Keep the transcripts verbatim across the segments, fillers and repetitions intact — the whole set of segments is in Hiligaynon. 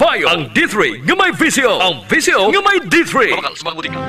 Payo ang D three nga may visyo. Ang visyo nga may D three. Mabakal sa mga botika.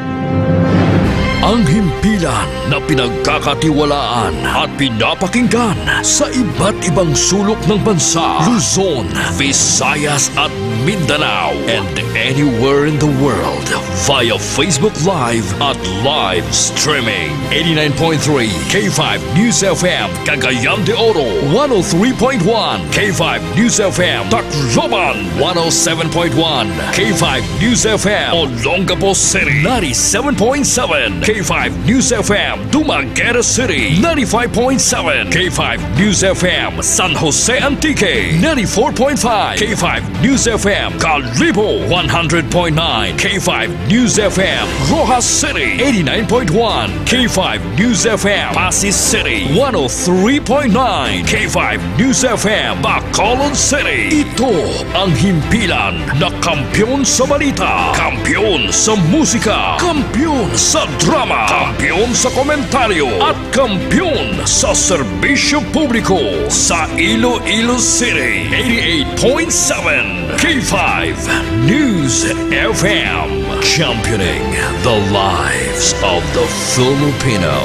Ang himpilan na pinagkakatiwalaan at pinapakinggan sa iba't ibang sulok ng bansa, Luzon, Visayas at Mindanao, and anywhere in the world via Facebook Live at live streaming. Eighty-nine point three K five News F M, Cagayan de Oro, one oh three point one K five News F M, Tacloban, one oh seven point one K five News F M, Olongapo City, ninety-seven point seven K five News F M, Dumaguete City, ninety-five point seven K five News F M, San Jose Antique, ninety-four point five K five News F M, Kalibo, one hundred point nine K five News F M, Roxas City, eighty-nine point one K five News F M, Passi City, one oh three point nine K five News F M, Bacolod City. Ito ang himpilan na kampiyon sa balita, kampiyon sa musika, kampiyon sa drama, kampiyon sa komentaryo, at kampiyon sa serbisyo publiko sa Iloilo City. Eighty-eight point seven K five News F M, championing the lives of the Filipino.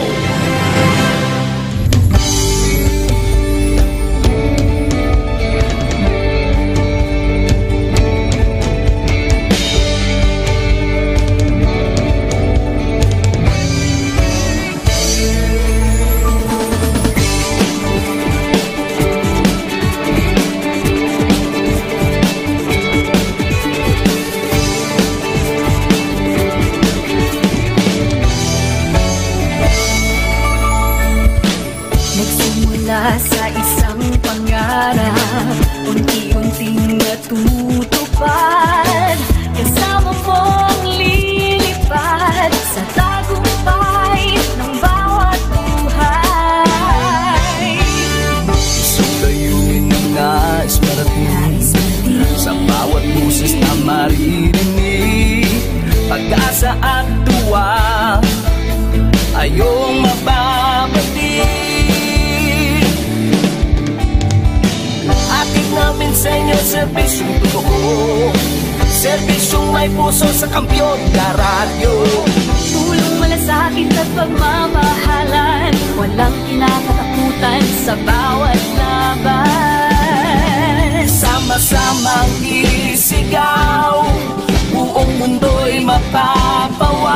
Nagsimula sa isang pangarap, unti-unting natutupad. Kasama mong lilipad sa tagumpay ng bawat buhay. Isang layunin na nais marating, sa bawat boses na maririnig, pag-asa at tuwa ay iyong mababati. Hatid namin sa inyo serbisyong totoo, serbisyong may puso sa Kampiyon na Radyo. Tulong, malasakit at pagmamahalan, walang kinakatakutan sa bawat laban. Sama-samang isigaw, buong mundo'y mapapawaw.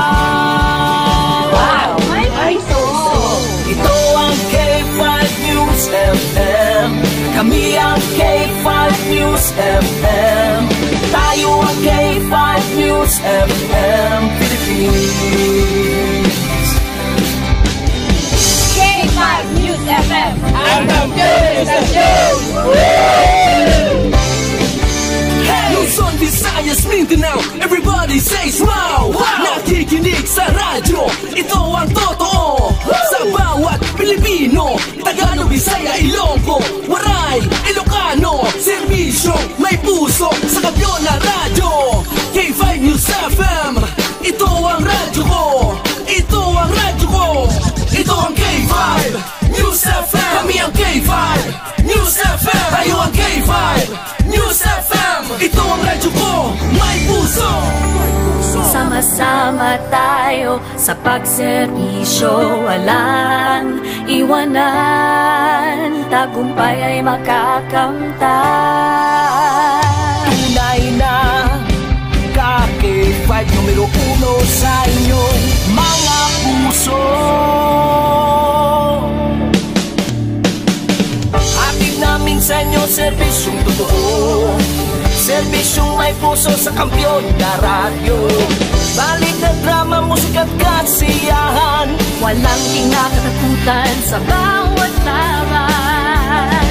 Wow! May puso! Ito ang K five News F M. Kami ang K five News F M. Tayo ang K five News F M Philippines. K five News F M. Ang kampiyon sa show! Luzon, Visayas, Mindanao, everybody says wow! Wow! Nakikinig sa radyo, ito ang totoo. Sa bawat Pilipino, Tagalog, Bisaya, Ilonggo, Waray, Ilocano, serbisyo, may puso, sa Kampiyon na Radyo. K five News F M, ito ang radyo ko. Ito ang radyo ko. Ito ang K five News F M. Kami ang K five News F M. Tayo ang K five News F M. Ito ang radyo ko. May puso. Sama-sama tayo sa pagserbisyo. Walang iwanan, tagumpay ay makakamtan. Tunay na ka K five numero uno sa inyong mga puso. Hatid namin sa inyo serbisyong totoo, serbisyong may puso sa Kampiyon na Radyo. Balita, drama, musika at kasiyahan, walang kinakatakutan sa bawat laban.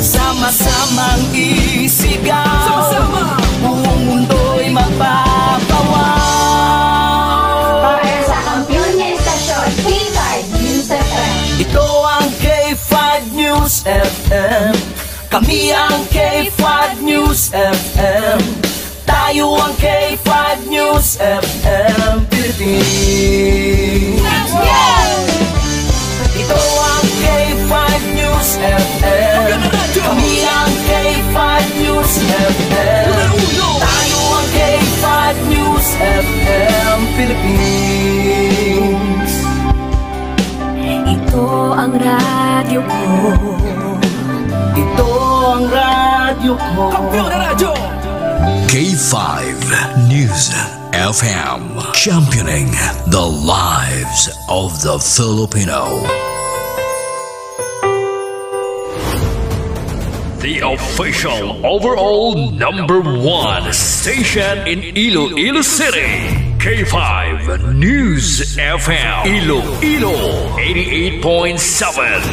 Sama-samang isigaw, sama-sama, buong mundo'y mapapawaw. Para sa kampiyon nga istasyon, K five News F M. Ito ang K five News F M. Kami ang K five News F M. Tayo ang K five News F M Philippines. Ito ang K five News F M. Kami ang K five News F M. Numero uno. Kampiyon na Radyo. K five News F M, championing the lives of the Filipino. The official overall number one station in Iloilo City, K five News F M, Iloilo, eighty-eight point seven.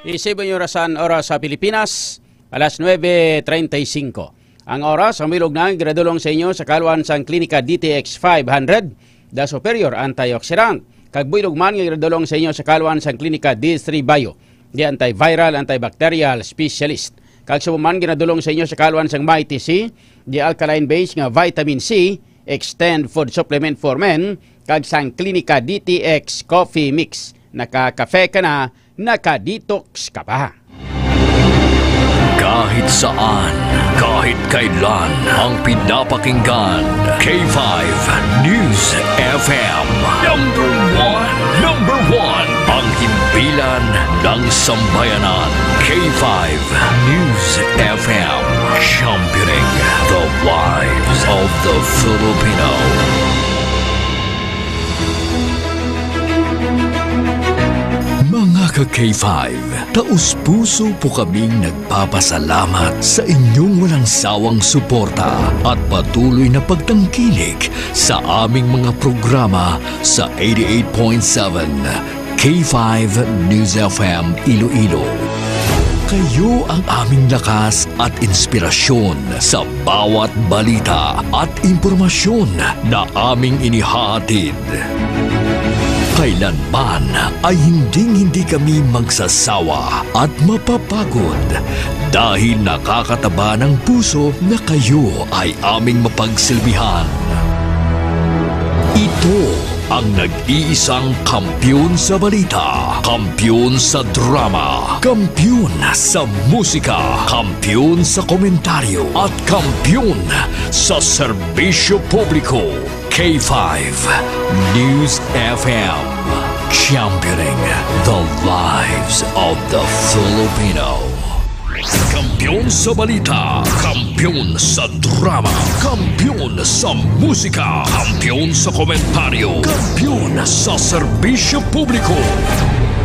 Isip ang orasan, oras sa Pilipinas, alas nuebe treinta y cinco. Ang oras, ang bilog na, ginadulong sa inyo sa kaluan sang Klinika D T X five hundred, The Superior Antioxidant. Kag buylog man nga ginadulong sa inyo sa kaluan sang Klinika D three Bio, the antiviral, antibacterial specialist. Kag sa man ginadulong sa inyo sa kaluan sang Mighty C, the alkaline base nga vitamin C, extend food supplement for men, kag sang Klinika D T X Coffee Mix, nakakafe ka na, naka-detox ka pa. Kahit saan, kahit kailan, ang pinapakinggan, K five News F M. Number one, number one, ang himpilan ng sambayanan. K five News F M, championing the lives of the Filipino. Mga ka-K five, taos-puso po kaming nagpapasalamat sa inyong walang sawang suporta at patuloy na pagtangkilik sa aming mga programa sa eighty-eight point seven K five News F M Iloilo. Kayo ang aming lakas at inspirasyon sa bawat balita at impormasyon na aming inihahatid. Kailanman ay hinding-hindi kami magsasawa at mapapagod dahil nakakataba ng puso na kayo ay aming mapagsilbihan. Ito ang nag-iisang kampiyon sa balita, kampiyon sa drama, kampiyon sa musika, kampiyon sa komentaryo, at kampiyon sa serbisyo publiko. K five News F M, championing the lives of the Filipino. Kampiyon sa balita, kampiyon sa drama, kampiyon sa musika, kampiyon sa komentaryo, kampiyon sa serbisyo publiko.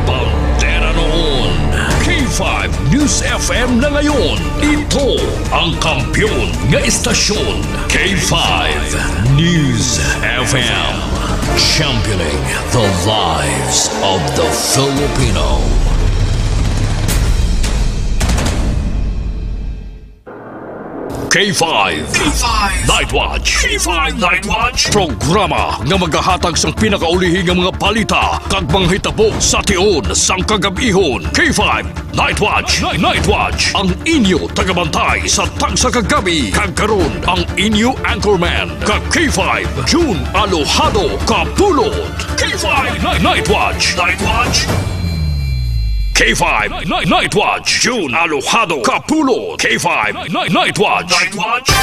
Bandera noon, K five News F M na ngayon. Ito ang kampiyon nga istasyon, K five News F M. Championing the lives of the Filipino. K five. K five Night Watch. K five Night Watch. Programa nga magahatag sang pinakaulihi nga mga balita kag mga hitabo sa tion sang kagab-ihon. K five Night Watch. Night Watch. Ang inyo tagabantay sa tagsa ka gabi. Kag karon, ang inyo anchorman, ka K five, June Alojado Kapulot. K five Night, Night Watch. Night Watch. K five Night, Night Watch. June Alojado Kapulot. K five Night, Night Watch. Night Watch.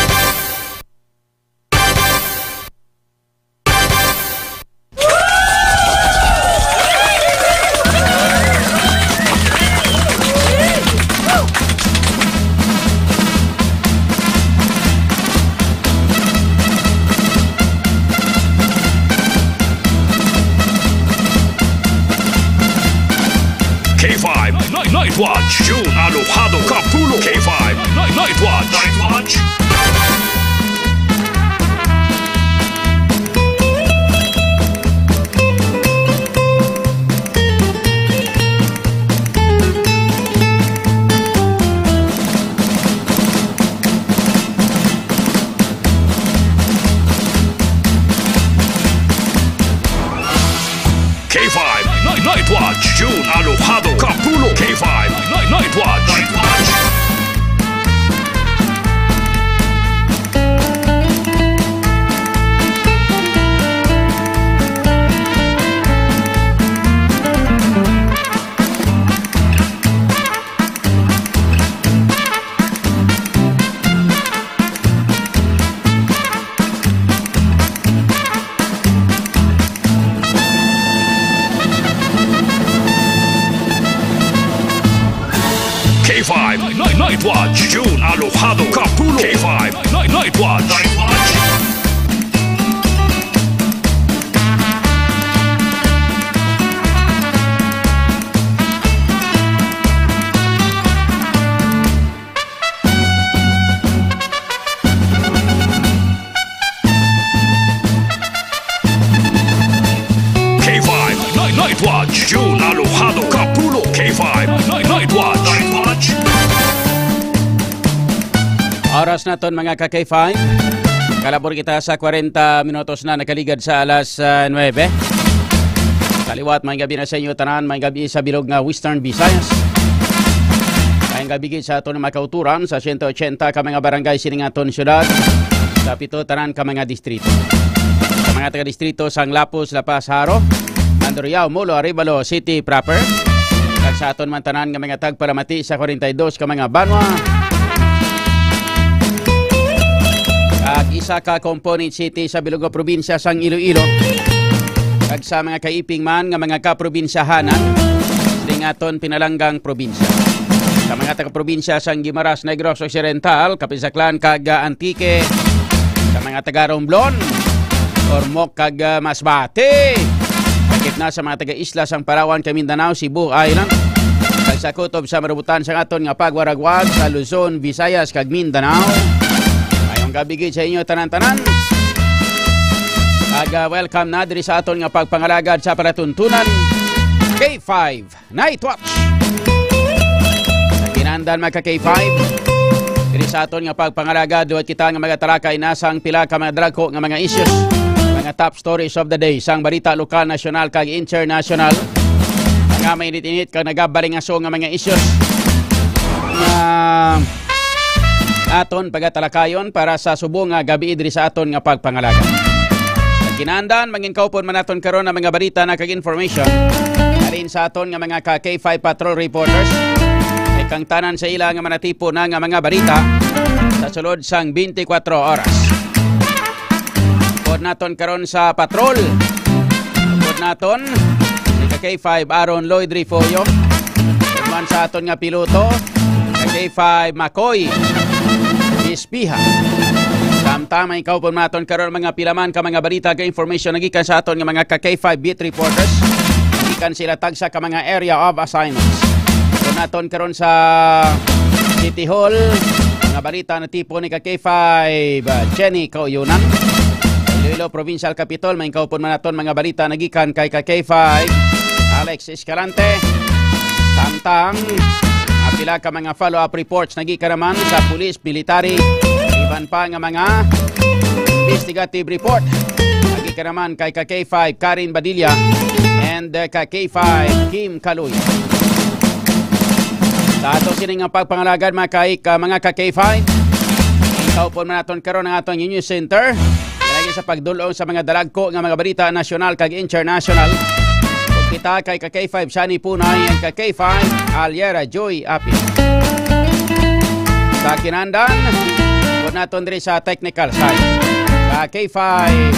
K five Night, Night Watch. June Alojado Kapulot. K five Night, Night Watch. Night Watch. K five Night, Night Watch. June Alojado Kapulot. K five Night, Night Watch. Night Watch. K five Night, Night Watch, June Alojado Kapulo. K five Night, Night Watch. Night Watch. K five Night, Night Watch, June Alojado Kapulo. K five Night, Night Watch. Night Watch. Oras naton, mga ka K five. Kalabor kita sa kwarenta minutos na nakaligad sa alas, ah, nuebe. Sa liwat, may gabi na sa inyo tanan, may gabi sa bilog nga Western Visayas. May gabi gid sa aton mga kauturan sa siyento ochenta ka mga barangay sining aton syudad, sa pito tanan ka mga distrito. Sa mga taga-distrito sang Lapuz, La Paz, Jaro, Mandurriao, Molo, Arevalo City proper, kag sa aton man tanan nga mga tagpalamati sa kwarenta y dos ka mga banwa, kag isa ka component city sa bilog nga probinsya sang Iloilo, kag sa mga kaiping man nga mga kaprobinsyahanan ding aton pinalanggang probinsya. Sa mga taga-probinsya sang Guimaras, Negros Occidental, Capiz Aklan, kag, ah, Antique, sa mga taga Romblon, Ormoc, kag, ah, Masbate. Sakit na sa mga taga-isla sang Palawan, kag Mindanao, Cebu Island, kag sa kutob sa marubutan sang aton nga pagwaragwag sa Luzon, Visayas, kag Mindanao. Mayong gabi gid sa inyo tanan-tanan. Kag, ah, welcome na diri sa aton nga pagpangalagad sa palatuntunan, K five Night Watch. Sa kinandan, mga ka K five, diri sa aton nga pagpangalagad, duwat kita nga magatalakay na sang pila ka mga dagko nga mga issues, mga top stories of the day, sang balita lokal, nasyonal, kag international, mga mainit-init kag nagabalingaso nga mga issues nga aton pagatalakayon para sa subong nga gabi diri sa aton nga pagpangalagad. Sa kinandan, mangin kaupod man naton karon ang mga balita na kag information halin sa aton nga mga ka K five Patrol reporters. Kay kang tanan sa ila nga manatipo na nga mga balita sa sulod sang twenty-four oras. Upod naton karon sa patrol. Upod naton si ka K five Aaron Lloyd Refollo. Upod man sa aton nga piloto, ka K five Makoy Ispiha. Samtang may kaupod naton karon mga pila man ka mga balita kag information nagikan sa aton nga mga ka K five beat reporters. Gikan sila tagsa ka mga area of assignments. Upod naton karon sa City Hall, mga balita na tipo ni ka K five, uh, Jenny Kauyonan. Iloilo Provincial Capitol, may kaupod man naton mga balita nagikan kay ka K five Alex Escalante. Samtang, ah, pila ka mga follow-up reports nagikan naman sa police, military, iban pa nga mga investigative report. Nagikan naman kay ka K five Karen Badilla and, uh, ka K five Kim Kaloy. Sa ato sini nga pagpangalagad, mga ka-, ka-, mga ka K five, ikaw po man naton karon ang atong news center. Lagi sa pagdulong sa mga dalagko nga mga balita nasyonal kag international. Ug kita kay ka K five Shani Punay and ka K five Aliera Joy Apil. Sa kinandan, po naton diri sa technical side, ka K five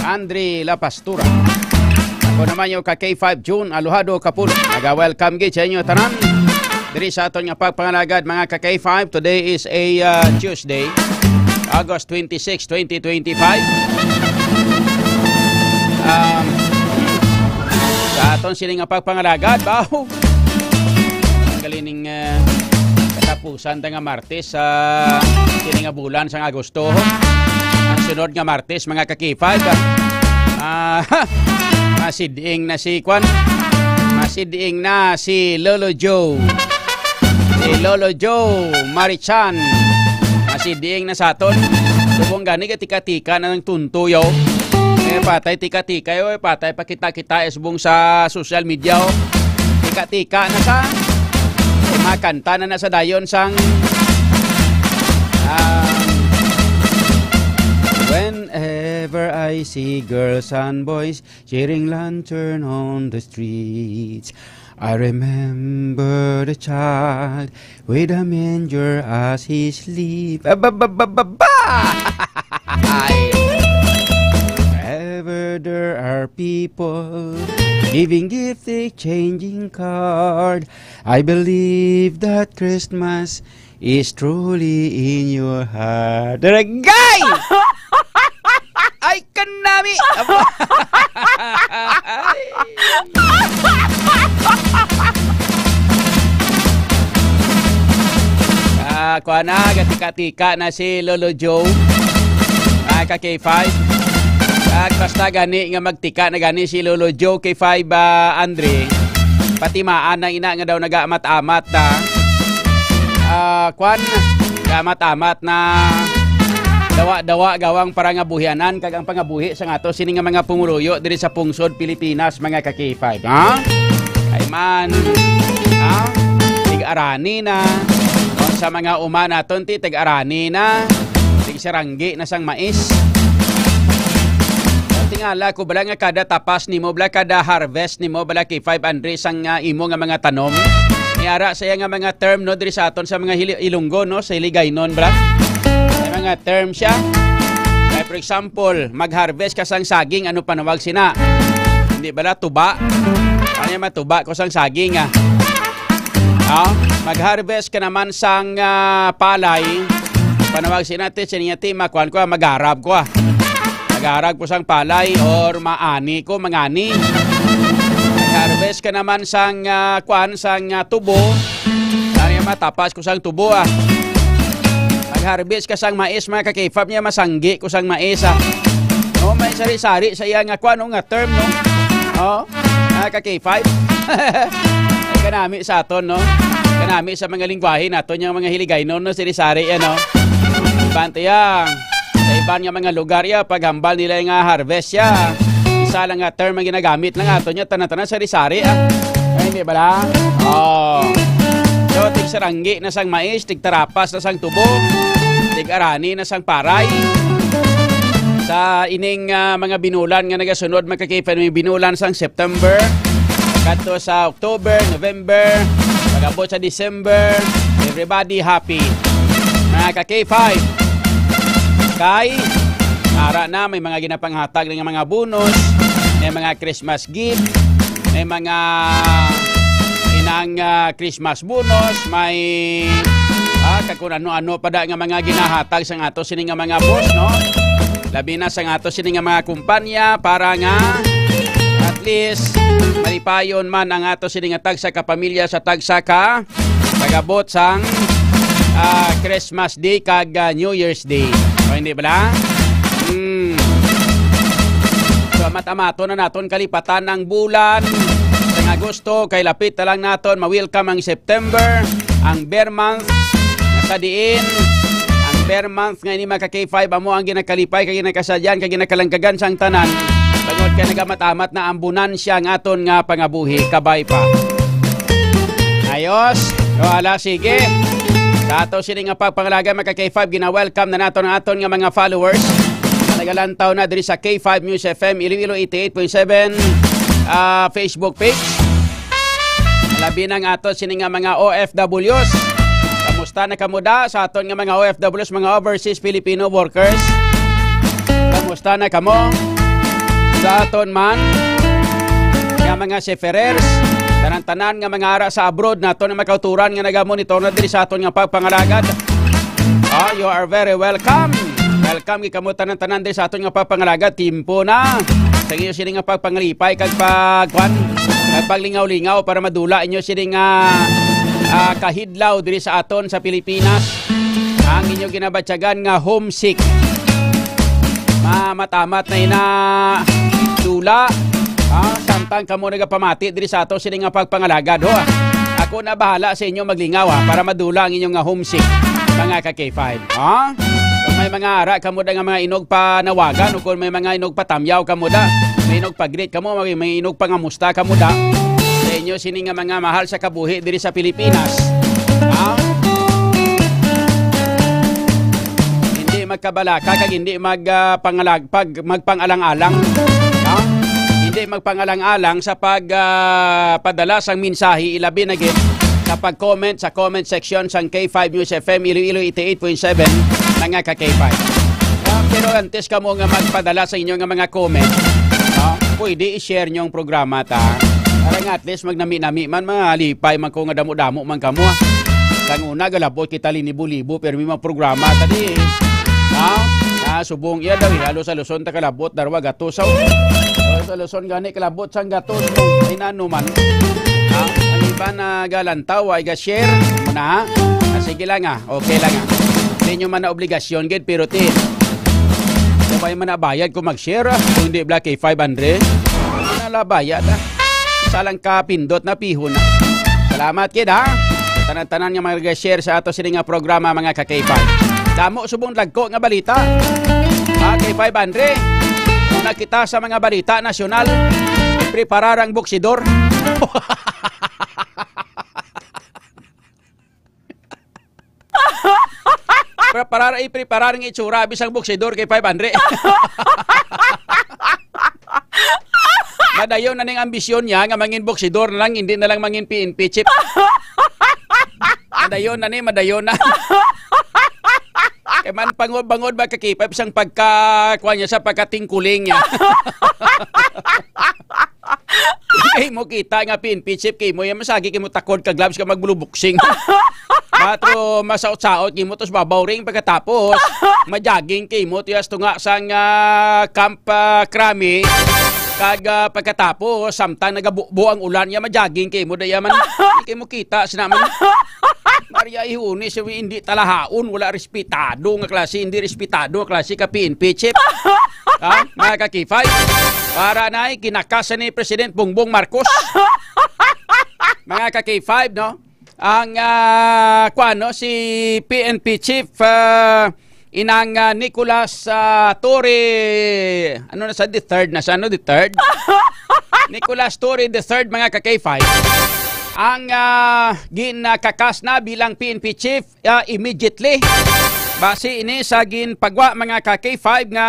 Andre La Pastura. Ako naman yung ka K five June Alojado Kapulo. Naga-welcome gid sa inyo tanan diri sa aton nga pagpangalagad, mga ka K five. Today is a, uh, Tuesday, August twenty-six, twenty twenty-five. Um, sa aton sini nga pagpangalagad, baho. Ang galining, uh, katapusan ta nga Martes sa sini nga bulan sang Agosto. Ang sunod nga Martes, mga ka K five, ah, ah, masiding na si kwan. Masiding na si Lolo Joe. Si Lolo Joe Marichan. Masiding na sa aton. Subong gani ka tika-tika na ng tunto, yo. Eh, patay tika-tika, yo. Eh, patay pa kita-kita, eh, subong sa social media, oh. Tika-tika na sa, eh, makanta na na sa dayon sang, ah, whenever I see girls and boys sharing lantern on the streets, I remember the child with a manger as he sleep. Ah, ba, ba, ba, ba, ba! Ay. Wherever there are people, giving gift, exchanging card. I believe that Christmas is truly in your heart. Daragay! Ay, kanami! Aba. Ah, kuha na, gatika-tika na si Lolo Joe. Ah, ka K five. At basta gani nga magtika na gani si Lolo Joe K five, ah, Andre. Patimaan na ina nga daw nagaamat-amat na. Ah, kwan, nagaamat-amat na dawa-dawa gawang parangabuhianan kag ang pangabuhi sa ato sini nga mga pumuluyo diri sa pungsod Pilipinas, mga ka K five, ha? Kay man, ha? Tig-arani na. O, sa mga uma naton, ti, tig-arani na. Tig-saranggi na sang mais. Tingala ko bala nga kada tapas nimo, bala kada harvest nimo, bala K five Andre sang, ah, imo nga mga tanom. Niara sa iya nga mga term, no, diri sa aton sa mga Hili-, Ilonggo, no, sa Hiligaynon, bala. May mga term siya. Like, for example, mag-harvest ka sang saging, ano panawag sina? Hindi bala tuba? Ano yung matuba ko sang saging, ah? Oh, mag-harvest ka naman sang, ah, palay. Panawag sina ti, sining ti, makuan ko, ah, magarab ko, ah. Magarab ko sang palay or maani ko, mangani. Mag-harvest ka naman sang, ah, kuan, sang, ah, tubo. Ano yung matapas ko sang tubo, ah. Mag-harvest ka sang mais, mga ka-K five, niya masanggi ko sang mais, ah. No, may sari-sari sa iya nga kuan, no, nga term, no? Oh, mga ka-K five. Ay, kanami sa aton, no? Kanami sa mga lingwahe naton, yung mga Hiligaynon, no? Sari-sari, ano? Bante, ya. Sa iban nga mga lugar, ya, paghambal nila nga harvest, ya. Isa lang nga term ang ginagamit lang aton, ya. Tanan-tanan, sari-sari, ah. Ay, hindi bala? Oh. So, tig-saranggi na sang mais, tig-tarapas na sang tubo, tig-arani na sang paray. Sa ining, ah, mga binulan nga nagasunod, mga ka-K five, may binulan sang September, kadto sa October, November, pag-abot sa December, everybody happy. Mga ka-K five, kay ara na, may mga ginapanghatag nga mga bonus, may mga Christmas gift, may mga inang, ah, Christmas bonus, may, ah, kag kung ano-ano pa da nga mga ginahatag sang ato sini nga mga boss, no? Labi na sang ato sini nga mga kumpanya para nga at least malipayon man ang ato sini nga tagsa ka pamilya sa tagsa ka pag-abot sang, ah, Christmas Day kag, ah, New Year's Day. O, hindi bala? Hmm. So, amat-amaton na naton kalipatan ang bulan sang Agosto, kay lapit na lang naton ma-welcome ang September, ang Ber Month, nga sa diin ang Ber Month nga ini, mga ka-K five, amo ang ginakalipay kag ginakasadyan kag ginakalanggagan sang tanan, tungod kay nagamat-amat na ang bunansya nga aton nga pangabuhi. Kabay pa. Ayos. O, ala, sige. Sa ato sini nga pagpangalaga, mga ka-K five, gina-welcome na naton ang aton nga mga followers. Nagalantaw na diri sa K five News F M Iloilo eighty-eight point seven, ah, Facebook page. Labi na ang ato sini nga mga O F Ws. Kamusta na kamo da sa aton nga mga O F Ws, mga overseas Filipino workers? Kamusta na kamo? Sa aton man nga mga seafarers, tanan-tanan nga mga ara sa abroad naton nga makauturan nga nagamonitor na diri sa aton nga pagpangalagad. Ah, you are very welcome. Welcome gid kamo tanan-tanan diri sa aton nga pagpangalagad. Timpo na sa inyo sini nga pagpangalipay kag pagkuan, kag paglingaw-lingaw para madula inyo sini nga, ah, kahidlaw diri sa aton sa Pilipinas. Ang inyo ginabatyagan nga homesick. Mamatamat na ina dula. Ah, samtang kamo nagapamati diri sa ato sini nga pagpangalagad, ho. Ako na bahala sa inyo maglingaw, ha, para madula ang inyo nga homesick, mga ka K five. Ha? Kung may mga ara kamo da nga mga inog panawagan o kung may mga inog patamyaw kamo da, may inog pagrit kamo, may, may inog pangamusta kamo da sa inyo sini nga mga mahal sa kabuhi diri sa Pilipinas. Ha? Hindi magkabalaka kag hindi mag, ah, pangalag-, pag, magpang-alang-alang. Ha? Hindi magpang-alang-alang sa pag, ah, padala sang mensahe, ilabi na gid sa pag-comment sa comment section sang K five News F M Iloilo eighty-eight point seven, mga ka K five. Ah, pero antes kamo nga magpadala sa inyo nga mga comment, no? pwede i-share nyo ang programa ta. Para nga at least magnami-nami man, malipay man ko nga damo-damo man kamo. Kang una, galabot kita linibo-libo, pero may mga programa ta di. Ha? Ah, subong iya daw, eh. Halos-haluson ta kalabot, darwa gatos. Halos-haluson gani, kalabot sang gatos. Ay, nano man. Ha? Ang iba na galantaw, ay ga-share. Muna, ha? Ah, sige lang, ah. Okay lang, ah. Hindi nyo man na obligasyon, gid, pero ti, sabay man na bayad kung mag-share, ah. Kung hindi, Black K five hundred. Wala bayad, ah. Isa lang ka pindot na pihon, ah. Salamat, kid, ha? Tanan-tanan nga mga share sa ato sini nga programa, mga ka-K five. Damo subong dagko nga balita. Ha, K five hundred. Una kita sa mga balita nasyonal. Preparar ang boksidor. Preparar, ipreparar ang itsura, bisang boksidor kay five hundred. Madayon na ning ambisyon niya nga mangin boksidor na lang, hindi na lang mangin P N P chief. Madayon na ni, madayon na. Kay man bangod-bangod ba ka-K five sang pagka, kuwan niya, sa pagkatingkuling niya. Kay mo kita nga P N P chief, kay mo yan masagi, kay mo takod ka gloves ka magbuluboxing. Matro masaot-saot kay mo, tos babaw ring pagkatapos ma-jogging kay mo, tuyas tunga sang, ah, Camp, ah, Crame. Kag, ah, pagkatapos, samtang nagabubo ang ulan, ya ma-jogging kay mo, daya man, kay mo kita sina man. Maria Ihunis, hindi talahaon, wala respetado nga klase, hindi respetado nga klase ka P N P chief. Ha? Mga ka-K five. Para na ay kinakas ni President Bongbong Marcos. Mga ka-K five, no? Ang, ah, kuwan, no? Si P N P chief, ah, inang, ah, Nicolas, ah, Torre, ano na sa, the third na sa, ano, the third? Nicolas Torre the third, mga ka-K five. Ang, ah, ginakakas na bilang P N P chief, ah, immediately. Base ini sa ginpagwa, mga ka-K five, nga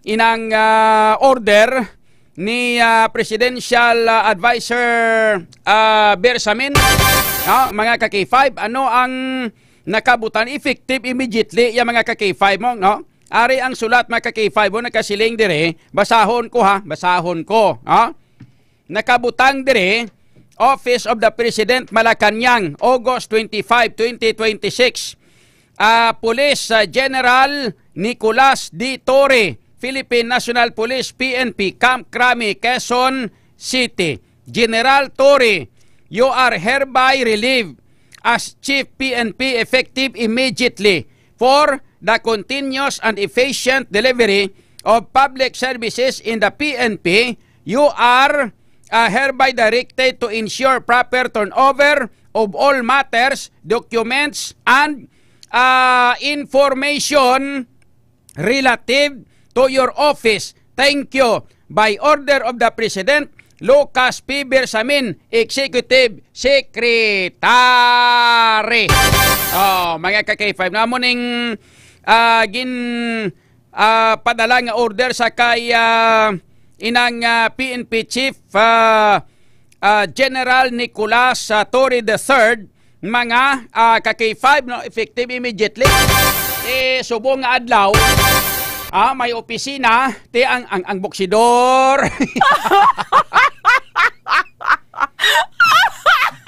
inang, ah, order ni, ah, Presidential, ah, Advisor, ah, Bersamin, no, mga ka-K five, ano ang nakabutang? Effective immediately, ya, mga ka-K five mo, no? Ari ang sulat, mga ka-K five mo, nakasiling dire, basahon ko, ha, basahon ko, ha? Nakabutang dire, Office of the President, Malacañang, August twenty-five, twenty twenty-six. Ah, Police, ah, General Nicolas D. Torre, Philippine National Police, P N P, Camp Crame, Quezon City. General Torre, you are hereby relieved as Chief P N P effective immediately for the continuous and efficient delivery of public services in the P N P. You are, uh, hereby directed to ensure proper turnover of all matters, documents, and, uh, information relative to your office. Thank you. By order of the President, Lucas P. Bersamin, Executive Secretary. Oh, mga ka-K five, namo ning, ah, gin, ah, padala nga order sa kay, ah, inang, ah, P N P Chief, ah, ah, General Nicolas, ah, Torre the third, mga, ah, ka-K five, no, effective immediately. Eh, subong nga adlaw, ah, may opisina, ti ang, ang, ang boksidor.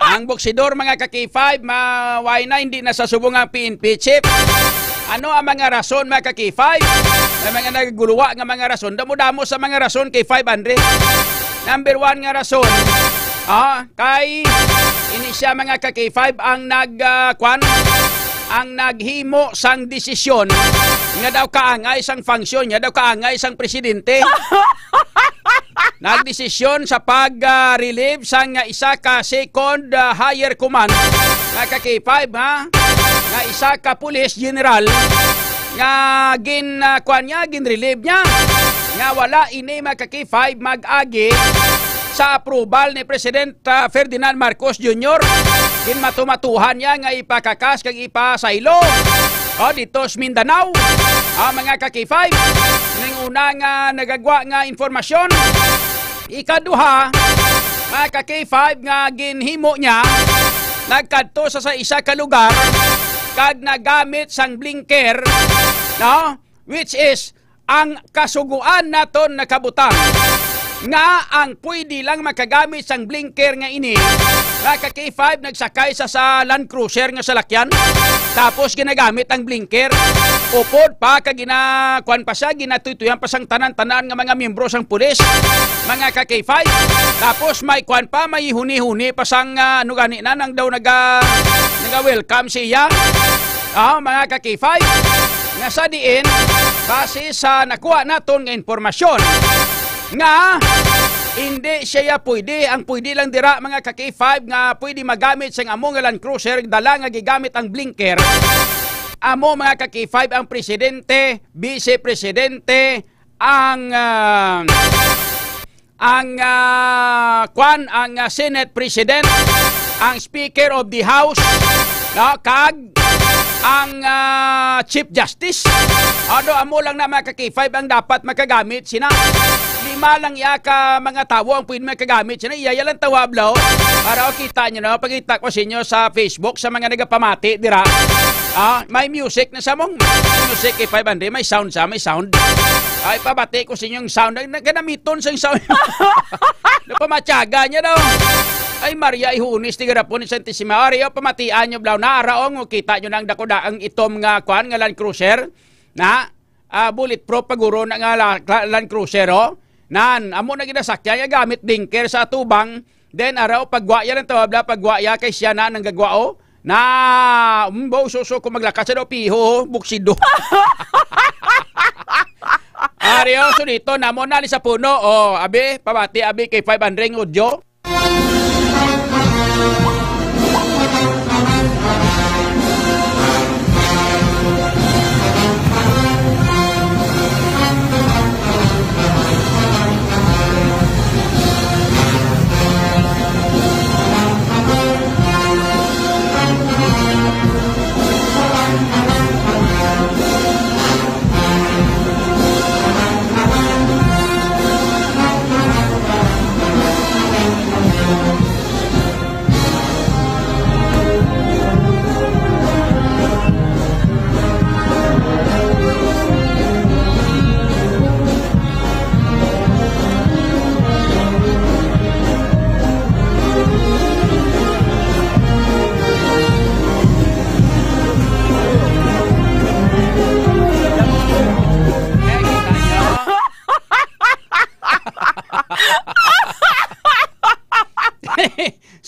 Ang boksidor, mga ka-K five, ma-, why na hindi na sa subong ang P N P chief? Ano ang mga rason, mga ka-K five? May mga nagaguluwa nga mga rason. Damo-damo sa mga rason, K five Andre. Number one nga rason, ah, kay ini siya, mga ka-K five, ang nag, ah, kwan, ang naghimo sang desisyon nga daw kaangay sang function niya, daw kaangay sang presidente. Nagdesisyon sa pag, ah, relieve sang isa ka second, ah, higher command, mga ka-K five, ha? Nga isa ka police general nga gin, ah, kuwan niya, gin-relieve niya. Nga wala ini, mga ka-K five, mag-agi sa approval ni President, ah, Ferdinand Marcos Junior. Ginmatumatuhan niya nga ipakakas kag ipasaylo, oh, dito sa Mindanao. Ah, mga ka-K five, ning una nga nagagwa nga impormasyon. Ikaduha, mga ka-K five, nga ginhimo niya, nagkadto sa, sa isa ka lugar kag nagamit sang blinker, no? Which is ang kasugoan naton nakabutang. nga ang pwede lang makagamit sang blinker nga ini, nga ka K five nagsakay sa, sa Land Cruiser nga salakyan, tapos ginagamit ang blinker. Upod pa, kag gina-, kuwan pa siya, ginatuytuyan pa sang tanan-tanan nga mga miyembro sang pulis, mga ka K five. Tapos may kuwan pa, may huni-huni pa sang, ah, ano gani na, nang daw naga-, naga-welcome siya. Ah, mga ka K five, nga sa diin, base sa nakuha naton nga impormasyon, nga hindi siya pwede. Ang pwede lang dira, mga ka K five, nga pwede magamit sang amo nga Land Cruiser, dala nga gigamit ang blinker, amo, mga ka K five, ang presidente, vice presidente, ang, ah, ang, ah, kwan, ang, ah, Senate President, ang Speaker of the House, no, kag ang, ah, Chief Justice. Ano, amo lang na, mga ka K five, ang dapat makagamit sina. Lima lang iya ka mga tawo ang pwede makagamit sina. Iya, iya lang tawablaw. Para, o, kita nyo na, pagkita ko sa inyo sa Facebook, sa mga nagapamati dira. Ah, may music na sa mong music, K five Andre, may sound sa, may sound. Ay, pabati ko sa inyong sound. Ay, naganamiton sa sound. Napamatyaga niya daw. Ay, Maria Ihunis, tigarapon ni Santissima. Ari, o, pamatian nyo, blaw na, ara, o, kita nyo na ang dako na ang itom nga, kwan, nga Land Cruiser. Na, ah, bulletproof pa guro na nga la-, la-, Land Cruiser, o. Nan, amo na ginasakyan niya gamit blinker sa atubang. Then, araw, pagwa ya lang tawag la, pagwa ya kay siya na nanggagwa, o. Na, mm, bo, suso ko maglakas sa daw, piho, o, buksido. Ari, o, sunito, namo na ni sa puno, o, abi, pabati, abi, kay five hundred audio.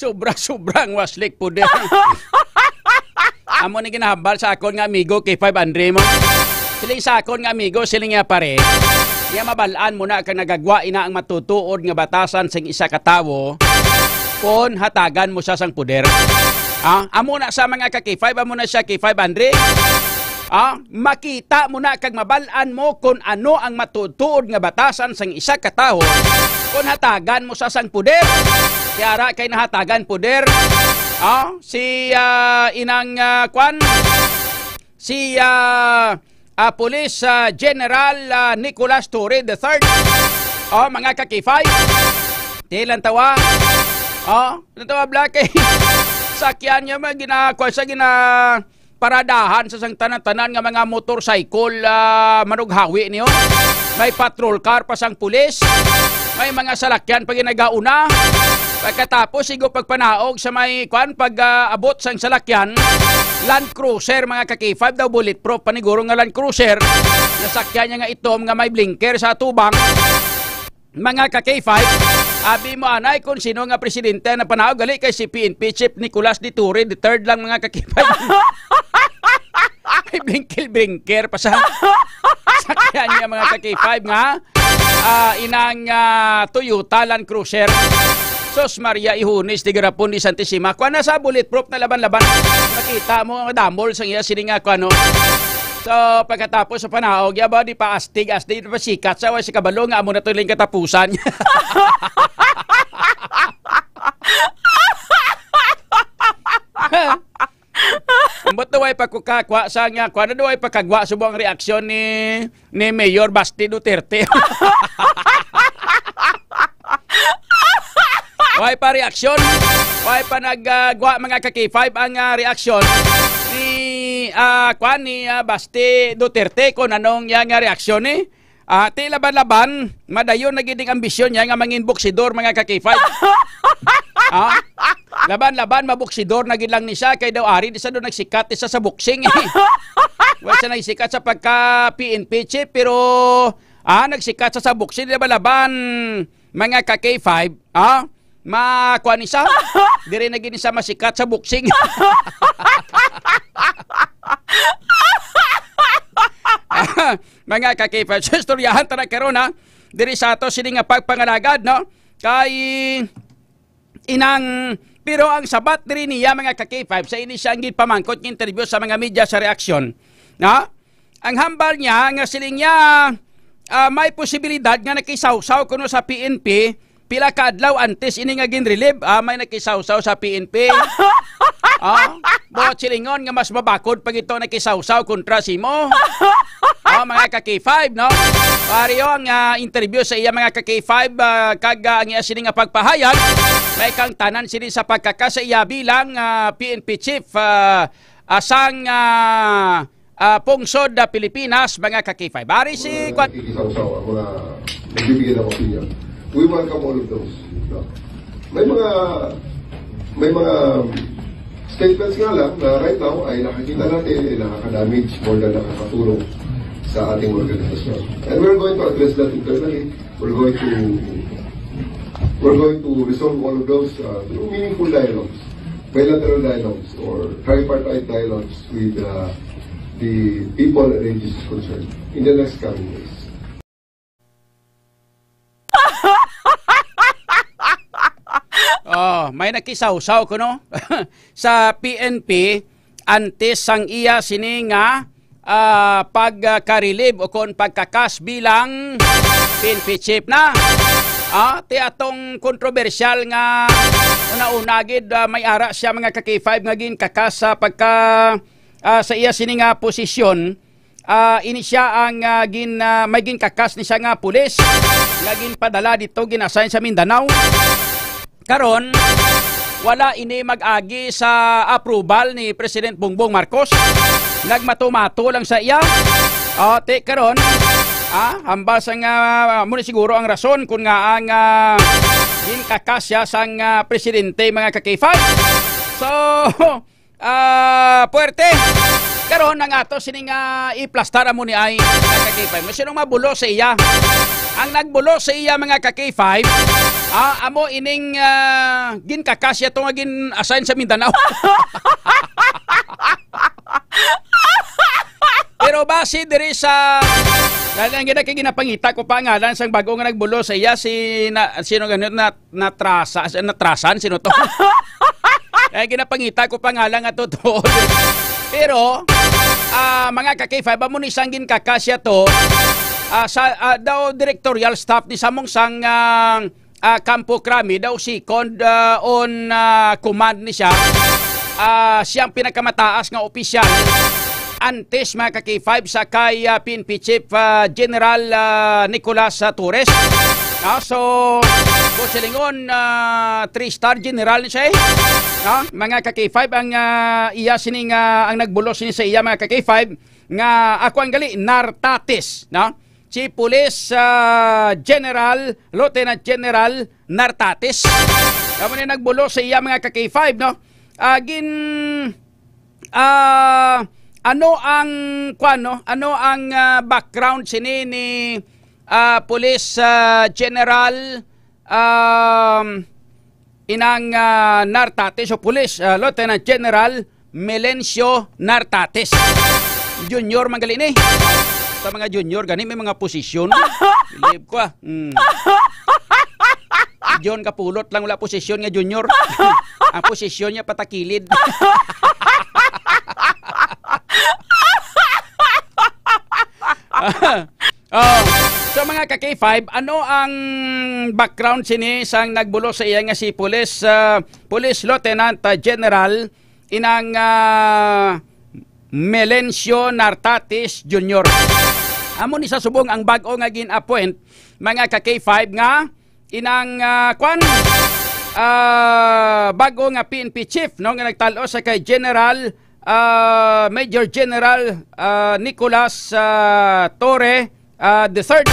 Sobra-sobra ang waslik puder. Amo ni ginahambal sa akon nga amigo kay five Andre mo. Siling sa akon nga amigo, siling niya, "Pare, niya mabal-an mo na kang nagagwa ina ang matutuod nga batasan sing isa ka tawo kon hatagan mo siya sang puder." Ah, amo na sa mga ka K five, amo na siya kay five Andre. Ah, makita mo na kag mabal-an mo kon ano ang matuod-tuod nga batasan sang isa ka tawo kon hatagan mo sa sang puder. Kay ara kay nahatagan puder, ah, si, ah, inang, ah, kwan, si, ah, ah, Police, ah, General, ah, Nicolas Torre the third. Oh, mga ka-K five. Di lang tawa. Oh, lang tawa, Black, eh. Sakyan niya, man, gina-, kwan sa gina-, paradahan sa sang tanan-tanan nga mga motorcycle, ah, manughawi niyo. May patrol car pa sang pulis. May mga salakyan pa ginagauna. Pagkatapos, igo pagpanaog sa may, kwan, pag, ah, abot sang salakyan, Land Cruiser, mga ka-K five daw, bulletproof, paniguro nga Land Cruiser. Nasakyan niya nga itom nga may blinker sa tubang. Mga ka-K five, abi mo anay kung sino nga presidente na panahon, gali kay si P N P Chief Nicolas de Torre the third lang, mga ka-K five. May blinker-blinker pa sa sakyan niya, mga ka-K five, nga, ah, inang, ah, Toyota Land Cruiser. Sus Maria, ihunis di garapon di Santissima. Kuha na sa bulletproof na laban-laban. Nakita mo, damol sa iya, sini nga, kuha, no? So, pagkatapos sa panaog, ya ba, di pa astig, astig, di pa sikat, sa way si kabalo nga amo na to lang katapusan. Ambot na way pagkukakwa sa nga, kwa na daw ay pagkagwa sa buang reaksyon ni, ni Mayor Basti Duterte. Way pa reaksyon. Way pa nagwa, mga ka-K five, ang, ah, reaksyon ni, ah, kwan, ni, ah, Basti Duterte kung anong iya nga reaksyon, eh. Ah, ti laban-laban, madayon na gid ang ambisyon niya nga mangin boksidor, mga ka-K five. Ah? Laban-laban, maboksidor na gid lang ni siya, kay daw ari di sa do nagsikat di sa, sa boxing. Wala siya nagsikat sa pagka P N P chief, pero, ah, nagsikat sa, sa boxing, laban-laban, mga ka-K five, ah? Makuha ni siya. Dire na gid ni siya masikat sa boxing. Mga ka-K five, so istoryahan ta na karon, ha. Diri sa ato sini nga pagpangalagad, no? Kay inang, pero ang sabat diri niya, mga ka-K five, sa ini siya ang ginpamangkot nga interview sa mga media sa reaksyon, no? Ang hambal niya nga siling niya, ah, may posibilidad nga nakisawsaw kuno sa P N P pila ka adlaw antes ini nga ginrelieve. Ah, may nakisawsaw sa P N P. Ah, buot silingon nga mas mabakod pa gito nakisawsaw kontra simo. Ah, mga ka-K five, no? Pareho ang, ah, interview sa iya, mga ka-K five, ah, kag, ah, ang iya sini nga pagpahayag, may kang tanan sini sa pagkaka sa iya bilang, ah, P N P chief, ah, ah, sang, ah, ah, pungsod na Pilipinas, mga ka-K five. Ari si mga Kwan- nakikisawsaw, ang mga nagbibigay ng opinion. We welcome all of those. No? May mga may mga statements nga lang na right now ay nakikita natin ay nakaka-damage more than nakakatulong sa ating organisasyon. And we're going to address that internally. We're going to we're going to resolve all of those uh, through meaningful dialogues, bilateral dialogues, or tripartite dialogues with uh, the people and agencies concerned in the next coming days. Oh, may nakisawsaw ko, no? Sa P N P, antes sang iya sini nga, ah, pagka-relieve o kon pagkakas bilang P N P chief na. Ah, ti atong kontrobersyal nga una-una gid, ah, may ara siya, mga ka-K five, nga ginkakas sa pagka, ah, sa iya sini nga posisyon. Ah, ini siya ang, ah, gin, ah, may ginkakas ni siya nga pulis nga ginpadala dito, gin-assign sa Mindanao. Karon, wala ini mag-agi sa approval ni President Bongbong Marcos. Nagmato-mato lang sa iya. O, ti karon, ah, hambal sang, ah, mo ni siguro ang rason kung nga ang, ah, ginkakas siya sang, ah, presidente, mga ka-K five. So, ah, puwerte. Karon ang ato sini nga iplastar amo ni ay, mga ka-K five. May sinong mabulo sa iya? Ang nagbulo sa iya, mga ka-K five, ah, amo ining, ah, ginkakasya to nga gin-assign sa Mindanao. Pero basi diri sa, dahil ang gina-, ginapangita ko pa ngalan sang bago nga nagbulo sa iya, si na, sino ganun na, natrasa, natrasan, sino to? Eh, ginapangita ko pa nga lang ato to. Pero, ah, mga ka-K five, amo ni sang ginkakasya to, ah, sa, ah, daw directorial staff ni samong sang, ah, ah, Campo Crame, daw second, ah, on, ah, command ni siya. Ah, siyang pinakamataas nga opisyal antes, mga ka-K five, sa kay, ah, P N P Chief, ah, General, ah, Nicolas, ah, Torres. Ah, so, buot silingon, ah, three-star general ni siya, eh. Ah, mga ka-K five, ang, ah, iya sini nga, ang nagbulos sini sa iya, mga ka-K five, nga ako ang gali, Nartates, no? Si Police, ah, General, Lieutenant General Nartates. Amo ni nagbulos sa iya, mga ka-K five, no? Ah, gin-, ah, ano ang, kwan, no? Ano ang, ah, background sini ni, ah, Police, ah, General, um, inang, ah, Nartates o Police, ah, Lieutenant General Melencio Nartates. Junior man gali ni. Sa mga junior gani may mga posisyon. Believe ko, ah. Mm. John Kapulot lang wala posisyon nga junior. Ang posisyon niya patakilid. Oh. So, mga ka-K five, ano ang background sini sang nagbulos sa iya nga si Police, ah, Police Lieutenant, ah, General inang, ah, Melencio Nartatis Junior? Amo ni sa subong ang bag-o nga gin-appoint, mga ka-K five, nga inang, ah, kwan, ah, bag-o nga P N P chief, no, nga nagtal-o sa kay General, ah, Major General, ah, Nicolas, ah, Torre, ah, the third,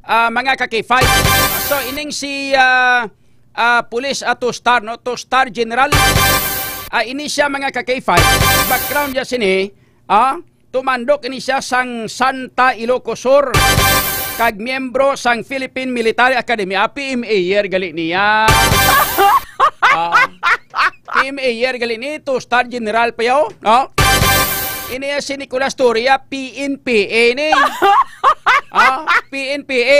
ah, mga ka-K five. So, ining si, ah, ah, Police, ah, two-star, no? Two-star General. Ah, ini siya, mga ka-K five. Background niya sini, ah, tumandok ini siya sang Santa Ilocos Sur, kag miyembro sang Philippine Military Academy. Ah, P M A year gali niya. Ah, P M A year gali ni, two-star General pa yaw, no? Ini si Nicolas Torre, ah, P N P A ni. Ah, P N P A.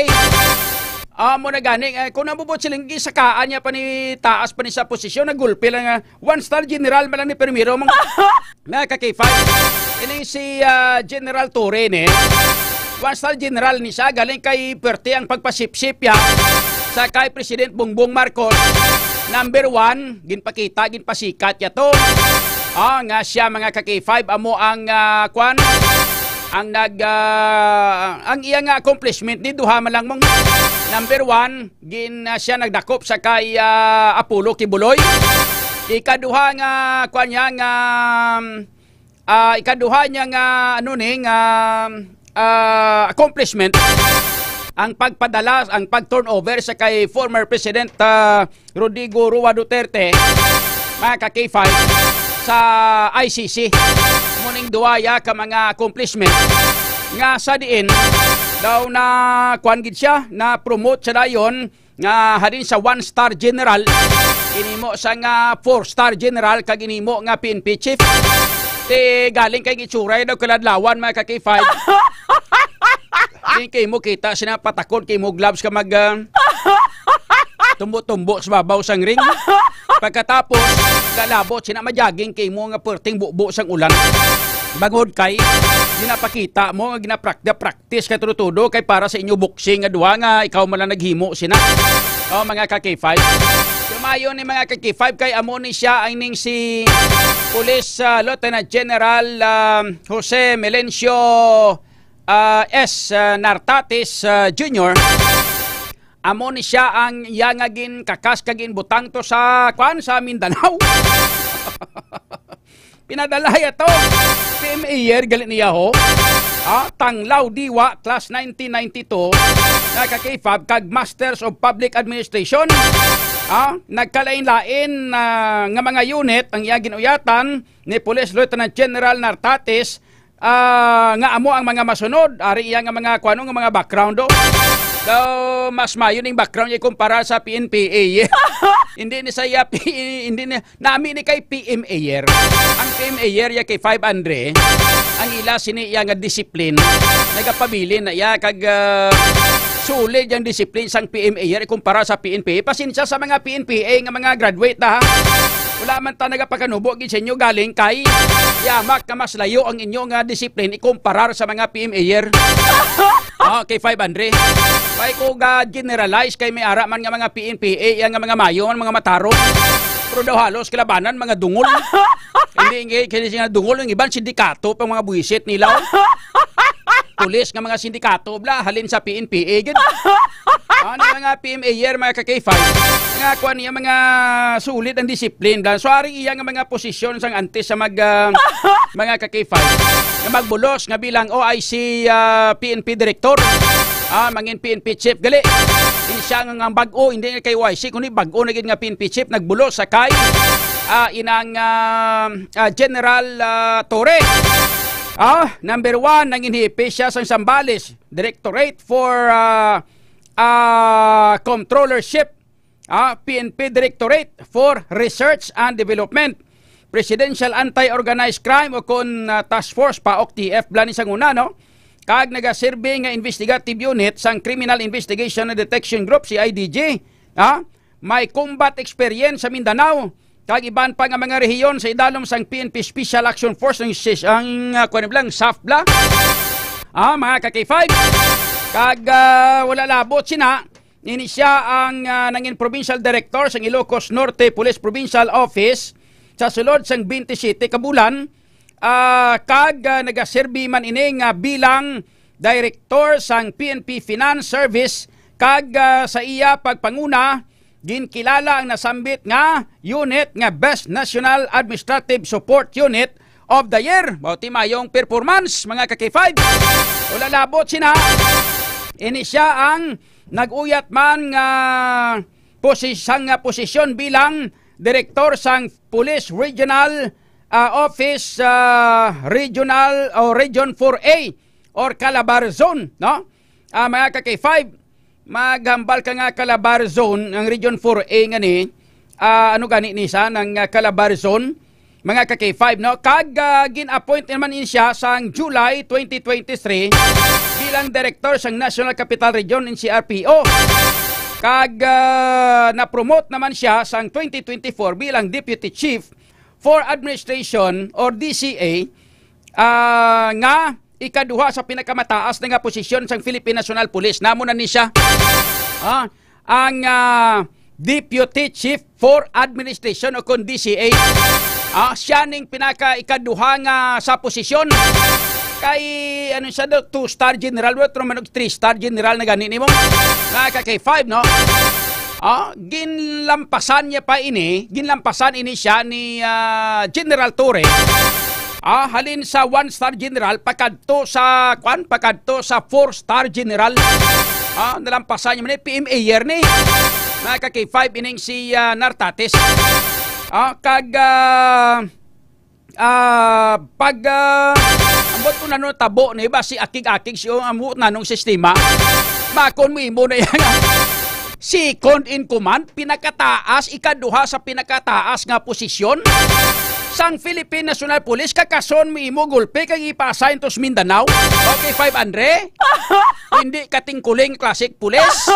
Ah, mo na gani, eh, kung nabubot silang gisakaan niya pa ni taas pa ni sa posisyon, nagulpi lang, ah, one-star General man lang ni primero, mga ka-K five. Ini si, ah, General Torre ni. One-star General ni siya, galing kay perte ang pagpasipsip ya sa kay President Bongbong Marcos. Number one, ginpakita, ginpasikat ya to. Ah, nga siya, mga ka-K five, amo ang, ah, kwan, ang nag, ah, ang iya nga accomplishment ni duha man lang mong. Number one, gin, ah, siya nagdakop sa kay, ah, Apollo Quiboloy. Ikaduha nga, kwan niya, nga, ah, ikaduha niya nga, ano ni, nga, ah, accomplishment, ang pagpadala, ang pag-turnover sa kay former President, ah, Rodrigo Roa Duterte, mga ka-K five, sa I C C. Muning duwaya ka mga accomplishment nga sa diin daw na kuan gid siya, na promote siya dayon nga halin sa one-star general, ginhimo sa nga four-star general, kag ginhimo nga P N P chief. Ti galing kay gitsuray daw kaladlawan, mga ka-K five. Di kay mo kita sina patakon kay mo gloves ka mag, ah, tumbo-tumbo sa babaw sang ring. Pagkatapos, lalabot sina majaging kay mo nga perting bubo sang ulan. Bangod kay ginapakita mo nga ginaprakda practice ka tudo-tudo kay para sa inyo boxing nga duha nga ikaw man lang naghimo sina. Oh, mga ka-K five. Sumayon ni mga ka-K five kay amo ni siya ang ning si Police, ah, Lieutenant General, ah, Jose Melencio, ah, S, ah, Nartatis, ah, Junior. Amo ni siya ang iya nga ginkakas kag ginbutang to sa, kwan, sa Mindanao. Pinadala ya to. P M A year gali niya ho. Ah, Tanglaw Diwa, class nineteen ninety-two, nga ka-K five kag Masters of Public Administration. Ah, nagkalain-lain, ah, nga mga unit ang iya ginuyatan ni Police Lieutenant General Nartatis, ah, nga amo ang mga masunod. Ari iya nga mga kuano nga mga background do. Daw mas mayo ning background ikumpara sa P N P A. Hindi ni sa iya, hindi ni Nami ni kay P M Ayer. Ang P M Ayer ya kay five Andre, ang ila sini iya nga discipline, nagapabilin na iya kag, ah, solid yang discipline sang P M Ayer ikumpara sa P N P A. Pasensya sa mga P N P A nga mga graduate na, ha. Wala man ta nagapakanubo gid sa inyo galing kay yamak nga mas layo ang inyo nga discipline ikumparar sa mga P M Ayer. Ah, kay five Andre. Kay ko ga generalize kay may ara man nga mga P N P A, iya nga mga mayo man, mga matarong. Pero daw halos kalabanan, mga dungol. Hindi, hindi, kaya siya dungol, ang iban sindikato, pang mga buwisit nila, oh. Pulis nga mga sindikato, bla, halin sa P N P A, gid. Ano yung mga P M A year, mga ka-K five? Nga, kuha niya, mga sulit ang discipline, bla. So, ari iya nga mga posisyon sang antes sa mag, ah, mga ka-K five. Nga magbulos, nga bilang O I C, ah, P N P director. Ah, mangin P N P chief gali. Ini siya nga, nga bag-o, hindi nga kay O I C, kundi bag-o na gid nga P N P chief, nagbulos sa kay, ah, inang, ah, ah, General, ah, Torre. Ah, number one, nangin hipi siya sa Zambales, Directorate for, ah, ah, Controllership, ah, P N P Directorate for Research and Development, Presidential Anti-Organized Crime o kon, ah, Task Force, paok T F, bla ni sang una, no? Kag nagaserbi nga investigative unit sang Criminal Investigation and Detection Group, C I D G, ah, may combat experience sa Mindanao kag iban pa nga mga rehiyon sa idalom sang P N P Special Action Force, ang sis-, ang, ah, kuwan lang, saf bla. Ah, mga ka-K five. Kag, ah, wala labot sina, ini siya ang, ah, nangin provincial director sang Ilocos Norte Police Provincial Office sa sulod sang twenty-seven ka bulan. Ah, kag, ah, nagaserbi man ini nga bilang director sang P N P Finance Service, kag, ah, sa iya pagpanguna, ginkilala ang nasambit nga unit nga Best National Administrative Support Unit of the Year. Mao ti mayong performance, mga ka-K five. Wala labot sina. Ini sia ang nag-uyat man nga posi-, sang, nga posisyon bilang direktor sang Police Regional, ah, Office, ah, Regional o Region four A or Calabar Zone, no? Ah, mga ka-K five, maghambal ka nga Calabar Zone, ang Region four A nga ni, ah, ano gani ni sa nang, ah, Calabar Zone, mga ka-K five, no? Kag, ah, gin-appoint naman ni siya sang July twenty twenty-three bilang director sang National Capital Region, N C R P O. Kag, ah, na-promote naman siya sang twenty twenty-four bilang Deputy Chief for Administration or D C A, ah, nga ikaduha sa pinakamataas na nga posisyon sang Philippine National Police. Namo na ni siya. Ah, ang, ah, Deputy Chief for Administration o kon D C A. Ah, siya ning pinaka ikaduha nga sa posisyon. Kay, ano siya daw, two-star general, wala man og three-star general na gani nimo. Nga ka-K five, no? Ah, ginlampasan niya pa ini, ginlampasan ini siya ni, ah, General Torre. Ah, halin sa one-star general pakadto sa, kwan, pakadto sa four-star general. Ah, nalampasan niya man ni P M A year ni. Mga ka-K five ining si, ah, Nartates. Ah, kag, ah, ah, pag, ah, ambot ko na no tabo ni ba si akig-akig siya ang ambot na nung sistema. Makon mo imo na yan. Second in command, pinakataas, ikaduha sa pinakataas nga posisyon sang Philippine National Police, kakason mo imo gulpi kag ipa-assign to sa Mindanao. Okay, five Andre? Hindi katingkuling classic police.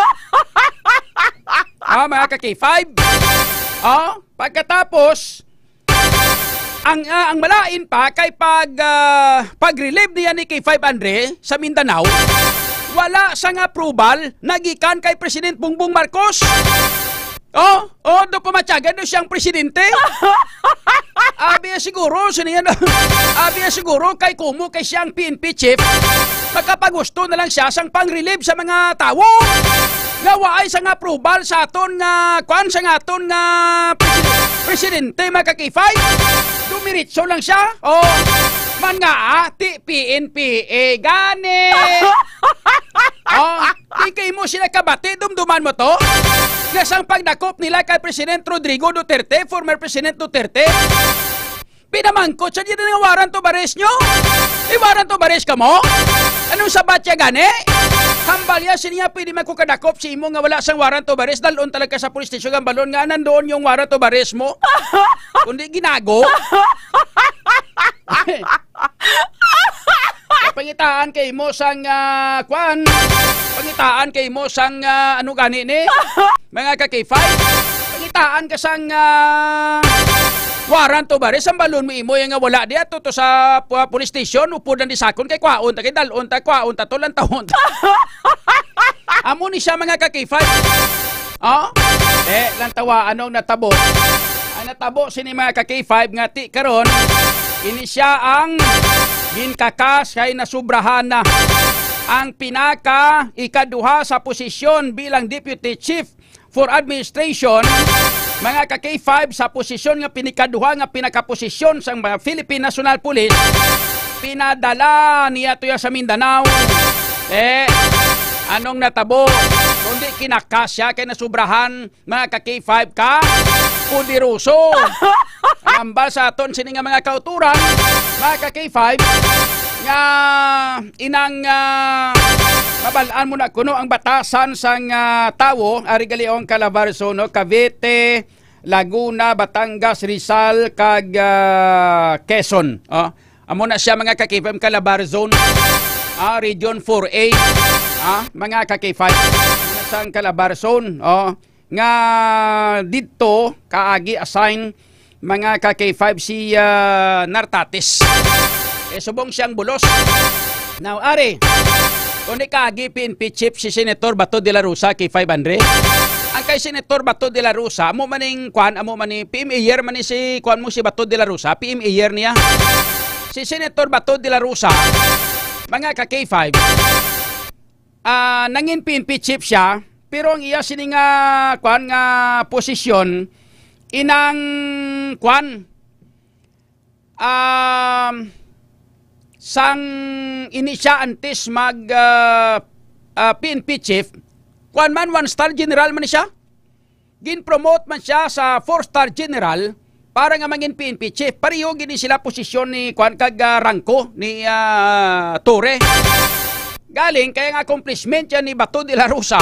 Ah, mga ka-K five. Ah, pagkatapos, ang, ah, ang malain pa kay pag, ah, pag-relieve niya ni K five Andre sa Mindanao, wala sang approval nagikan kay President Bongbong Marcos. Oh, oh, do pumatyagan do siyang presidente. Abi siguro, sino yan? Abi siguro kay kumo kay siyang P N P chief, makapagusto na lang siya sang pang-relieve sa mga tawo. Nga waay sang approval sa aton nga, kwan, sa nga aton nga presi-, presidente, mga ka-K five. Dumiritso lang siya. Oh, man nga, ah, ti P N P A gani. Oh, di kay mo sila kabati, dumduman mo to? Nga sang pagdakop nila kay President Rodrigo Duterte, former President Duterte, pinamangkot siya, "Di na nga warrant of arrest nyo? May warrant of arrest ka mo? Anong sabat siya gani?" Hambal niya, sini nga, "Pwede man ko kadakop sa imo nga wala sang warrant of arrest, dalon talaga sa police station ang balon nga nandoon yung warrant of arrest mo." Kundi ginago. Pangitaan kay mo sang, ah, kwan. Pangitaan kay mo sang, ah, ano gani ni? Mga ka-K five. Pangitaan ka sang, ah, warrant of arrest. Ang balon mo imo yung nga wala di ato to sa pu-, police station. Upod ang disakon kay kwaon ta, kay dalon ta, kwaon ta, to lang taon. Amo ni siya, mga ka-K five. Oh? Eh, lang tawa, anong natabo? Ang natabo sini, mga ka-K five, nga ti karon, ini siya ang ginkakas kay nasubrahan na ang pinaka ikaduha sa posisyon bilang Deputy Chief for Administration, mga ka-K five, sa posisyon nga pinikaduha nga pinakaposisyon sang mga Philippine National Police, pinadala niya tuya sa Mindanao. Eh, anong natabo? Kundi kinakas siya kay nasubrahan, mga ka-K five, ka poderoso. Ang hambal sa aton sini nga mga kauturan, mga ka-K five, nga inang, ah, mabal-an mo na kuno ang batasan sang, ah, tawo, ari gali ang Calabarzon, no? Cavite, Laguna, Batangas, Rizal, kag, ah, Quezon. Oh, amo na siya, mga ka-K five, Calabarzon. Ah, Region four A. Ah, mga ka-K five. Amo na siyang Calabarzon. Oh, nga didto kaagi assign, mga ka-K five, si, ah, Nartates. Eh, subong siyang bulos. Now, ari, kundi kaagi P N P chief si Senator Bato de la Rosa, K five Andre. Ang kay Senator Bato de la Rosa, amo maning kwan, amo man ni P M A year man ni si kwan mo si Bato de la Rosa, P M A year niya. Si Senator Bato de la Rosa, mga ka-K five, ah, nangin P N P chief siya, pero ang iya sini nga, kwan, nga posisyon, inang, kwan, um, sang ini siya antes mag, ah, ah, P N P chief, kuwan man, one star general man siya. Gin-promote man siya sa four star general para nga mangin P N P chief. Pareho gid ni sila posisyon ni kuwan kag, ah, rangko ni, ah, Torre. Galing kay ang accomplishment yan ni Bato de la Rosa.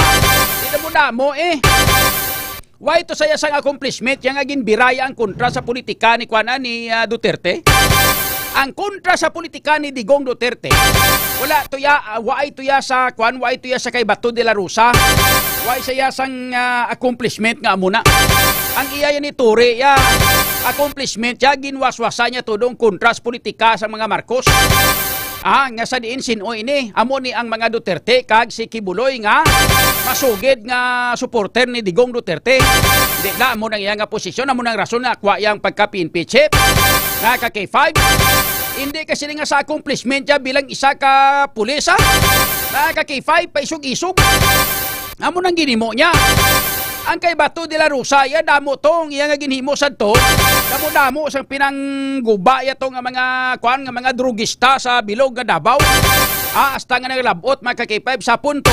Di na mo damo eh. Why to saya sang accomplishment yang nga ginbiraya ang kontra sa politika ni kuwan, ah, ni, ah, Duterte? Ang kontra sa politika ni Digong Duterte, wala to ya, ah, waay to ya sa kuwan, waay to ya sa kay Bato de la Rosa. Waay saya sang, ah, accomplishment nga amo na. Ang iya yan ni Torre, ya, accomplishment ya, ginwaswasa niya tudong kontra sa politika sa mga Marcos. Ah, nga sa diin sin-o ini, amo ni ang mga Duterte kag si Kibuloy nga masugid nga supporter ni Digong Duterte. Di na, amo nang iya nga posisyon, amo nang rason nga akwa yang pagka P N P chief nga ka K five. Hindi kasi nga sa accomplishment niya bilang isa ka pulis, ha? Mga ka K five, paisog-isog. Amo nang ginhimo niya. Ang kay Bato de la Rosa, iya damo tong iya nga ginhimo sadto. Damo-damo sang pinangguba iya to nga mga, kuan, nga mga drugista sa bilog nga Davao. Ah, hasta nga naglabot, mga ka K five, sa punto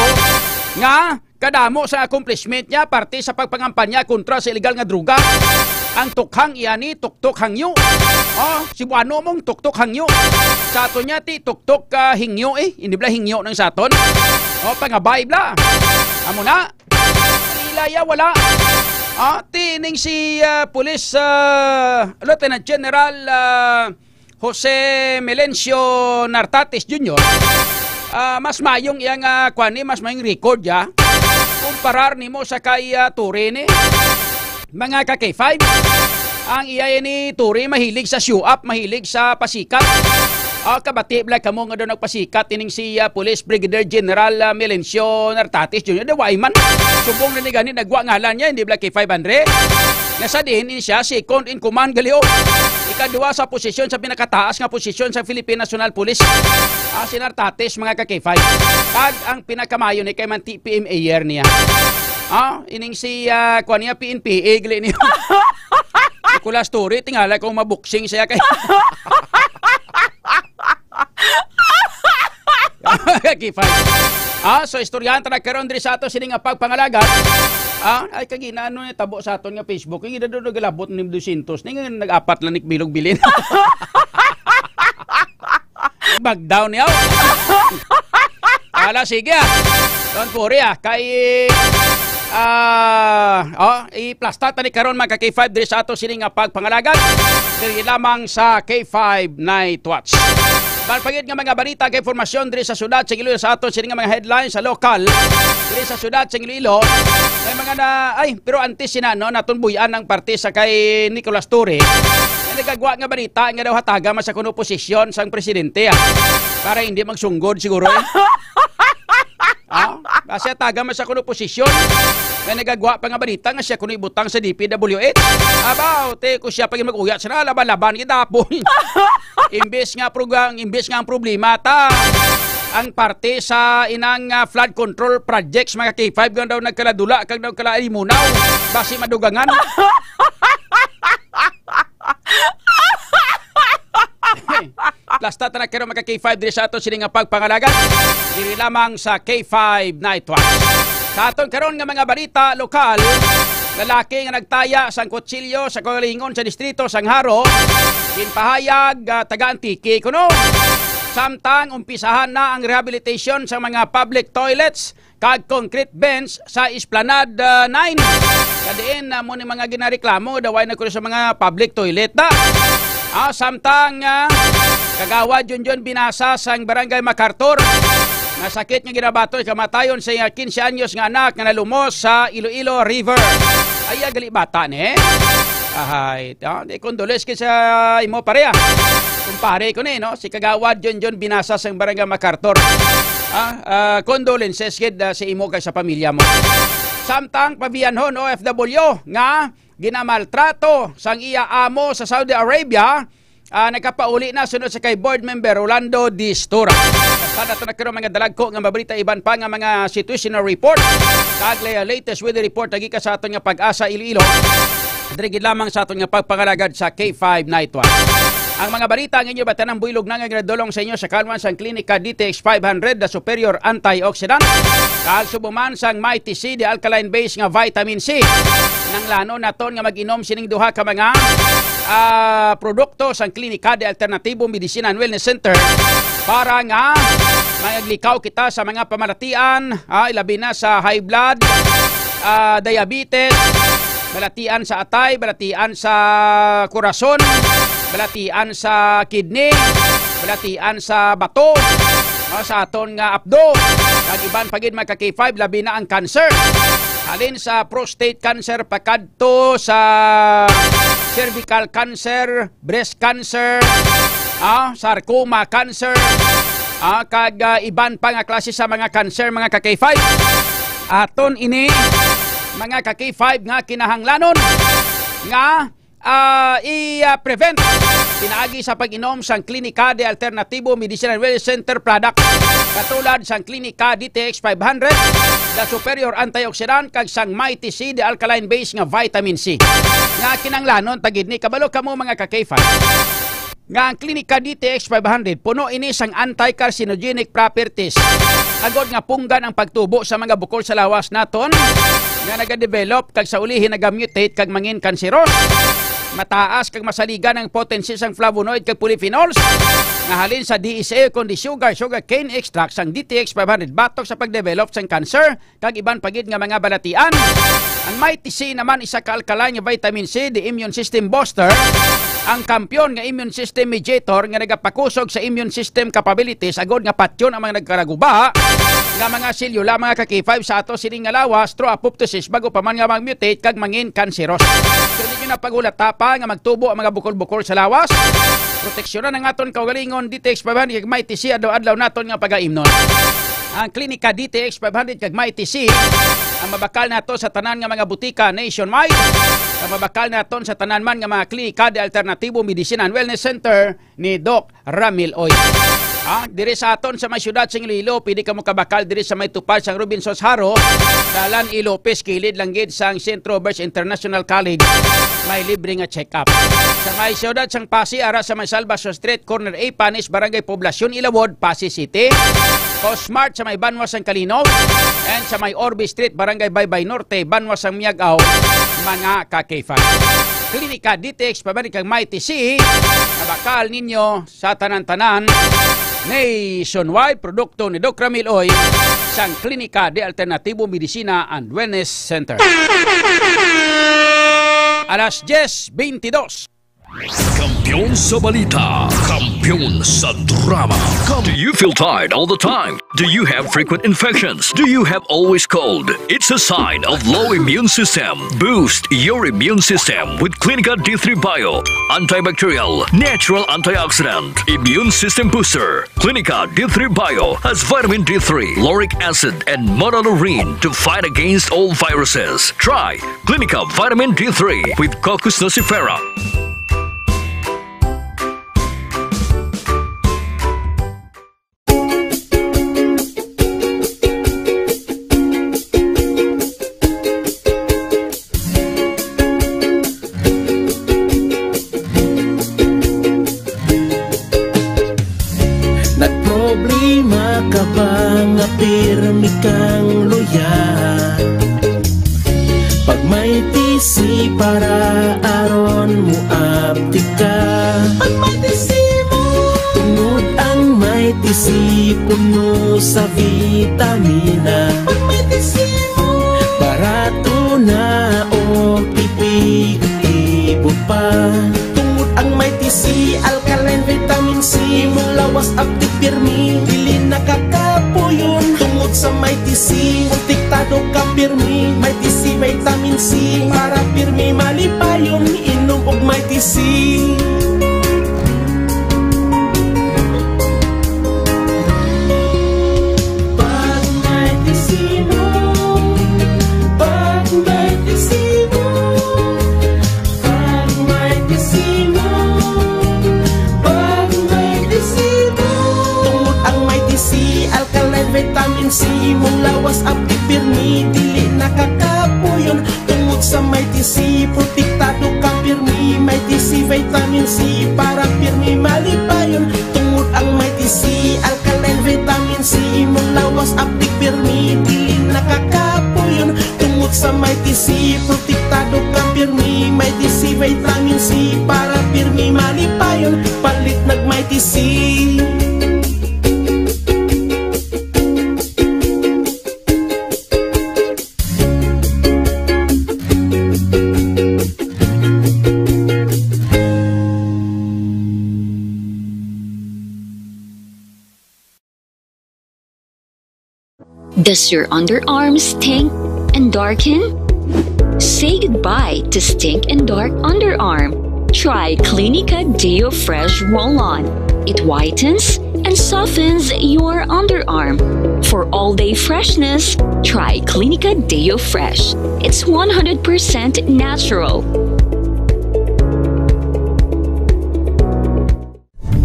nga kadamo sa accomplishment niya parte sa pagpangampanya kontra sa illegal nga droga. Ang tukhang iya ni tuktok hangyo. Oh, Cebuano mong tuktok hangyo. Sa ato niya ti tuktok, ah, hingyo eh. Hindi bala hingyo nang sa aton. Oh, pangabay bala. Amo na. Ilaya wala. Ah, tining si, ah, Police, ah, Lieutenant General, ah, Jose Melencio Nartates Junior, ah, mas mayong iya nga, kuan ni, mas mayong record ya kumparar nimo sa kay, ah, Torre ni. Mga ka K five, ang iya ni Torre mahilig sa show up, mahilig sa pasikat. Ah, kabati bala kamo nga daw nagpasikat ining si, ah, Police Brigadier General, ah, Melencio Nartates Junior. Daw ay man, subong na ni gani nagwa ngalan niya, hindi bala K five hundred. Nga sa diin ini siya, second in command, gali, oh. Ikadua sa posisyon, sa pinakataas nga posisyon sa Philippine National Police. Ah, si Nartates, mga ka K five. Kag ang pinakamayo ni kay man T P M ayer niya. Ah, ining si, ah, kuan niya, P N P A, gali niya. Kula story, tingala kung maboxing siya kay K five. Ah, so istoryahan ta na karon diri sa ato sini nga pagpangalagad. Ah, ay kagina ano ni tabo sa aton nga Facebook. Yung idadod nagalabot ni dosyentos, ni nga nag-apat lang ni bilog bilin. Bagdaw niya. Ala, sige, ah. Don't worry, ah. Kay, ah, oh, i-plasta ta ni karon, mga ka K five, diri sa ato sini nga pagpangalagad. Diri lamang sa K five Night Watch. Ban pa gid nga mga balita kay formasyon diri sa syudad sa Iloilo sa aton sini nga mga headlines sa lokal. Diri sa syudad sa Iloilo, may mga na, ay, pero antes sina, no, naton buy-an ang parte sa kay Nicolas Torre. Nga nagagwa nga balita nga daw hataga man sa kuno posisyon sang presidente, ah. Para hindi magsunggod siguro, eh. Ah, kasi hataga man sa kuno posisyon. Nga nagagwa pa nga balita nga siya kuno ibutang sa D P W H. Abaw, te, ko siya pa gid mag-uya, sana laban-laban gid hapon. Imbes nga program, imbes nga ang problema ta ang parte sa inang, ah, flood control projects, mga K five, nga daw nagkaladula kag daw kalaalimunaw, basi madugangan. Plasta ta na karon, mga K five, diri sa ato sini nga pagpangalagad. Diri lamang sa K five Night Watch. Sa aton karon nga mga balita lokal, lalaki nga nagtaya sang kutsilyo sa kaugalingon sa distrito sang Jaro, ginpahayag, ah, taga Antique kuno. Samtang umpisahan na ang rehabilitation sa mga public toilets kag concrete bench sa Esplanade, ah, nine. Kadiin, ah, mo ni mga ginareklamo, daw ay nagkulo sa mga public toilet na. Ah, samtang, ah, Kagawad Junjun Binasa sang Barangay MacArthur, nasakit nga ginabaton kamatayon sa iya quince anyos nga anak nga nalumos sa Iloilo River. Ay, gali bata ni. Ahay, ah, di condolence kay sa imo, pare, ah. Kumpare ko ni, no? Si Kagawad Junjun Binasa sang Barangay MacArthur. Ah, ah, condolences gid, ah, sa imo kag sa pamilya mo. Samtang pabiyanhon, O F W, nga ginamaltrato sang iya amo sa Saudi Arabia, ah, nakapauli na sunod sa kay Board Member Rolando Distura. Sa nato na karon mga dalagko nga mabalita, iban pa nga mga situational report, kag la-, latest weather report lagi ka sa aton nga Pag-asa Iloilo. Diri gid lamang sa aton nga pagpangalagad sa K five Night Watch. Ang mga balita ang inyo batanan buylog na nga ginadulong sa inyo sa kalwan sang Klinika D T X five hundred, the superior antioxidant. Kag subo man sang Mighty C, the alkaline base nga vitamin C. Nanglanon naton nga mag-inom sining duha ka mga, ah, produkto sang Klinika de Alternativo Medicina and Wellness Center para nga maglikaw kita sa mga pamalatian, ah, ilabi na sa high blood, ah, diabetes, balatian sa atay, balatian sa korason, balatian sa kidney, balatian sa bato, ah, sa aton nga apdo, kag iban pa gid, mga ka-K five, labi na ang cancer. Halin sa prostate cancer pakadto sa cervical cancer, breast cancer, ah, sarcoma cancer, ah, kag, ah, iban pa nga klase sa mga cancer, mga ka-K five. Aton ini, mga ka-K five, nga kinahanglanon nga, ah, i-prevent pinaagi sa pag-inom sang Klinika de Alternativo Medicinal Wellness Center product, katulad sang Klinika D T X five hundred, the superior antioxidant, kag sang Mighty C, the alkaline base nga vitamin C. Nga kinanglanon ta gid ni, kabalo kamo, mga ka-K five, nga ang Klinika D T X five hundred puno ini sang anti-carcinogenic properties, agod nga punggan ang pagtubo sa mga bukol sa lawas naton nga nagadevelop kag sa ulihi nagamutate kag mangin kanseros. Mataas kag masaligan ang potency sang flavonoid kag polyphenols nga halin sa D S A, kundi sugar, sugar cane extract sang D T X five hundred, batok sa pagdevelop sang cancer kag iban pa gid nga mga balatian. Ang Mighty C naman, isa ka alkaline nga vitamin C, the immune system booster, ang kampiyon nga immune system mediator nga nagapakusog sa immune system capabilities agod nga patyon ang mga nagkaraguba nga mga selula, mga ka-K five, sa ato sining nga lawas through apoptosis, bago pa man nga mag-mutate kag mangin kanseros. So, di nyo na paghulata pa nga magtubo ang mga bukol-bukol sa lawas. Proteksyonan ang aton kaugalingon, D T X five hundred kag Mighty C, adlaw-adlaw naton nga pagaimnon. Ang Klinika D T X five hundred kag Mighty C ang mabakal nato sa tanan nga mga butika nationwide, kag mabakal naton sa tanan man nga mga klinika de alternatibo, medicine and wellness center ni Doc Ramil Oy. Ah, diri sa aton sa may siyudad sa Iloilo, pwede kamo kabakal diri sa may tupad sang Robinsons Jaro, Dalan E. Lopez, kilid lang gid sang Saint Robert's International College. May libre nga check-up. Sa may siyudad sang Passi, ara sa may Salvacion Street, corner A, Panis, Barangay Poblacion, Ilawod, Passi City. Cosmart sa may banwa sang Calinog, and sa may Orbe Street, Barangay Baybay Norte, banwa sang Miag-ao, mga ka-K five. Klinika D T X five hundred kag Mighty C, nabakal ninyo sa tanan-tanan. Nationwide, produkto ni Doc Ramil Oy, sang Klinika de Alternatibo Medicina and Wellness Center. Alas diyes beintidos. Kampiyon sa balita, kampiyon sa drama. Do you feel tired all the time? Do you have frequent infections? Do you have always cold? It's a sign of low immune system. Boost your immune system with Clinica D three Bio, antibacterial, natural antioxidant, immune system booster. Clinica D three Bio has vitamin D three, lauric acid, and monolaurin to fight against all viruses. Try Clinica Vitamin D three with Cocos nucifera. Nagproblema ka ba nga pirmi kang luya? Pag may T C para aron moaptik ka. Pag may T C mo. Tungod ang may T C puno sa vitamina. Pag may T C mo. Barato na o epektibo pa. Tungod ang may T C, alkaline vitamin C, imong lawas aptik pirmi, dili nakakapuyon. Tungod sa may T C, protektado ka pirmi, may T C vitamin C, para pirmi malipayon, inom og may T C. Pag may T C mo, pag may T C mo, pag may T C mo, pag may T C mo. Tungod ang may T C, alkaline vitamin C, imong lawas aptik pirmi, dili nakakapuyon. Tungod sa may T C, protektado ka pirmi, may T C vitamin C, See. Does your underarm stink and darken? Say goodbye to stink and dark underarm. Try Clinica Deo Fresh Roll-On. It whitens and softens your underarm. For all-day freshness, try Clinica Deo Fresh. It's one hundred percent natural.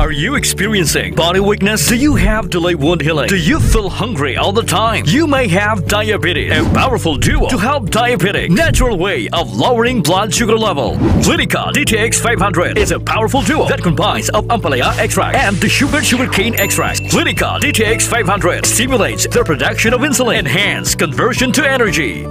Are you experiencing body weakness? Do you have delayed wound healing? Do you feel hungry all the time? You may have diabetes. A powerful duo to help diabetic. Natural way of lowering blood sugar level. Clinica D T X five hundred is a powerful duo that combines of ampalaya extract and the sugar sugarcane extract. Clinica D T X five hundred stimulates the production of insulin, enhance conversion to energy.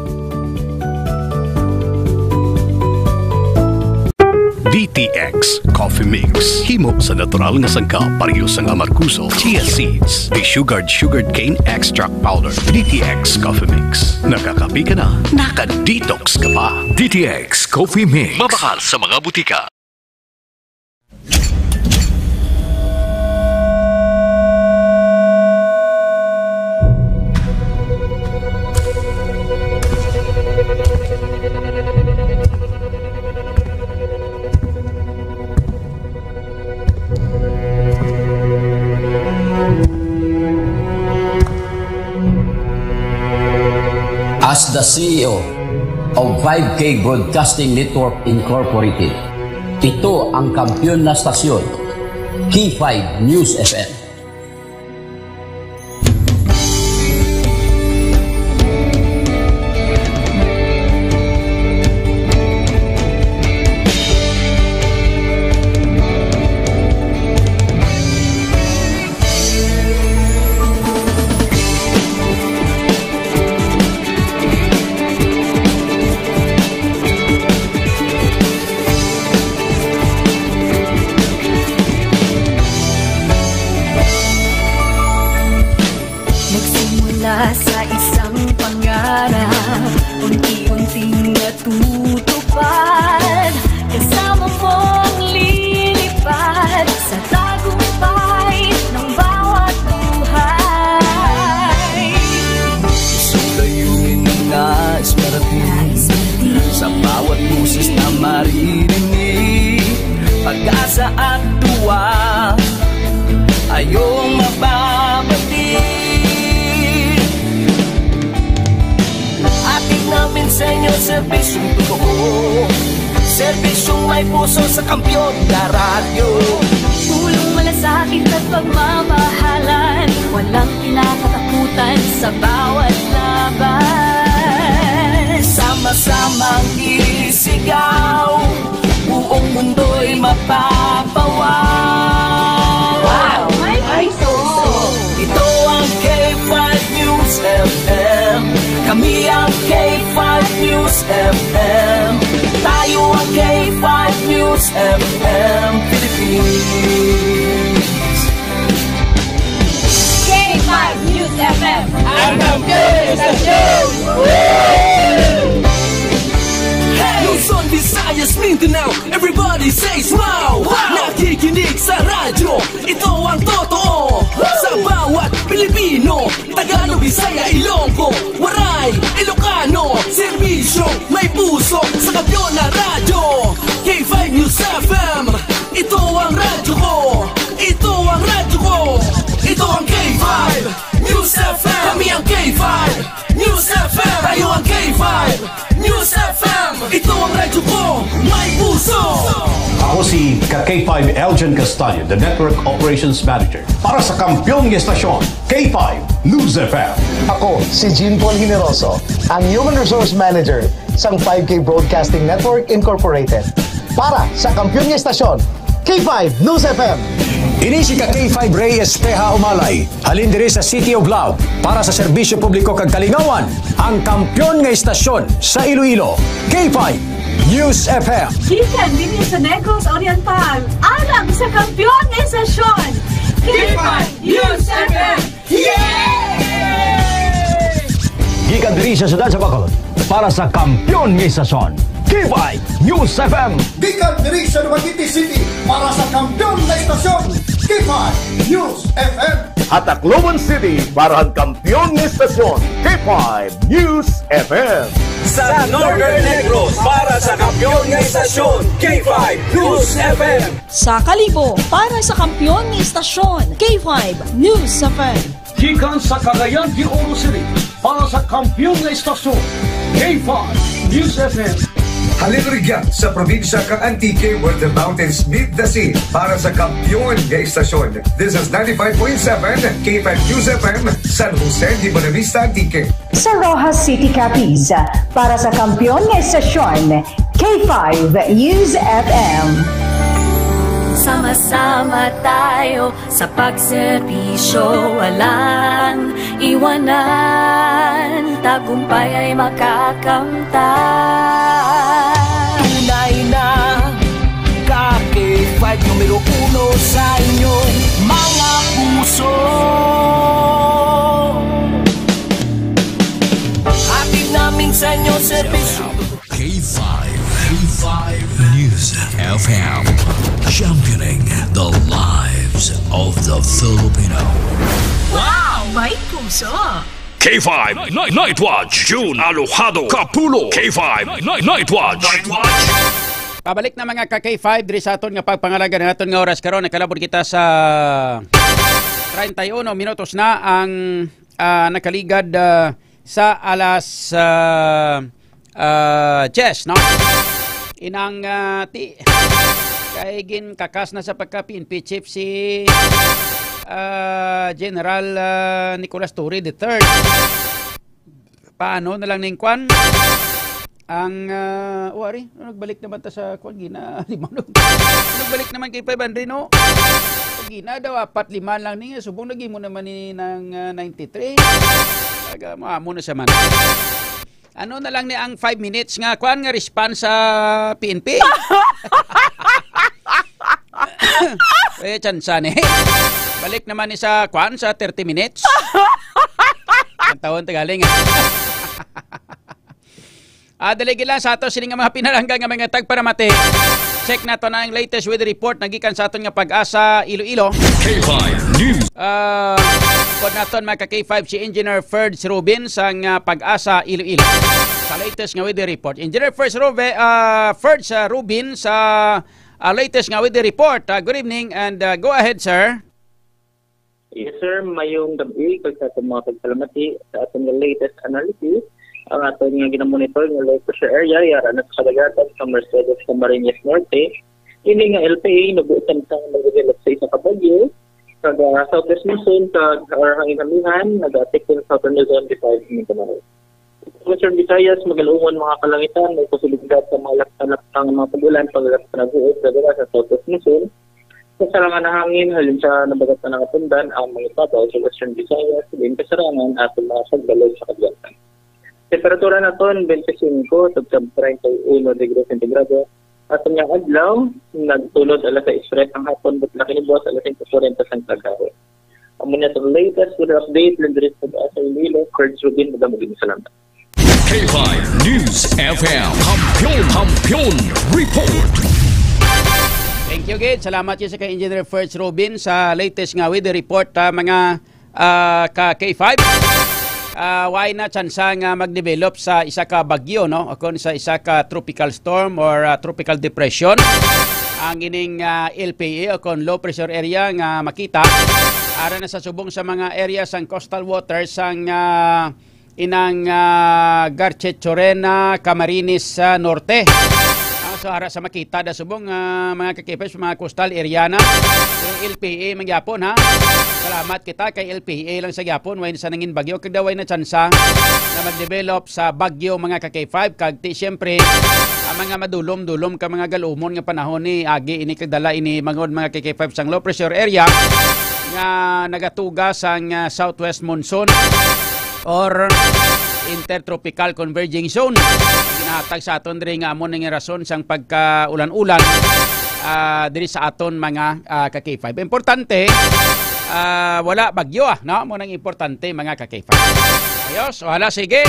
D T X Coffee Mix. Himo sa natural nga sangkap, pareho sang amargoso, chia seeds, desugared sugarcane extract powder. D T X Coffee Mix. Nakakape ka na, naka-detox ka pa. D T X Coffee Mix. Mabakal sa mga butika. As the C E O of five K Broadcasting Network Incorporated, ito ang kampiyon na stasyon, K five News F M. Nagsimula sa isang pangarap, unti-unting natutupad. Kasama mong lilipad sa tagumpay ng bawat buhay. Isang layunin na nais marating, sa bawat boses na maririnig, pag-asa at tuwa, ayong mababati. Hatid namin sa inyo serbisyong totoo, serbisyong may puso sa Kampiyon na Radyo. Pulong malasakit at pagmamahalan, walang kinakatakutan sa bawat laban. Sama-samang isigaw, buong mundo'y mapapawaw. Wow! May puso! Ito ang K five News F M. Kami ang K five News F M. Tayo ang K five News F M Philippines. K five News F M, ang kampiyon sa show! Hey! Luzon, Visayas, Mindanao, everybody says wow! Wow! Nakikinig sa radyo, ito ang totoo. Sa bawat Pilipino, Tagalog, Bisaya, Ilonggo, Waray, Ilocano, serbisyo, may puso, sa kampiyon na radyo. K five News F M, ito ang radyo ko. Ito ang radyo ko. Ito ang K five News F M. Kami ang K five News F M. Tayo ang K five News F M. Ito ang radyo ko. May puso. Ako si ka K five Elgin Castaño, the Network Operations Manager, para sa kampiyon nga estasyon, K five News F M. Ako si Jean Paul Generoso, ang Human Resource Manager sang five K Broadcasting Network Incorporated. Para sa kampiyon nga estasyon, K five News F M. Ini si ka K five Ray Espeha Umalay, halin diri sa City of Love, para sa serbisyo publiko kag kalingawan, ang kampiyon nga estasyon sa Iloilo, K five News F M. Gikan dinhi sa Negros Oriental, alang sa kampiyon nga estasyon, Sa siyudad sa Bacolod, para sa kampiyon nga istasyon, K five News F M. Gikan diri sa Dumaguete City, para sa kampiyon nga istasyon, K five News F M. Sa Tacloban City, para sa kampiyon nga istasyon, K five News F M. Sa Northern Negros, para sa kampiyon nga istasyon, K five News F M. Sa Kalibo, para sa kampiyon nga istasyon, K five News F M. Gikan sa Cagayan de Oro City, para sa kampiyon nga istasyon, K five News F M. Halin rugya sa probinsya kang Antique, where the mountains meet the sea, para sa kampiyon nga istasyon. This is ninety-five point seven K five News F M, San Jose de Buenavista, Antique. Sa Roxas City, Capiz, para sa kampiyon nga istasyon, K five News F M. Sama-sama tayo sa pagserbisyo, walang iwanan, tagumpay ay makakamtan. Tunay na ka K five numero uno sa inyong mga puso. Hatid namin sa inyo serbisyo. K five, K five News F M, championing the lives of the Filipino. Wow! May puso! K five Night, Night Watch, June Alojado, Kapulo. K five Night, Night Watch. Night Watch. Pabalik na, mga ka K five, diri sa aton nga pagpangalaga ng aton nga oras karon. Nakalabot kita sa treinta y uno minutos na ang, ah, nakaligad, ah, sa alas, ah, ah, diyes, no? Inang, ah, ti-, kay ginkakas na sa pagka-P N P chief si, ah, General, ah, Nicolas Torre the third. Paano na lang ning kwan? Ang, ah, wari, nagbalik naman ta sa kwan, gina, lima, no? Nagbalik naman kay five hundred, no? Gina daw, apat, lima lang ni, subong nagimo naman ni ng, ah, ninety-three. Taga, maamo na siya man. Ano na lang ni ang five minutes nga kwan nga response sa P N P? Eh, tsansa ni. Balik naman ni sa kwan sa thirty minutes. Ang taon tagaling, ah. Ah, daligi lang sa ato sini nga mga pinalangga nga mga tagparamati. Check nato na ang latest weather report na gikan sa aton nga Pag-asa Iloilo. K five News. Ah, pod naton, mga ka K five, si Engineer Ferds Rubin sang, ah, Pag-asa Iloilo. Sa latest nga weather report, Engineer Ferds Rube-, ah, Ferds, ah, Rubin sa, ah, latest nga weather report. Ah, good evening and, ah, go ahead, sir. Yes, sir. Mayong gabi kag sa atong mga pagsalamati sa atong latest analysis. Ang aton nga ginamonitor nga low pressure area yara na sa kadagatan sa Mercedes, Camarines Norte. Ini nga L P A nabuotan sa magdevelop sa isa ka bagyo kag, ah, southwest monsoon kag, ah, hangin amihan nagaapekto sa southern Luzon, Visayas, ug Mindanao. Sa Western Visayas, magalungon mga kalangitan, may posibilidad sa mga lapta-lapta nga mga pag-ulan, pag-ulan sa nag-uod sa lugar sa southwest monsoon. Sa sarangan na hangin, halin sa nabagatan nga tundan ang mga ibabaw sa Western Visayas, din kasarangan ato mga pagbalod sa kadagatan. Temperatura naton, twenty-five to treinta y uno degrees centigrado. Aton nga adlaw, nagtulod alas sais tres ang hapon, butlak ini buwas alas singko kuwarenta sang kagahapon. Amo na ang latest weather update, lang diri sa Pag-asa Iloilo, Kurt Rubin, madamo gid salamat. K five News F M, Kampiyon, Kampiyon Report. Thank you, gid. Salamat gid sa kay Engineer Ferds Rubin sa latest nga weather report, ah, mga, ah, ka K five. Ah, why na tsansa nga mag-develop sa isa ka bagyo, no? O kon sa isa ka tropical storm or, ah, tropical depression ang ining, ah, L P A o kon low pressure area nga makita. Ara na sa subong sa mga area sang coastal waters sang, ah, inang, ah, Garchitorena, Camarines, ah, Norte. Ah, so, ara sa makita da subong, ah, mga ka K five, mga coastal area na. Pero L P A man gyapon, ha. Salamat kita kay L P A lang sa gyapon, way na sa nangin bagyo, kag daw way na tsansa na mag-develop sa bagyo, mga ka K five, kag ti, siyempre, ang mga madulom-dulom ka mga galumon nga panahon ni agi ini kag dala ini mangod, mga ka K five, sang low pressure area nga nagatuga sang, ah, southwest monsoon or intertropical converging zone. Ginahatag sa aton diri nga amo ning rason sang pagkaulan-ulan, ah, diri sa aton mga, ah, ka K five. Importante, ah, wala bagyo, ah, no? Amo nang importante, mga ka K five. Ayos, wala, sige.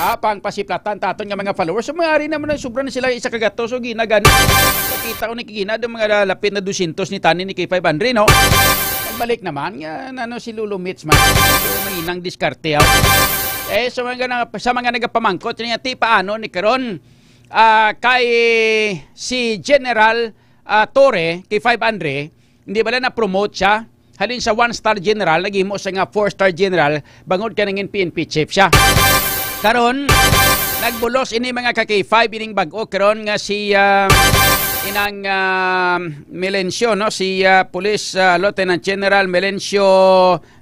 Ah, pang pasiplatan taton nga mga followers. So, maaari naman ang sobra na sila isa ka gatos. So, ginagana. Kita ko ni Kigina, ang mga lapit na dosyentos ni Tani ni K five Andre, no? Nagbalik naman nga, ano, si Lolo Mitch man. So, mahinang diskarte, ah. Eh, sa mga, na- sa mga nagapamangkot, niya, ti paano ni karon, ah, kay si General, ah, Torre, K five Andre, hindi bala na-promote siya? Halin sa one-star general, naghimo sa nga four-star general, bangod ka nangin P N P chief siya. Karon, nagbulos ini, mga ka-K five, ining bag-o karon nga si, ah, inang, ah, Melencio, no? Si, ah, Police, ah, Lieutenant General Melencio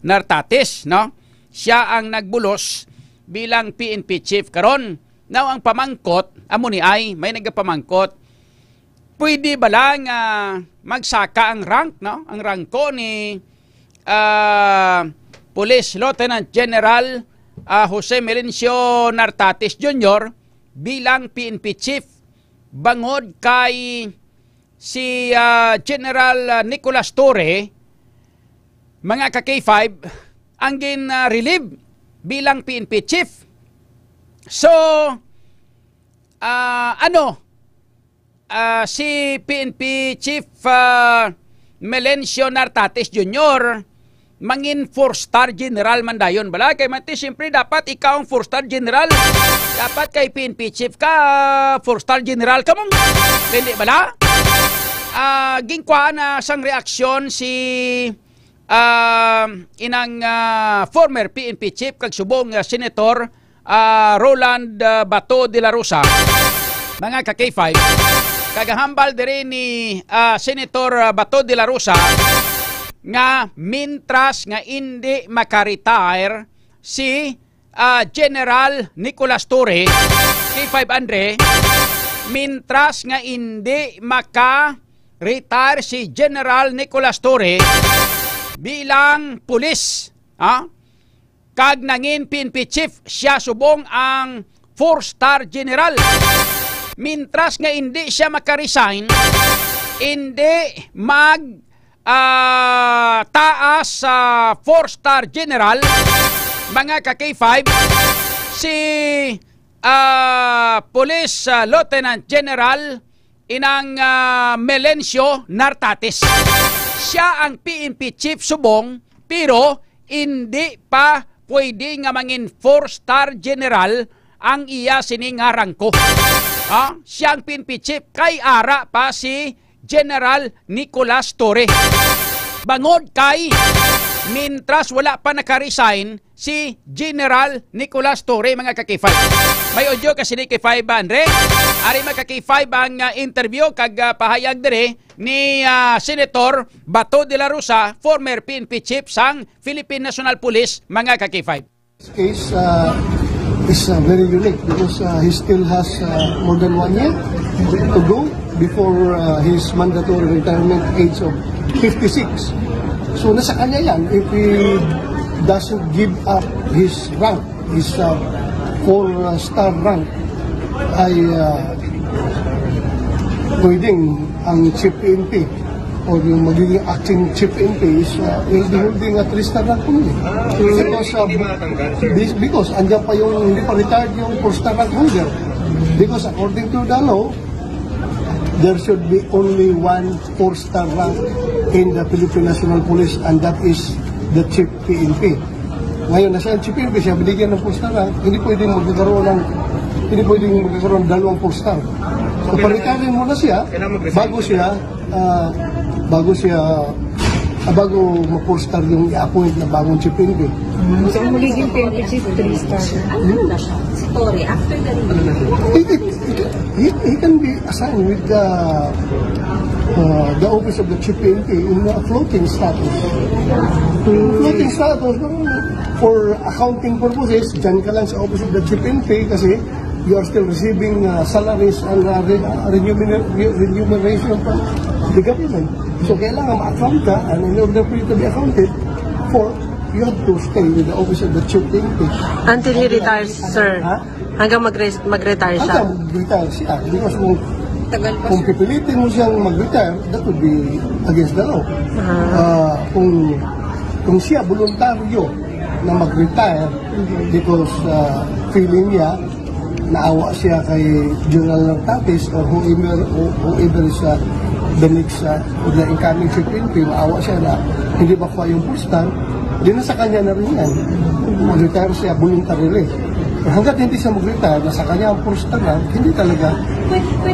Nartates, no? Siya ang nagbulos bilang P N P chief karon. Now, ang pamangkot, amo ni ay, may nagapamangkot, pwede bala nga magsaka ang rank, no? Ang rangko ni, ah, Police Lieutenant General, ah, Jose Melencio Nartates Junior bilang P N P chief, bangod kay si, ah, General, ah, Nicolas Torre, mga ka-K five, ang gin, ah, relieve bilang P N P chief. So, ah, ano, ah, si P N P Chief, ah, Melencio Nartates Junior, mangin four-star general man dayon bala. Kay mati, siyempre, dapat ikaw ang four-star general. Dapat kay P N P chief ka, four-star general ka mong. Hindi bala? Ah, ginkuha na sang reaksyon si, ah, inang, ah, former P N P chief kag subong, ah, Senator, ah, Roland, ah, Bato de la Rosa, mga ka-K five, kagahambal diri ni, ah, Senator, ah, Bato de la Rosa nga mintras nga indi maka-retire si, ah, General Nicolas Torre, K five Andre, mintras nga indi maka-retire si General Nicolas Torre bilang pulis, ha? Kag nangin P N P chief, siya subong ang four-star general. Mintras nga indi siya maka-resign, indi mag, ah, taas sa four-star general, mga ka-K five, si, ah, Police, ah, Lieutenant General inang, ah, Melencio Nartates. Siya ang P N P chief subong, pero indi pa pwede nga mangin four-star general ang iya sini nga rangko. Ha? Siya ang P N P chief kay ara pa si General Nicolas Torre. Bangod kay mintras wala pa naka-resign si General Nicolas Torre, mga ka-K five. May audio ka sini, K five, Andre? Ari, mga ka-K five, ang, ah, interview kag, ah, pahayag diri ni, ah, Senator Bato de la Rosa, former P N P chief sang Philippine National Police, mga ka-K five. This case, uh, is, uh, very unique because, uh, he still has, uh, more than one year to go before, uh, his mandatory retirement age of fifty-six. So, nasa kanya yan if he doesn't give up his rank, his, uh, four-star rank, ay, uh, pwedeng ang chief P N P or yung magiging acting chief P N P is, uh, will be holding a three-star rank only. Because, uh, be- because andyan pa yung hindi pa retired yung four-star rank holder. Because according to the law, there should be only one four-star rank in the Philippine National Police, and that is the chief P N P. Ngayon, nasa chief P N P siya, binigyan ng four-star rank, hindi pwedeng magkakaroon ng, hindi pwedeng magkakaroon ng dalawang four-star. So, pa-retire muna siya, bago siya, ah, bago siya, ah, bago ma-four-star yung i-appoint na bagong chief P N P. So, ang magiging P N P chief, three-star. Ano na siya? Si Torre, after the release. He, he, he, he can be assigned with the, uh, the office of the chief P N P in a floating status. Floating status, for accounting purposes, dyan ka lang sa office of the chief P N P kasi you are still receiving, uh, salaries and, uh, re- uh, remunera- re- remuneration from the government. So, kailangan ma-account ka, and in order for you to be accounted for, you have to stay with the office of the chief P N P. Until he retires, sir. Ha? Hanggang mag-, mag-retire siya. Hanggang mag-retire siya. Because kung, Tagal pa kung siya. Pipilitin mo siyang mag-retire, that would be against the law. Ah. Ah, kung, kung siya voluntaryo na mag-retire because, uh, feeling niya naawa siya kay General Nartates or whoever, who- whoever is, uh, the next, uh, or the incoming C P N P, maawa siya na hindi makuha yung four star, di na sa kanya na rin yan. Mag-retire siya voluntarily. Hanggat hindi siya mag-retire, na sa kanya ang four star lang, hindi talaga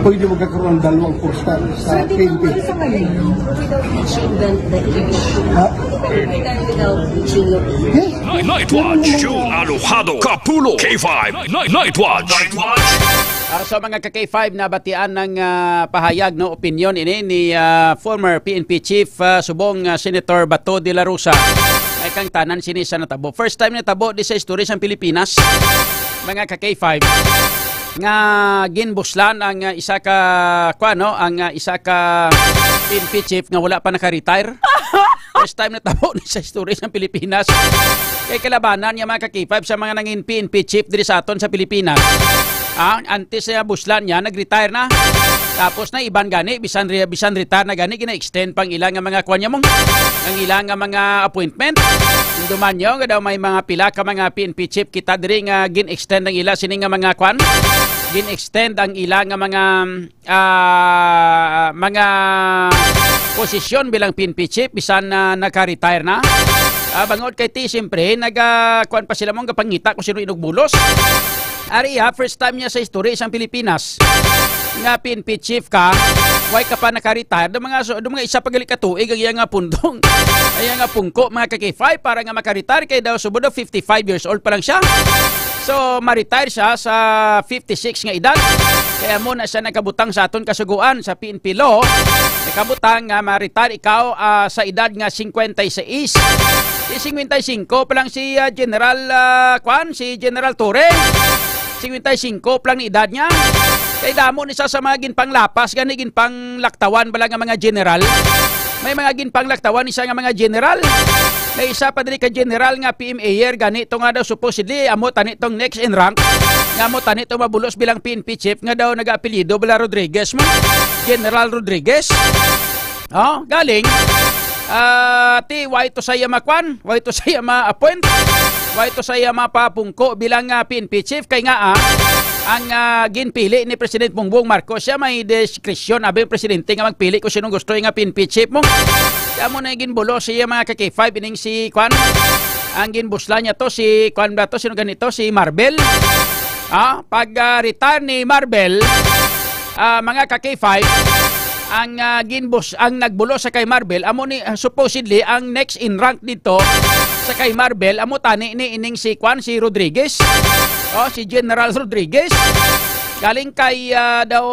pwede magkakaroon ng dalawang four star sa P N P. Without reaching the, the age. Ha? Without reaching your age. Yes. Night, Night Watch, June Alojado, Kapulo, K five, Night, Night Watch. Para sa mga ka K five, nabatian ng, ah, pahayag, no, opinion ini ni, ah, former P N P chief, ah, subong, ah, Senator Bato de la Rosa. Ay kang tanan sini sa natabo. First time natabo di sa istorya sang Pilipinas, mga ka K five, nga ginbuslan ang, ah, isa ka, kwa, no, ang, ah, isa ka P N P chief nga wala pa naka-retire. First time natabo ni sa istorya sang Pilipinas. Kay kalabanan niya, mga ka K five, sa mga nangin P N P chief diri sa aton sa Pilipinas. Ah, antes niya buslan niya, nag-retire na. Tapos na iban gani, bisan re-, bisan retire na gani, gina-extend pang ila nga mga kwan niya mong, ang ila nga mga appointment. Induman nyo nga daw may mga pila ka mga P N P chief kita diri nga gin-extend ang ila sini nga mga kwan. Gin-extend ang ila nga mga, ah, mga posisyon bilang P N P chief, bisan na naka-retire na. Ah, bangod kay ti, siyempre, naga, kwan pa sila mong gapangita kung sino inugbulos. Ari, ha, first time niya sa history sang Pilipinas nga P N P chief ka, why ka pa naka-retire? Do mga, so, do mga isa pa gali ka tuig ang iya nga pundong, ang iya nga pungko, mga ka K five, para nga maka-retire kay daw subod daw fifty-five years old pa lang siya. So, ma-retire siya sa fifty-six nga edad. Kaya mo na siya nakabutang sa aton kasuguan sa P N P law. Nakabutang nga ma-retire ikaw, ah, sa edad nga singkwenta y seis. Di singkwenta y singko pa lang si, ah, General, ah, kwan, si General Torre. Singkwenta y singko pa lang ni edad niya. Kay damo ni sa, sa mga ginpanglapas, gani ginpanglaktawan bala nga mga general. May mga ginpanglaktawan ni sa nga mga general. May isa pa diri ka general nga P M ayer, gani to nga daw supposedly amo tani tong next in rank. Nga amo tani to mabulos bilang P N P chief nga daw nag-apelyido bala Rodriguez mo. General Rodriguez. Oh, galing. Ah, ti, why to saya makwan? Why to saya ma-appoint? Why to saya mapapungko bilang, ah, P N P chief? Kay nga, ah, ang, ah, ginpili ni President Bongbong Marcos, siya may diskresyon, abi ang presidente nga magpili kung sinong gusto nga P N P chief mo. Kaya mo na yung ginbulo siya, mga ka K five, ining si kwan. Ang ginbusla niya to, si kwan ba to? Sino ganito? Si Marbel. Ah, pag, ah, retire ni Marbel, ah, mga ka K five, ang, ah, ginbus-, ang nagbulo sa kay Marbel, amo ni, ah, supposedly, ang next in rank dito sa kay Marbel, amo tani ni ining si kwan, si Rodriguez. Oh, si General Rodriguez. Galing kay, ah, daw,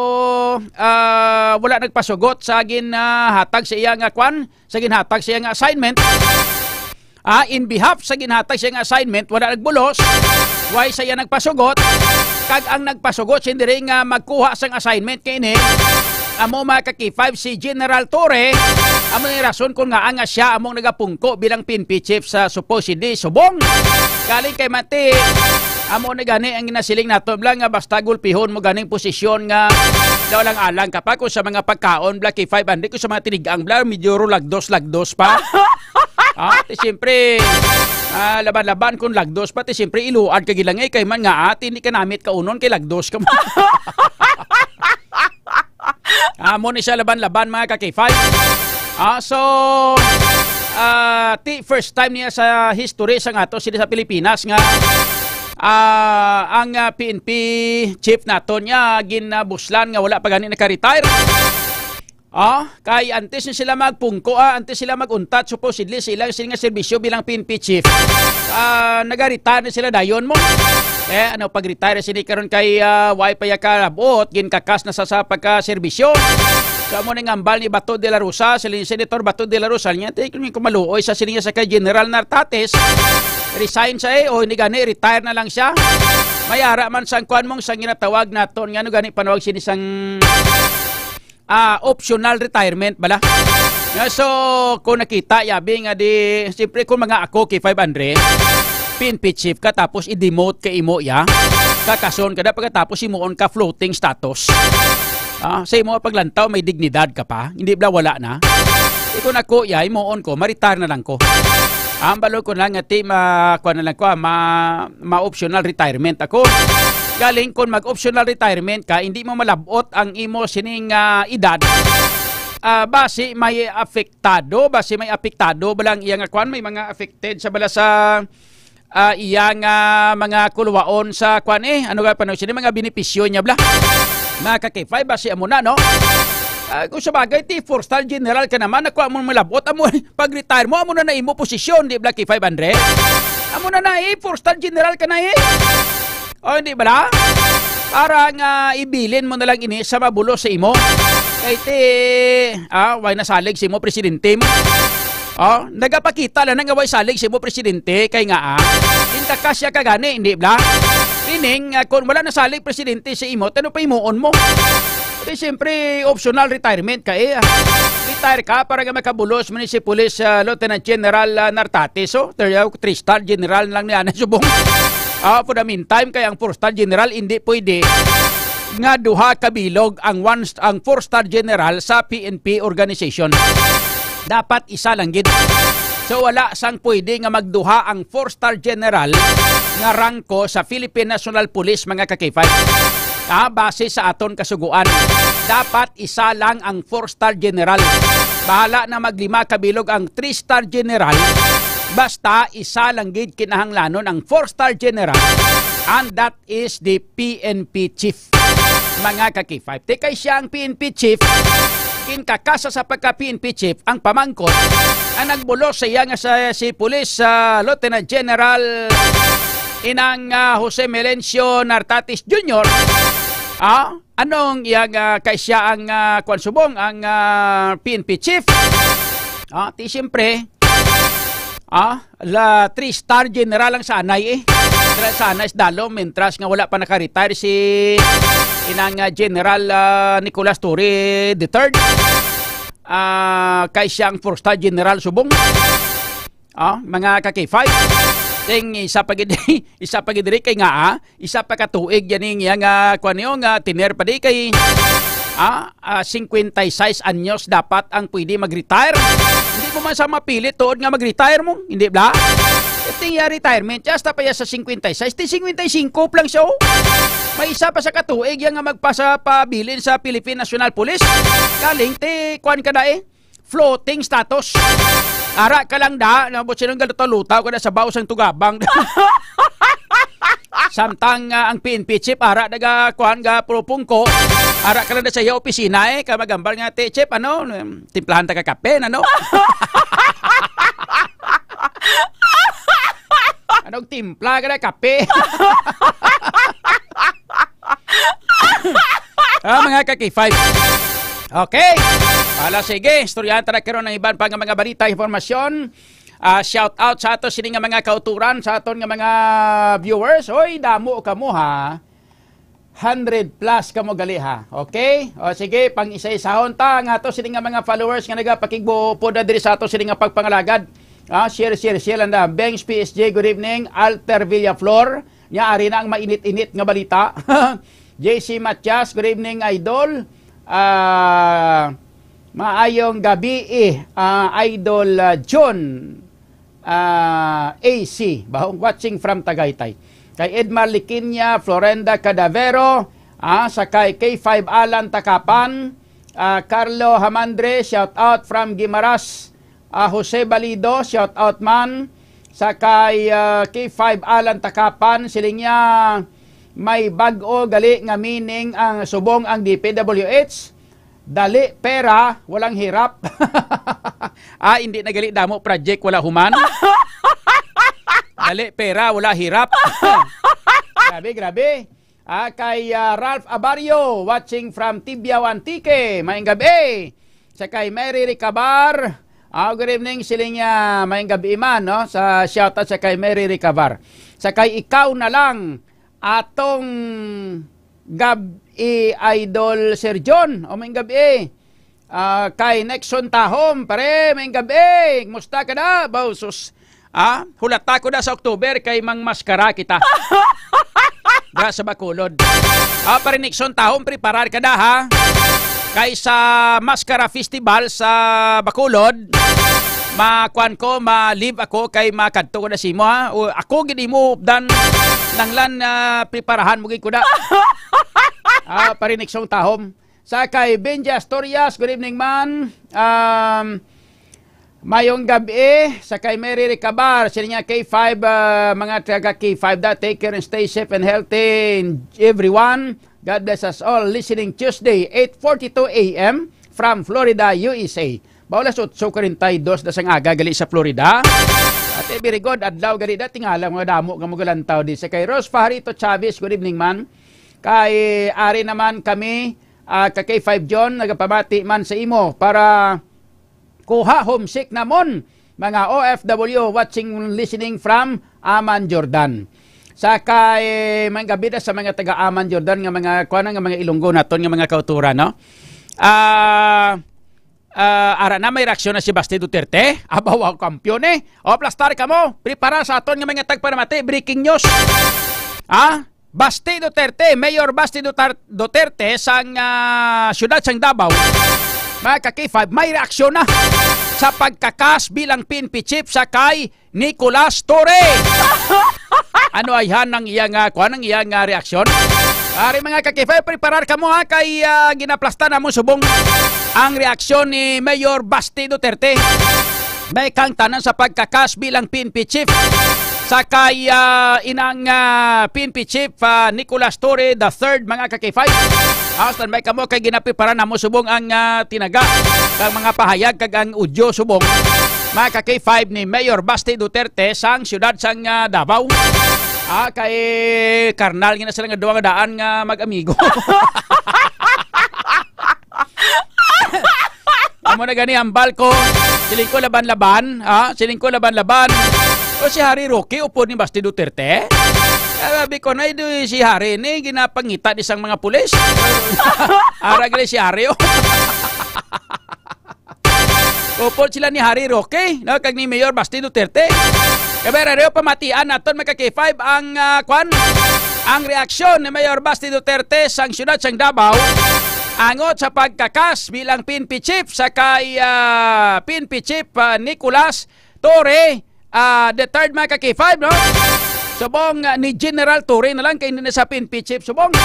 ah, wala nagpasugot sa gin, ah, hatag sa iya nga kwan, sa ginhatag sa iya nga assignment. Ah, in behalf sa ginhatag siya nga assignment, wala nagbulos, way sa iya nagpasugot, kag ang nagpasugot sindi nga magkuha sang assignment kay ini, amo, mga ka K five, si General Torre. Amo ni rason kung nga nga siya among nagapungko bilang P N P chief sa supposedly subong. Galing kay Mati, amo na gani ang ginasiling nato, bla, nga basta gulpihon mo ganing posisyon nga daw lang alang ka pa kung sa mga pagkaon, bla, K five, andi kung sa mga tinigang, bla, medyo ro lagdos-lagdos pa. Ah, ti siyempre, ah, laban-laban kung lagdos pa, ti siyempre iluad ka gilangay kay man nga, ah, ti hindi ka namit kaunon kay lagdos ka mo. Amo ni siya laban-laban, mga ka K five. Ah, so, ah, ti first time niya sa history sa ngato sila sa Pilipinas nga, ah, ang, ah, P N P chief naton niya ginabuslan nga wala pa gani naka-retire. Ah, kay antes na sila magpungko, ah, antes sila mag-untat, supposedly sila sila nga serbisyo bilang P N P chief. Ah, nag-retire na sila dayon mo. Eh, ano, pag-retire sini karon kay, ah, why pa ya karabot, ginkakas na sa, sa pagka-serbisyo. So, amo ning ambal ni Bato de la Rosa, si Senator Bato de la Rosa, niya, ti, kung maluoy sa sini sa kay General Nartates, resign siya eh, o hindi gani, retire na lang siya. May ara man sang kwan mong sang ginatawag naton, nga ano gani panawag sini sang ah, optional retirement bala. Nga, so, kung nakita, yabi nga di, siyempre, kung mga ako, K five hundred, P N P chief ka, tapos i-demote ka imo, ya, kakason ka na, pagkatapos imuon ka floating status. Ah, sa imo paglantaw, may dignidad ka pa, hindi bala wala na. Di ko na ko, ya, imuon ko, maritar na lang ko. Ang balo ko lang nga ti ma-, kuwan na lang ko, ah, ma-, ma-optional retirement ako. Galing kung mag-optional retirement ka, hindi mo malabot ang imo sining, ah, edad. Ah, basi may apektado, basi may apektado ba lang iya nga kuwan, may mga affected sa bala sa, ah, iya nga mga kuluwaon sa kuwan eh. Ano ka pa, no? Sini mga benepisyo niya bala. Mga ka-K five, basi amo na, no? Ah, kung sa bagay, ti four-star general ka naman, nakuha mo malabot, amo, pag-retire mo, amo na na imo posisyon, di ba, K five hundred? Amo na na eh, four-star general ka na eh. O, hindi bala? Para nga ibilin mo na lang ini sa mabulos sa imo. Kay ti, ah, way nasalig sa imo presidente mo. Oh, nagapakita lang nga way salig sa imo presidente kay nga, ah, ginkakas siya ka gani, hindi bala? Meaning, ah, kung wala nasalig presidente sa imo, ano pa himuon mo? Di siyempre, optional retirement ka eh. Retire ka para nga makabulos mo ni si Police, ah, Lieutenant General, ah, Nartates, oh. Ter-, ah, three-star general lang niya na subong. Ah, for the meantime, kay ang four-star general, hindi pwede nga duha ka bilog ang one st-, ang four-star general sa P N P organization. Dapat isa lang gid. So, wala sang pwede nga magduha ang four-star general nga rangko sa Philippine National Police, mga ka-K five. Ah, base sa aton kasuguan, dapat isa lang ang four-star general. Bahala na maglima ka bilog ang three-star general, basta isa lang gid kinahanglanon ang four-star general, and that is the P N P chief, mga ka-K five. Ti kay siya ang P N P chief, ginkakasa sa pagka-P N P chief ang pamangkot, ang nagbulos sa iya nga sa, si Police, ah, Lieutenant General inang, ah, Jose Melencio Nartatis Junior. Ah, anong iya nga kay siya ang, ah, kwan subong, ang, ah, P N P chief? Ah, ti siyempre, ah, la three-star general ang sanay eh. General sanay sa Dalo, mentras nga wala pa naka-retire si inang, ah, General, ah, Nicolas Torre the third. Ah, kay siya ang four-star general subong. Ah, mga ka-K five. Ting isa pa gid, isa pa gid diri kay nga, ah, isa pa ka tuig yan ning iya nga, kuwan niyo, nga tenure pa di kay, ah, ah, cincuenta y seis anyos dapat ang pwede mag-retire. Hindi mo man sa mapili tuod nga mag-retire mo, hindi bala? Ito iya retirement, hasta pa iya sa cincuenta y seis, ti cincuenta y cinco pa lang siya, oh. May isa pa sa katuig yan nga magpasa pabilin sa Philippine National Police. Galing, ti, kuwan ka na eh. Floating status. Ara ka lang da, na mo sinong galutaw-lutaw ka na sa baw sang tugabang. Samtang, ah, ang P N P chief, ara naga, kuwan, ga pulupong ko. Ara ka lang da sa iya opisina eh, ka magambal nga, "Ti, chief, ano, timplahan ta ka kape, ano?" Anong timpla ka na kape? Ah, mga ka-K five. Okay. Ala, sige, istoryahan ta na karon ang iban pa nga mga balita, impormasyon. Ah, shout out sa ato sini nga mga kauturan, sa aton nga mga viewers. Oy, damo kamo ha. Hundred plus kamo gali ha. Okay? O sige, pang isa-isahon ta ang ato sini nga mga followers nga nagapakigbuo po na diri sa ato sini nga pagpangalagad. Ah, share, share, share lang na. Bengs P S J, good evening. Alter Villaflor, nya ari na ang mainit-init nga balita. J C Matias, good evening, idol. Ah, maayong gabi, eh, ah, Idol, ah, John, ah, A C, bahong watching from Tagaytay. Kay Edmar Liquiña, Florenda Cadavero, ah, sa kay K five Alan Takapan, ah, Carlo Hamandre, shout out from Guimaras, ah, Jose Balido, shout out man. Sa kay, ah, K five Alan Takapan, siling niya, may bag-o gali nga meaning ang subong ang D P W H. Dali pera, walang hirap. Ah, hindi na gali damo project, wala human. Dali pera, wala hirap. Grabe, grabe. Ah, kay, ah, Ralph Abario, watching from Tibiao, Antique. Maayong gabi. Sa kay Mary Ricabar. Ah, good evening, siling niya. Maayong gabi man, no? Sa shoutout sa kay Mary Ricabar. Sa kay ikaw na lang, atong gab-i, Idol Sir John. O, maayong gabi. Ah, kay Nexon Tahom, pare, maayong gabi. Kumusta ka na? Baw, sus. Ah, hulata ko na sa October kay mang maskara kita. Dra sa Bacolod. Ah, pare Nixon Tahom, preparar ka na, ha? Kay sa Maskara Festival sa Bacolod, makuan ko, ma-leave ako kay makadto ko na sa imo, ha. O, ako gid imo dan nanglan, ah, preparahan mo gid ko na. Ah, pare Nixon Tahom. Sa kay Benji Astorias, good evening, man. Um, mayong gabi. Sa kay Mary Recabar, sila niya K five, ah, mga taga K five da, take care and stay safe and healthy, everyone. God bless us all. Listening Tuesday, eight forty-two A M from Florida, U S A. Ba, alas otso kuwarenta y dos na sang aga gali sa Florida. Ate, very good. Adlaw gali da, tingala mga damo nga magalantaw di sa kay Rose Fajarito Chavez. Good evening, man. Kay ari naman kami, ah, ka K five John, nagapamati man sa imo para kuha homesick namon, mga O F W watching, listening from Amman, Jordan. Sa kay, may gabi na sa mga taga Amman, Jordan, nga mga, kuwan nga mga Ilonggo naton nga mga kauturan, no? Ah, ah, ara na, may reaksyon na si Basti Duterte. Abaw, ang kampiyon eh. O, plastar ka mo. Prepara sa aton nga mga tagpanamati. Breaking news. Ah? Basti Duterte, Mayor Basti Dutar-, Duterte sang, ah, siyudad sang Davao, mga ka K five, may reaksyon na sa pagkakas bilang P N P chief sa kay Nicolas Torre. Ano ayhan ang iyang, ah, kuwan, ang iyang, ah, reaksyon? Ari, mga ka K five, preparar kamo, ha, kay, ah, ginaplastar namon subong ang reaksyon ni Mayor Basti Duterte. May kang tanan sa pagkakas bilang P N P chief sa kay, ah, inang, ah, P N P chief, ah, Nicolas Torre the third, mga ka K five. Ah, standby kamo kay ginaprepara namo subong ang, ah, tinaga kag mga pahayag kag ang audio subong, mga ka K five, ni Mayor Basti Duterte sang siyudad sang, ah, Davao. Ah, kay karnal gina sila nga duha nga daan nga mag-amigo. Amo na gani hambal ko. Siling ko laban-laban, ha? Siling ko laban-laban. O si Harry Roque, upod ni Basti Duterte? Ah, sabi ko na, "Ido si Harry ni ginapangita ni sang mga pulis." Ara gali si Harry, oh. Upod sila ni Harry Roque, no? Kag ni Mayor Basti Duterte. Kaya may radio pamatian naton, mga ka K five, ang, ah, kwan, ang reaksyon ni Mayor Basti Duterte sang siyudad sang Davao angot sa pagkakas bilang P N P chief sa kay, ah, P N P chief, ah, Nicolas Torre, ah, the third, mga ka K five, no? Subong, ah, ni General Torre na lang kay hindi na sa P N P chief. Subong,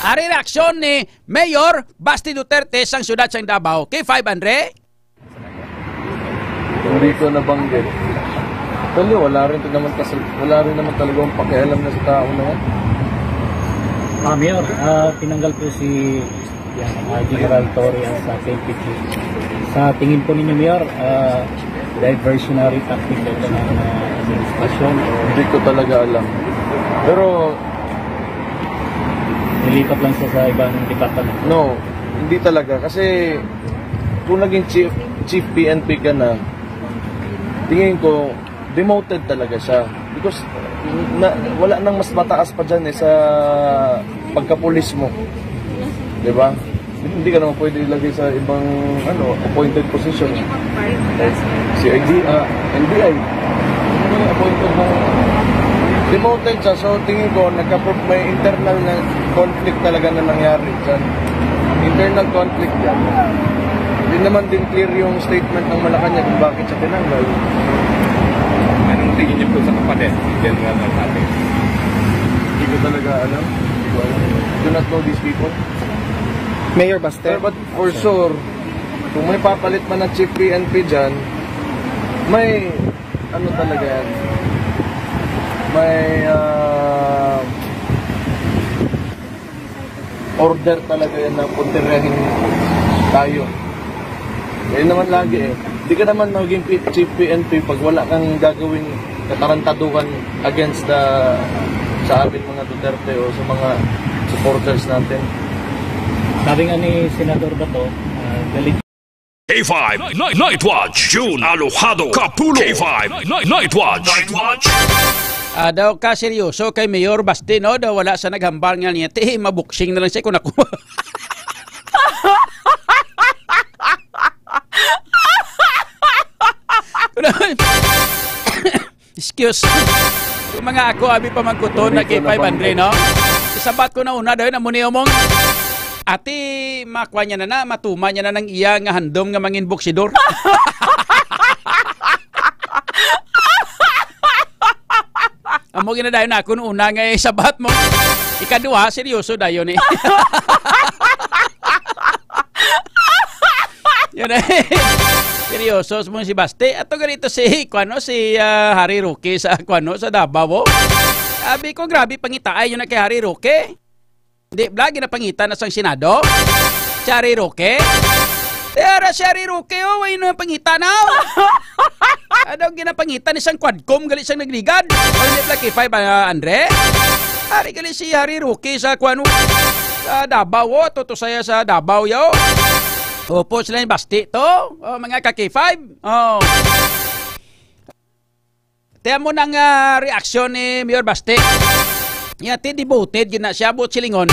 ari reaksyon ni Mayor Basti Duterte sang siyudad sang Davao. K five, Andre? Hindi ko nabanggit. Actually, wala rin to naman kasi, wala rin naman talaga akong pakialam na sa tao na yan. Ah, Mayor, ah, tinanggal po si, yan, ah, General Torre as, ah, P N P chief. Sa tingin po ninyo, Mayor, ah, diversionary tactic ito ng, ah, administrasyon o Hindi ko talaga alam. Pero nilipat lang siya sa ibang department? No, hindi talaga. Kasi kung naging chief, chief P N P ka na, tingin ko, demoted talaga siya. Because na, wala nang mas mataas pa dyan eh, sa pagkapulis mo. Di ba? Hindi ka naman pwede ilagay sa ibang, ano, appointed position. C I D, ah, N B I. Ano yung appointed mo? Demoted siya, so tingin ko, nagka-, may internal na conflict talaga na nangyari dyan. Internal conflict yan. Hindi naman din clear yung statement ng Malacanang kung bakit siya tinanggal. Anong tingin niyo po sa kapatid, si General Alzate? Hindi ko talaga alam. Hindi ko alam. Do not know these people. Mayor Baste. Pero but for sure, kung may papalit man na chief P N P dyan, may ano talaga yan. May, ah, order talaga yan na puntiryahin tayo. Yun naman lagi eh. Di ka naman maging P-, chief P N P pag wala kang gagawing katarantaduhan against the, sa amin mga Duterte o sa mga supporters natin. Sabi nga ni Senador Bato, ah, galit K five Night, Night Watch, June Alojado, Kapulung. K five Night, Night Watch. Night Watch. Ah, daw ka seryoso kay Mayor Basti, no? Daw wala sa naghambal nga niya, "Ti, maboxing na lang siya kung ako." Excuse. Yung mga ako, abi pa man kuto, Hindi na ko K five hundred, no? Isabat ko na una, daw yun, amo ni Omong. Ati, makuha niya na na, matuma niya na ng iya nga handom nga mangin boksidor. Amo ginadayon na ako nung una nga, eh, sabat mo. Ikaduha, seryoso dayon, eh. Yun, eh. Seryoso mo si Basti. Ato ganito si, kuano, si, ah, Harry Roque sa, kuano, sa Davao, oh. Sabi ko, grabe, pangitaay yun na kay Harry Roque. Di bala, ginapangitan na sang Senado? Si Harry Roque? Tara, si Harry Roque, oh, way na pangitan na, oh. Ano ang ginapangitan ni sang Quadcom, gali sang nagligad? O, hindi bala K five, ah, Andre? Ari gali si Harry Roque sa kuwan, oh. Sa Davao, oh, tutusaya sa Davao, yo. Opo, sila yung Basti to, oh, mga ka-K five. Oh. Tiyan mo nang, ah, reaksyon ni Mayor Baste. Nga ti demoted yun na siya, buot silingon.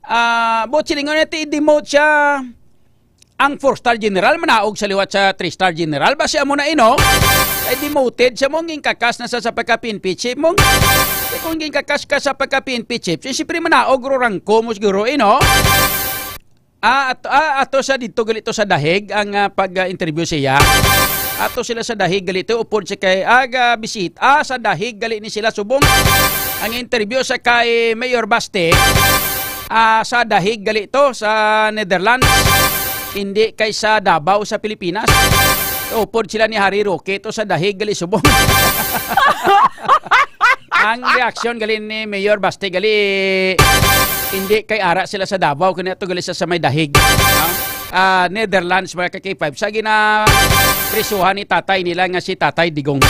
Ah, buot silingon nga ti demote siya. Ang four-star general, manaog sa liwat sa three-star general. Basi amo na ino, ay demoted siya mo, ngin kakas na sa, sa pagka-P N P chief mo. Eh, kung ngin kakas ka sa pagka-P N P chief, si siyempre manaog ro rangko mo siguro, ino. Ah, ato, ah, ato siya dito gali to sa Dahig ang, ah, pag-interview siya. Ato sila sa Dahig gali to, upod siya kay aga bisit. Ah, sa Dahig gali ni sila subong ang interview sa kay Mayor Baste. Ah, sa Dahig gali to sa Netherlands. Hindi kay sa Davao sa Pilipinas. Upod sila ni Harry Roque to sa Dahig gali subong. Ang reaksyon gali ni Mayor Baste gali, hindi kay ara sila sa Davao, kani ato gali sa, sa may Dahig. No? Ah, Netherlands, mga ka-K five. Sa ginaprisuhan ni tatay nila nga si Tatay Digong.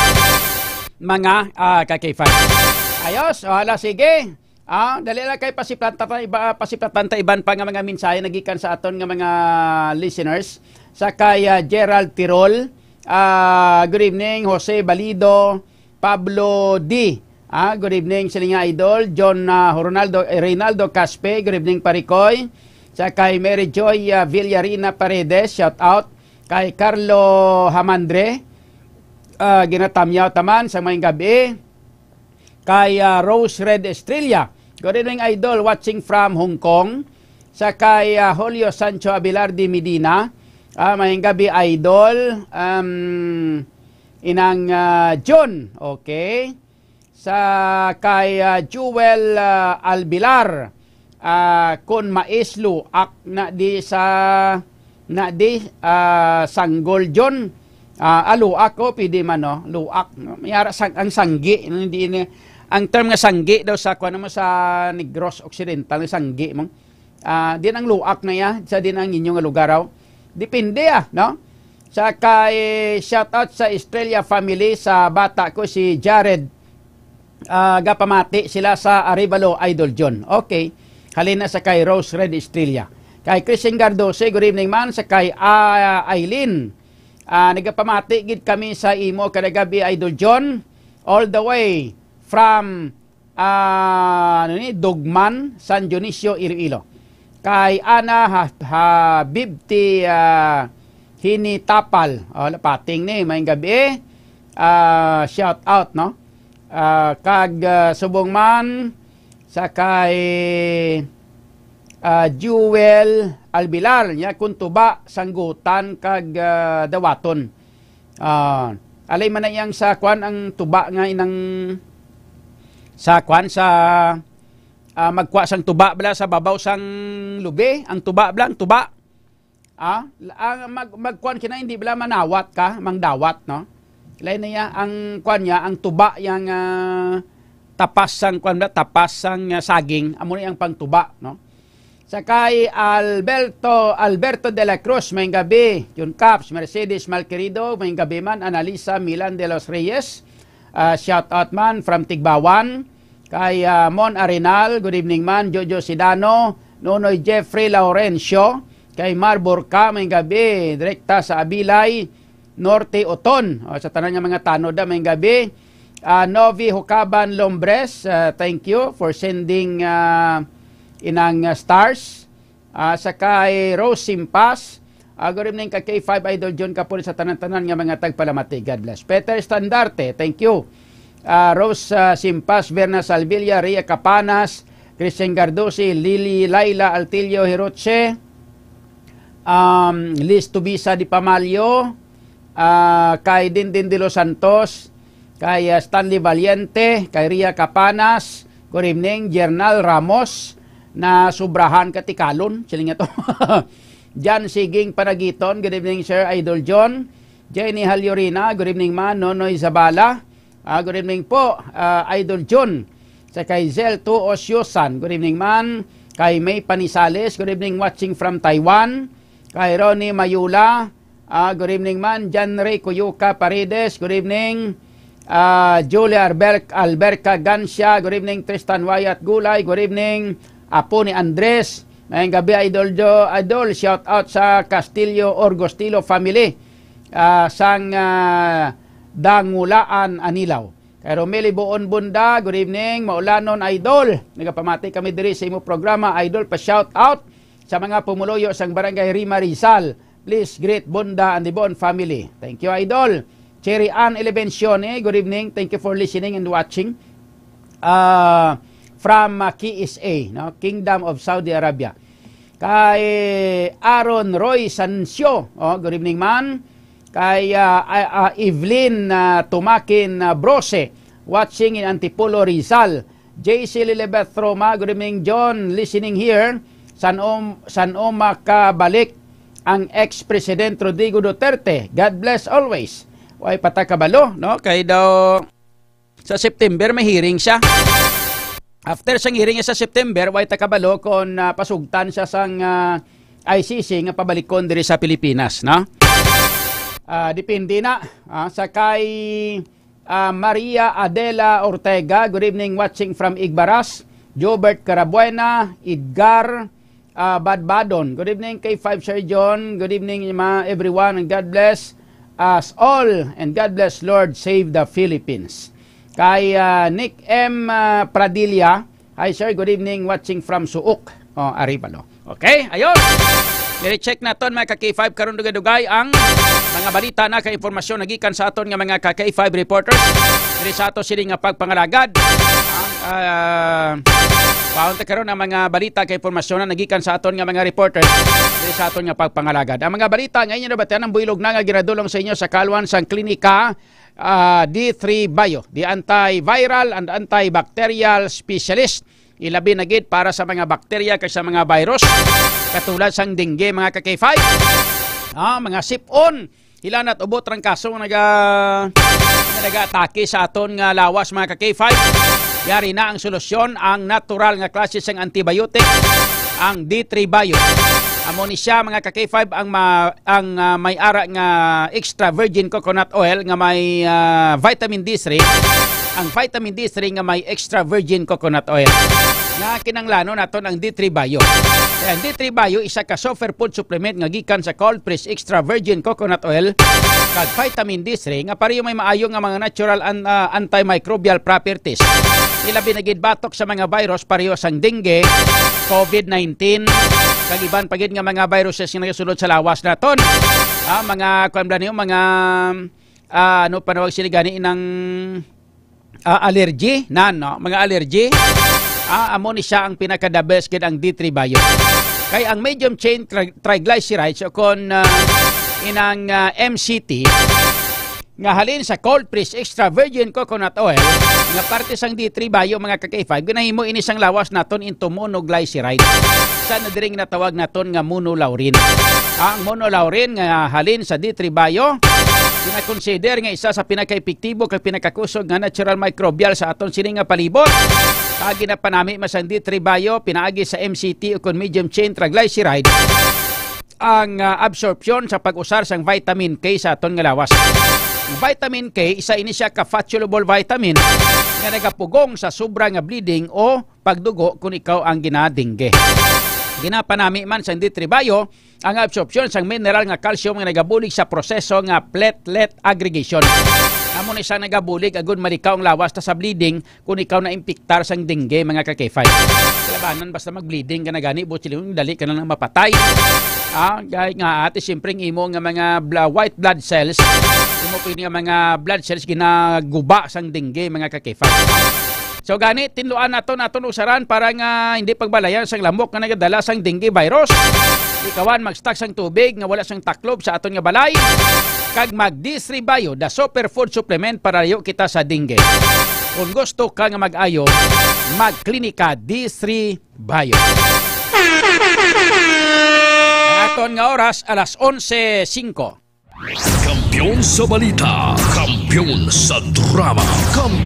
Mga, ah, ka-K five. Ayos, o, hala, sige. Ah, dali lang kay pasiplatan ta iba, pasiplatan ta iban pa nga mga mensahe nagikan sa aton nga mga listeners. Sa kay, ah, Gerald Tirol, ah, good evening, Jose Balido, Pablo D. Ah, good evening, sila nga idol. John, ah, Ronaldo, eh, Reynaldo Caspe, good evening, Parikoy. Sa kay Mary Joy, ah, Villarina Paredes, shout out. Kay Carlo Hamandre, ah, ginatamyaw taman sa maayong gabi. Kay, ah, Rose Red Estrella, good evening, idol, watching from Hong Kong. Sa kay, ah, Julio Sancho Abelarde Medina, ah, maayong gabi, idol. Um, Inang, ah, June. Okay. Sa kay, ah, Jewel, ah, Albilar, ah, kun mais luak na di sa, na di, ah, sanggol, John. Ah, ah, luak ko, pwede man, no? Luak, no? May ara sang-, ang sanggi, no? Hindi ni, ang term nga sanggi daw sa, kuwan mo, sa Negros Occidental, sanggi mo. Ah, din ang luak na iya, sa din ang inyo nga lugar, aw. Depende, ah, no? Sa kay, shout out sa Estrella family, sa bata ko si Jared. Ah, gapamati sila sa Arevalo, Idol John. Okay. Halin na sa kay Rose Red Estrella. Kay Christian Gardosi, good evening man. Sa kay, ah, Aileen. Ah, nagapamati gid kami sa imo kada gabi, Idol John. All the way from ah, ano ni, Dugman, San Dionisio, Iloilo. Kay Ana ha, Habibti, ah, Hinitapal. O, lapating ni, maayong gabi. Ah, shout out, no? Ah, kag, ah, subong man sa kay, ah, Jewel Albilar, niya kun tuba, sanggutan kag, ah, dawaton. Ah, alay man na iyang sa kwan ang tuba nga inang sa kwan sa, ah, magkwa sang tuba bala sa babaw sang lubi, ang tuba bala, ang tuba. Ah, ang mag-, magkwan kina hindi bala manawat ka, mangdawat, no? Alay na iya ang kwan niya, ang tuba yang, ah, tapas sang kwan bala, tapas sang, ah, saging, amo ni ang pangtuba, no? Sa kay Alberto, Alberto de la Cruz, maayong gabi. Jun Caps, Mercedes Malquerido, maayong gabi man. Analisa Milan de los Reyes, ah, shout out man from Tigbawan. Kay, ah, Mon Arenal, good evening man. Jojo Sidano, Nonoy Jeffrey Laurencio. Kay Mar Borca, maayong gabi. Direkta sa Abilay, Norte, Oton. O, sa tanan nga mga tanod, ah, maayong gabi. Ah, Novi Hucaban Lombres, ah, thank you for sending, ah, inang, ah, stars. Ah, sa kay Rose Simpas, ah, good evening ka K five Idol John Kapuri sa tanan-tanan nga mga tagpalamati. God bless. Peter Standarte, thank you. Ah, Rose, ah, Simpas, Verna Salvilla, Ria Capanas, Christian Gardosi, Lily, Laila Altillo Hiroche, um, Liz Tubisa Di Pamalio, ah, kay Dindin De Los Santos, kay, ah, Stanley Valiente, kay Ria Capanas, good evening, Jernal Ramos, na subrahan ka tikalon, siling nga to. Jan Siging Panagiton, good evening, Sir Idol John. Jenny Halyorina, good evening, man. Nonoy Zabala, ah, good evening po, ah, Idol John. Sa kay Zel Tuo Siosan, good evening, man. Kay May Panisales, good evening, watching from Taiwan. Kay Ronnie Mayula, ah, good evening, man. Jan Ray Kuyuka Paredes, good evening. Ah, Julia Alber-, Alberca Gancia, good evening. Tristan Wyatt Gulay, good evening. Apo ni Andres, ngayong gabi, Idol Jo, Idol, shout out sa Castillo Orgostilo family, ah, sang, ah, Dangulaan, Anilao. Kay Romeli Buon Bunda, good evening, Maulanon Idol. Nagapamati kami diri sa imo programa, Idol, pa shout out sa mga pumuluyo sang Barangay Rima Rizal. Please greet Bunda and the Buon family. Thank you, Idol. Cherry Ann Elevencione, good evening. Thank you for listening and watching. Ah, from, ah, K S A, no? Kingdom of Saudi Arabia. Kay Aaron Roy Sancio, oh, good evening, man. Kay, ah, ah, ah, Evelyn, ah, Tumakin, ah, Brose, watching in Antipolo, Rizal. J C Lilibeth Roma, good evening, John, listening here. San-o, san-o makabalik ang ex-President Rodrigo Duterte? God bless always. Way pa ta kabalo, no? Kay daw sa September may hearing siya. After sang hearing sa September, way ta kabalo kung, ah, pasugtan siya sang, ah, I C C nga pabalikon diri sa Pilipinas, no? Ah, depende na, ah, sa kay, ah, Maria Adela Ortega, good evening, watching from Igbaras. Jobert Carabuena, Edgar, ah, Badbadon. Good evening, K five Sir John. Good evening, ma-, everyone, and God bless us all. And God bless, Lord, save the Philippines. Kay, ah, Nick M, ah, Pradilla, hi, sir. Good evening, watching from Suok. Oh, ari pa, no? Okay, ayun. Diri check naton, mga ka K five, karon dugay-dugay ang mga balita na kay impormasyon nagikan sa aton nga mga ka K five reporters. Diri sa ato sini nga pagpangalagad. Ah, paunta karon ang mga balita kay impormasyon na nagikan sa aton nga mga reporters. Diri sa aton nga pagpangalagad. Ang mga balita nga inyo nabatian ang buylog na nga ginadulong sa inyo sa kalwan sang klinika, ah, D three Bio, the antiviral and antibacterial specialist. Ilabi na gid para sa mga bakterya kay sa mga virus, katulad sang dengue, mga ka K five. Ah, mga sipon, hilanat, ubo, trangkaso nga naga-, nga nagaatake sa aton nga lawas, mga ka K five. Yari na ang solusyon, ang natural nga klase sang antibiotic, ang D three Bio. Amo ni siya, mga ka K five, ang ma-, ang, ah, may ara nga extra virgin coconut oil nga may, ah, vitamin D three, ang vitamin D three nga may extra virgin coconut oil. Nga kinahanglanon naton ang D three Bio. Kaya ang D three Bio isa ka superfood supplement nga gikan sa cold press extra virgin coconut oil kag vitamin D three nga pareho may maayo nga mga natural an-, ah, antimicrobial properties. Ilabi na gid batok sa mga virus pareho sang dengue, covid nineteen, kag iban pa gid nga mga viruses nga nagasulod sa lawas naton. Ah, mga, kuwan ba niyo, mga, ah, ano panawag sila gani, nang, ah, allergy, nan, no? Mga allergy. Ah, amo ni siya ang pinaka the best gid ang D three Bio. Kay ang medium chain tri-, triglycerides o kon, ah, inang, ah, M C T, nga halin sa cold press extra virgin coconut oil nga parte sang D three Bio, mga ka K five, ginahimo ini sang lawas naton into monoglyceride. Sa na diri ginatawag naton nga monolaurin. Ang monolaurin nga halin sa D three Bio, ginakonsider nga isa sa pinakaepektibo kag pinakakusog nga natural microbial sa aton sini nga palibot. Kag ginapanami man sang D three Bio pinaagi sa M C T o kon medium chain triglyceride ang, ah, absorpsyon sa pag-usar sang vitamin K sa aton nga lawas. Ang vitamin K, isa ini siya ka fat-soluble vitamin nga nagapugong sa sobra nga bleeding o pagdugo kon ikaw ang ginadingge. Ginapanami man sang D three Bio ang absorpsyon sang mineral nga calcium nga nagabulig sa proseso nga platelet aggregation. Amo ni siya nagabulig agud malikaw ang lawas ta sa bleeding kung ikaw na-impiktar sang dengue, mga ka-K five. Kalabanan, basta mag-bleeding ka na gani, buot siling dali ka na lang mapatay. Ah, kay nga ate, siyempre, ang imo nga mga bla-, white blood cells, imo pwede nga mga blood cells ginaguba sang dengue, mga ka-K five. So gani, tinluan nato, naton usaran para nga hindi pagbalayan sang lamok nga nagadala sang dengue virus. Ikawan, mag-stock sang tubig nga wala sang taklob sa aton nga balay. kag mag D three Bio, the superfood supplement para layo kita sa dengue. Kung gusto ka nga mag-ayo, magklinika D three Bio. Ang aton nga oras, alas onse singko. Kampiyon sa balita, kampiyon sa drama, kam-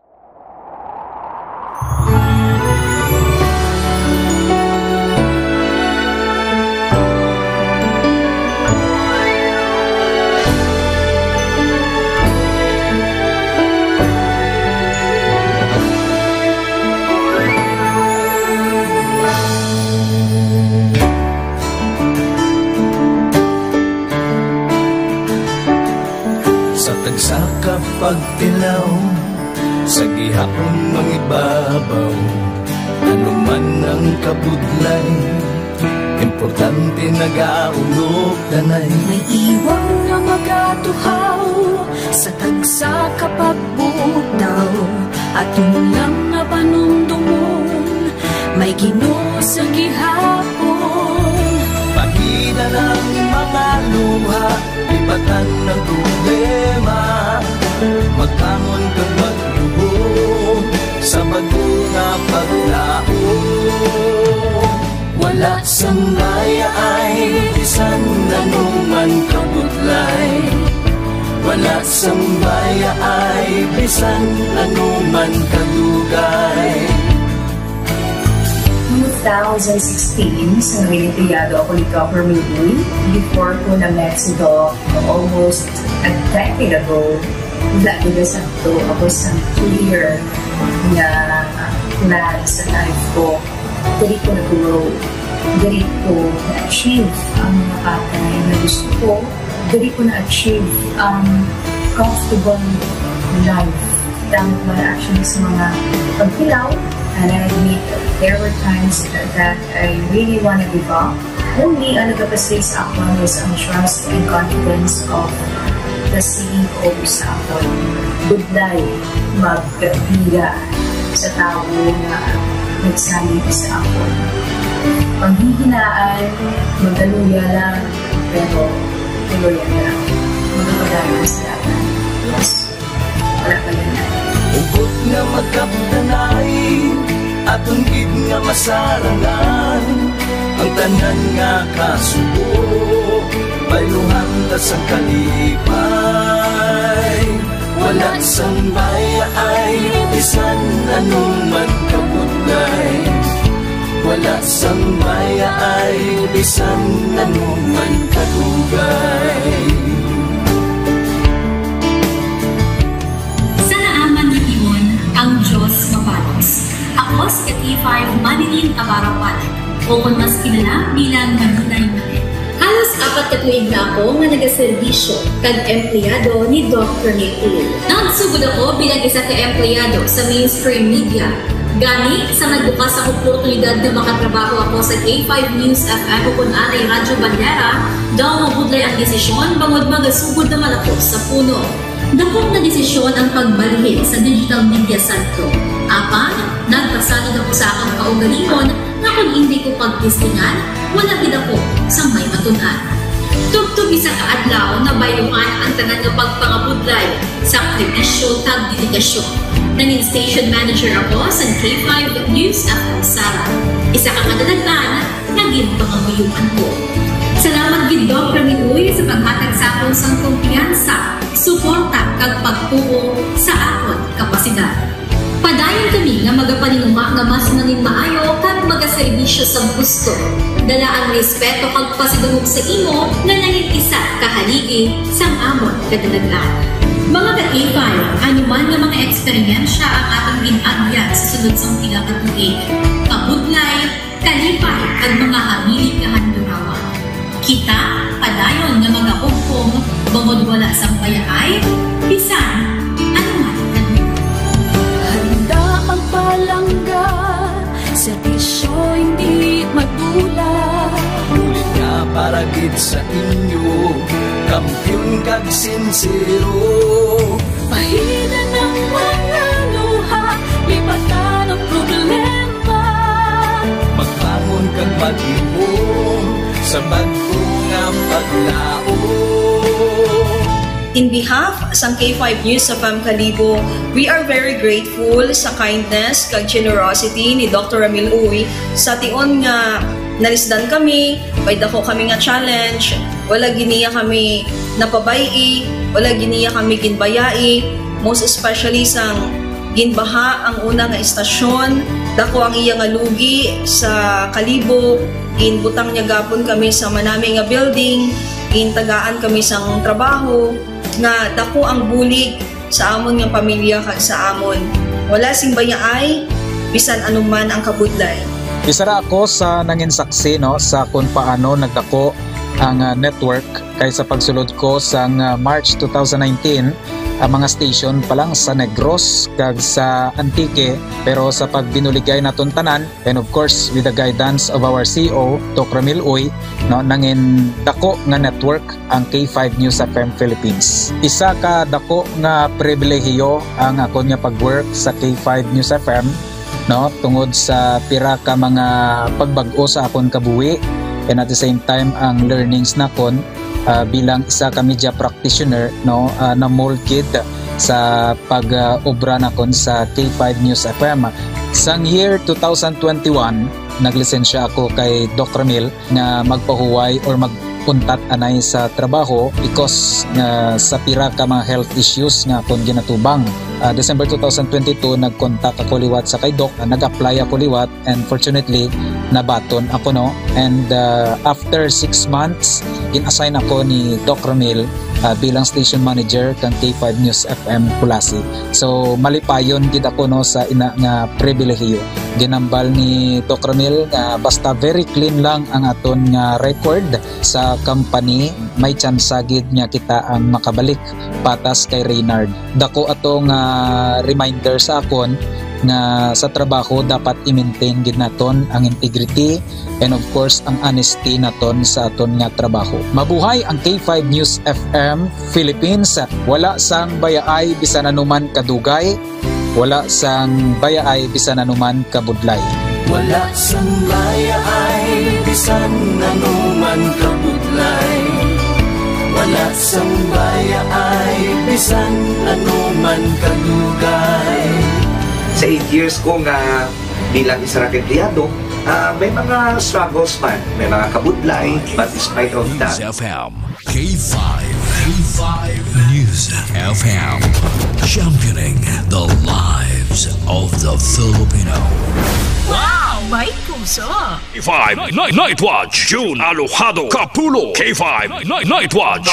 Sa tagsa ka pagtilaw, sa gihapon mangibabaw, ano man ang kabudlay, importante nagaulog danay. May iwang nga magatuhaw sa tagsa ka pagbutaw, aton lang nga panumdomon, may Ginoo sa gihapon. Pahina lang mga luha, lipatan ang problema, magbangon kag magluhod sa bag-o nga paglaom. Wala sang bayaay bisan ano man kabudlay, wala sang bayaay bisan ano man kadugay. Two thousand sixteen, sa naging empleyado ako ni Governor Lee, before ko na-met si Doc almost a decade ago, wala ko na sakto. Ako sa clear nga plan sa life ko. Diri ko na-grow. Diri ko na-achieve ang mga bagay na gusto ko. Diri ko na-achieve ang comfortable life. Damo man actually sa mga pagtilaw, and I admit there were times that I really wanna give up. Only ang nagapasig sa akon is ang trust and confidence of the C E O sa akon. Budlay magkapila sa tawo nga nagsalig sa akon. Panghihinaan, magaluya lang, pero tuloy lang. Magpadayon sa dalan. Yes. Wala pa yan. Hugot nga magkabtanay, aton gid nga masarangan. Ang tanan nga kasubo, bayluhan ta sang kalipay. Wala sang bayaay, bisan ano man kabudlay. Wala sang bayaay, bisan ano man kadugay. Sa naaman nga timon, ang Dios mabalos. Ako si K five Manilyn Abarapan, o kon mas kilala bilang Manilay Manilyn. Halos apat ka tuig na ako nga nagaserbisyo kag empleyado ni Doc Rene Uy. Nagsugod ako bilang isa ka empleyado sa mainstream media. Gani, sa nagbukas ang oportunidad nga makatrabaho ako sa K five News F M o kon anay Radyo Bandera, daw mabudlay ang desisyon bangod magasugod naman ako sa puno. Dakop nga desisyon ang pagbalhin sa digital media santo. Apan, nagpasalig ako sa akon kaugalingon nga kon indi ko pagtistingan, wala gid ako sang may matun-an. Tubtob isa ka adlaw, nabayluhan ang tanan nga pagpangabudlay, sakripisyo, kag dedikasyon. Nangin station manager ako sa K five News F M Sara, isa ka kadalagan nga ginpangamuyoan ko. Salamat gid, Doc Rene Uy, sa paghatag sa akon sang kumpiyansa, suporta, kag pagtuo sa akon kapasidad. Padayon kami nga magapaninguha nga mas manginmaayo kag magaserbisyo sa gusto. Dala ang respeto kag pasidungog sa imo nga nangin isa ka haligi sang amon kadalagan. Mga ka-K five, ano man nga mga eksperyensya ang aton gin-agyan sa sulod sang pila ka tuig, kabudlay, kalipay, kag mga hamili nga handurawan. Kita padayon nga magahugpong, bangod wala sang bayaay, bisan ano man. Handa magpalangga, serbisyo hindi madula. Bulig nga para gid sa inyo, kampiyon kag sinsero. Pahina ng mga luha, lipatan ang problema. Magbangon kag mag-inom sa bag-o nga paglaom. In behalf sang K five News F M Kalibo, we are very grateful sa kindness kag generosity ni Doctor Ramil Uy sa tion nga nalisdan kami, may dako kami nga challenge, wala gid niya kami napabay-i, wala gid niya kami ginbayai, most especially sang ginbaha ang una nga istasyon, dako ang iya nga lugi sa Kalibo, ginbutang niya gapon kami sa manami nga building, gintagaan kami sang trabaho, nga dako ang bulig sa amon nga pamilya kag sa amon. Wala sing bayaay, bisan anuman ang kabudlay. Isa ra ako sa nanginsaksi, no, sa kung paano nagdako ang, ah, network, kay sa pagsulod ko sang, ah, March two thousand nineteen, ang mga station pa lang sa Negros kag sa Antique, pero sa pagbinuligay naton tanan, and of course, with the guidance of our C E O, Doc Ramil Uy, no, nangin dako nga network ang K five News F M Philippines. Isa ka dako nga pribilehiyo ang akon nga pag-work sa K five News F M, no, tungod sa pira ka mga pagbag-o sa akon kabuhi, and at the same time ang learnings nakon, ah, bilang isa ka media practitioner, no, ah, na-mold gid sa pag, ah, obra nakon sa K five News F M. Sang year two thousand twenty-one, naglisensya ako kay Doc Ramil nga magpahuway or mag-untat anay sa trabaho because nga sa pira ka mga health issues nga akon ginatubang. Ah, December two thousand twenty-two, nag-contact ako liwat sa kay Doc, ah, nag-apply ako liwat, and fortunately, nabaton ako, no? And, ah, after six months, gin-assign ako ni Doc Ramil, ah, bilang station manager kang K five News F M Culasi. So, malipayon gid ako, no, sa ina nga pribilehiyo. Ginambal ni Doc Ramil nga basta very clean lang ang aton nga record sa company, may tsansa gid nga kita ang makabalik patas kay Reynard. Dako ato nga reminder sa akon nga sa trabaho dapat i-maintain gid naton ang integrity and of course ang honesty naton sa aton nga trabaho. Mabuhay ang K five News F M Philippines. Wala sang bayaay bisan anuman kadugay, wala sang bayaay bisan anuman kabudlay. Wala sang bayaay bisan anuman kabudlay. Wala sang bayaay bisan anuman kadugay. Sa eight years ko nga bilang isa ra ka empleyado, ah, may mga struggles man, may mga kabudlay, but despite of that, News F M, K five, K five News F M, championing the lives of the Filipino. Wow! May puso! K five Night, Night Watch, June Alojado Kapulo, K five Night, Night Watch.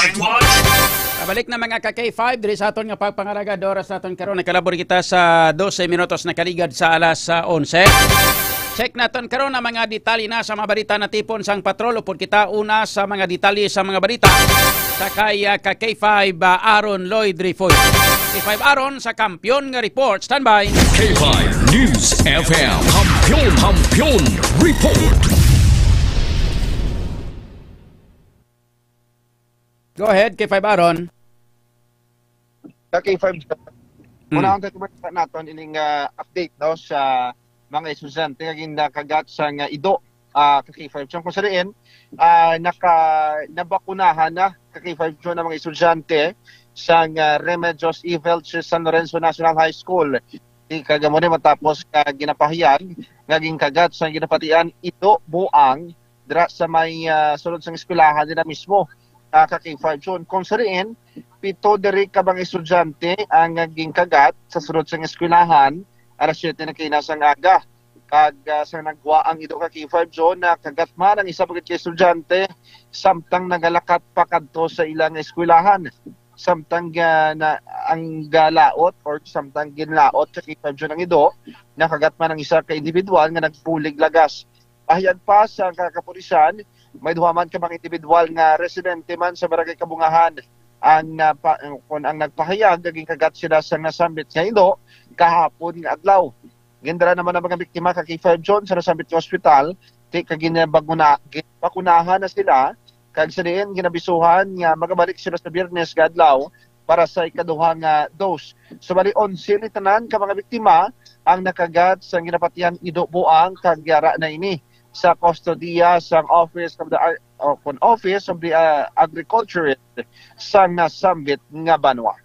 Kabalik na, mga ka K five, diri sa aton nga pagpangalaga, oras naton karon, nakalabor kita sa dose minutos nakaligad sa alas, ah, onse. Check naton karon ang mga detalye na sa mga balita natipon sang patrol. Upod kita una sa mga detalye sa mga balita sa kay, ah, ka K five, ah, Aaron Lloyd Rifoy. K five Aaron sa Kampiyon nga Report. Standby. K five News F M. Kampiyon, Kampiyon Report. Go ahead, K five Aaron. Ka K five, Mm. Una ang tayo naton ining, ah, update, no, sa mga estudyante nga ginakagat sang, ah, ido, ah, ka K five. So, kung sa diin, ah, naka-, nabakunahan na ka K five ang mga estudyante sang, ah, Remedios Evil sa San Lorenzo National High School. Di kagamo ni matapos ka ginapahayag nga ginkagat sang ginapatian ido buang dira sa may, ah, sulod sang eskwelahan nila mismo, ah, ka K five June. Kung sa diin, pito diri ka mga estudyante ang ginkagat sa sulod sang eskwelahan, alas siyete na kaina sang aga. Kag, ah, sa nagwa ang ido ka K five June, nakagat man ang isa pa gid ka estudyante samtang nagalakat pa kadto sa ilang eskwelahan. Samtang, ah, na, ang galaot or samtang ginlaot sa K five June ang ido, nakagat man ang isa ka individual nga nagbulig lagas. Pahayag pa sa ka-, kapulisan, may duha man ka mga individual nga residente man sa Barangay Kabungahan ang, ah, pa-, kun ang nagpahayag nga ginkagat sila sa nasambit nga ido kahapon nga adlaw. Gindala naman ang mga biktima ka K five June sa nasambit nga ospital, ti ka ginabaguna-, ginbakunahan na sila, kag sa diin ginabisuhan nga magabalik sila sa Biyernes nga adlaw para sa ikaduha nga dose. Subali, onse ni tanan ka mga biktima ang nakagat sa ginapatihan ido buang kag yara na ini. sa kustodiya sang Office of the Ar-, o kon Office of the, ah, Agriculturist sang nasambit nga banwa.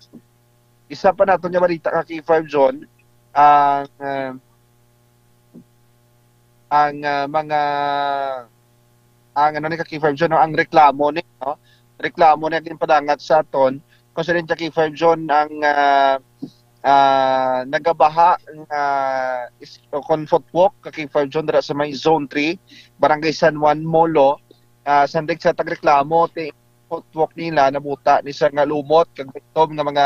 Isa pa naton nga balita ka K five John, ang, ah, ang, ah, mga, ang ano ni ka K five John, no? Ang reklamo ni, no? Reklamo ni ang ginpadangat sa aton. Kung sa din ka K five John, ang, ah, ah, nagabaha nga is-, o kon footwalk ka K five John dira sa may Zone three, Barangay San Juan, Molo. Ah, sandig sa tagreklamo, ti footwalk nila nabuta ni sa nga lumot kag buktob nga mga,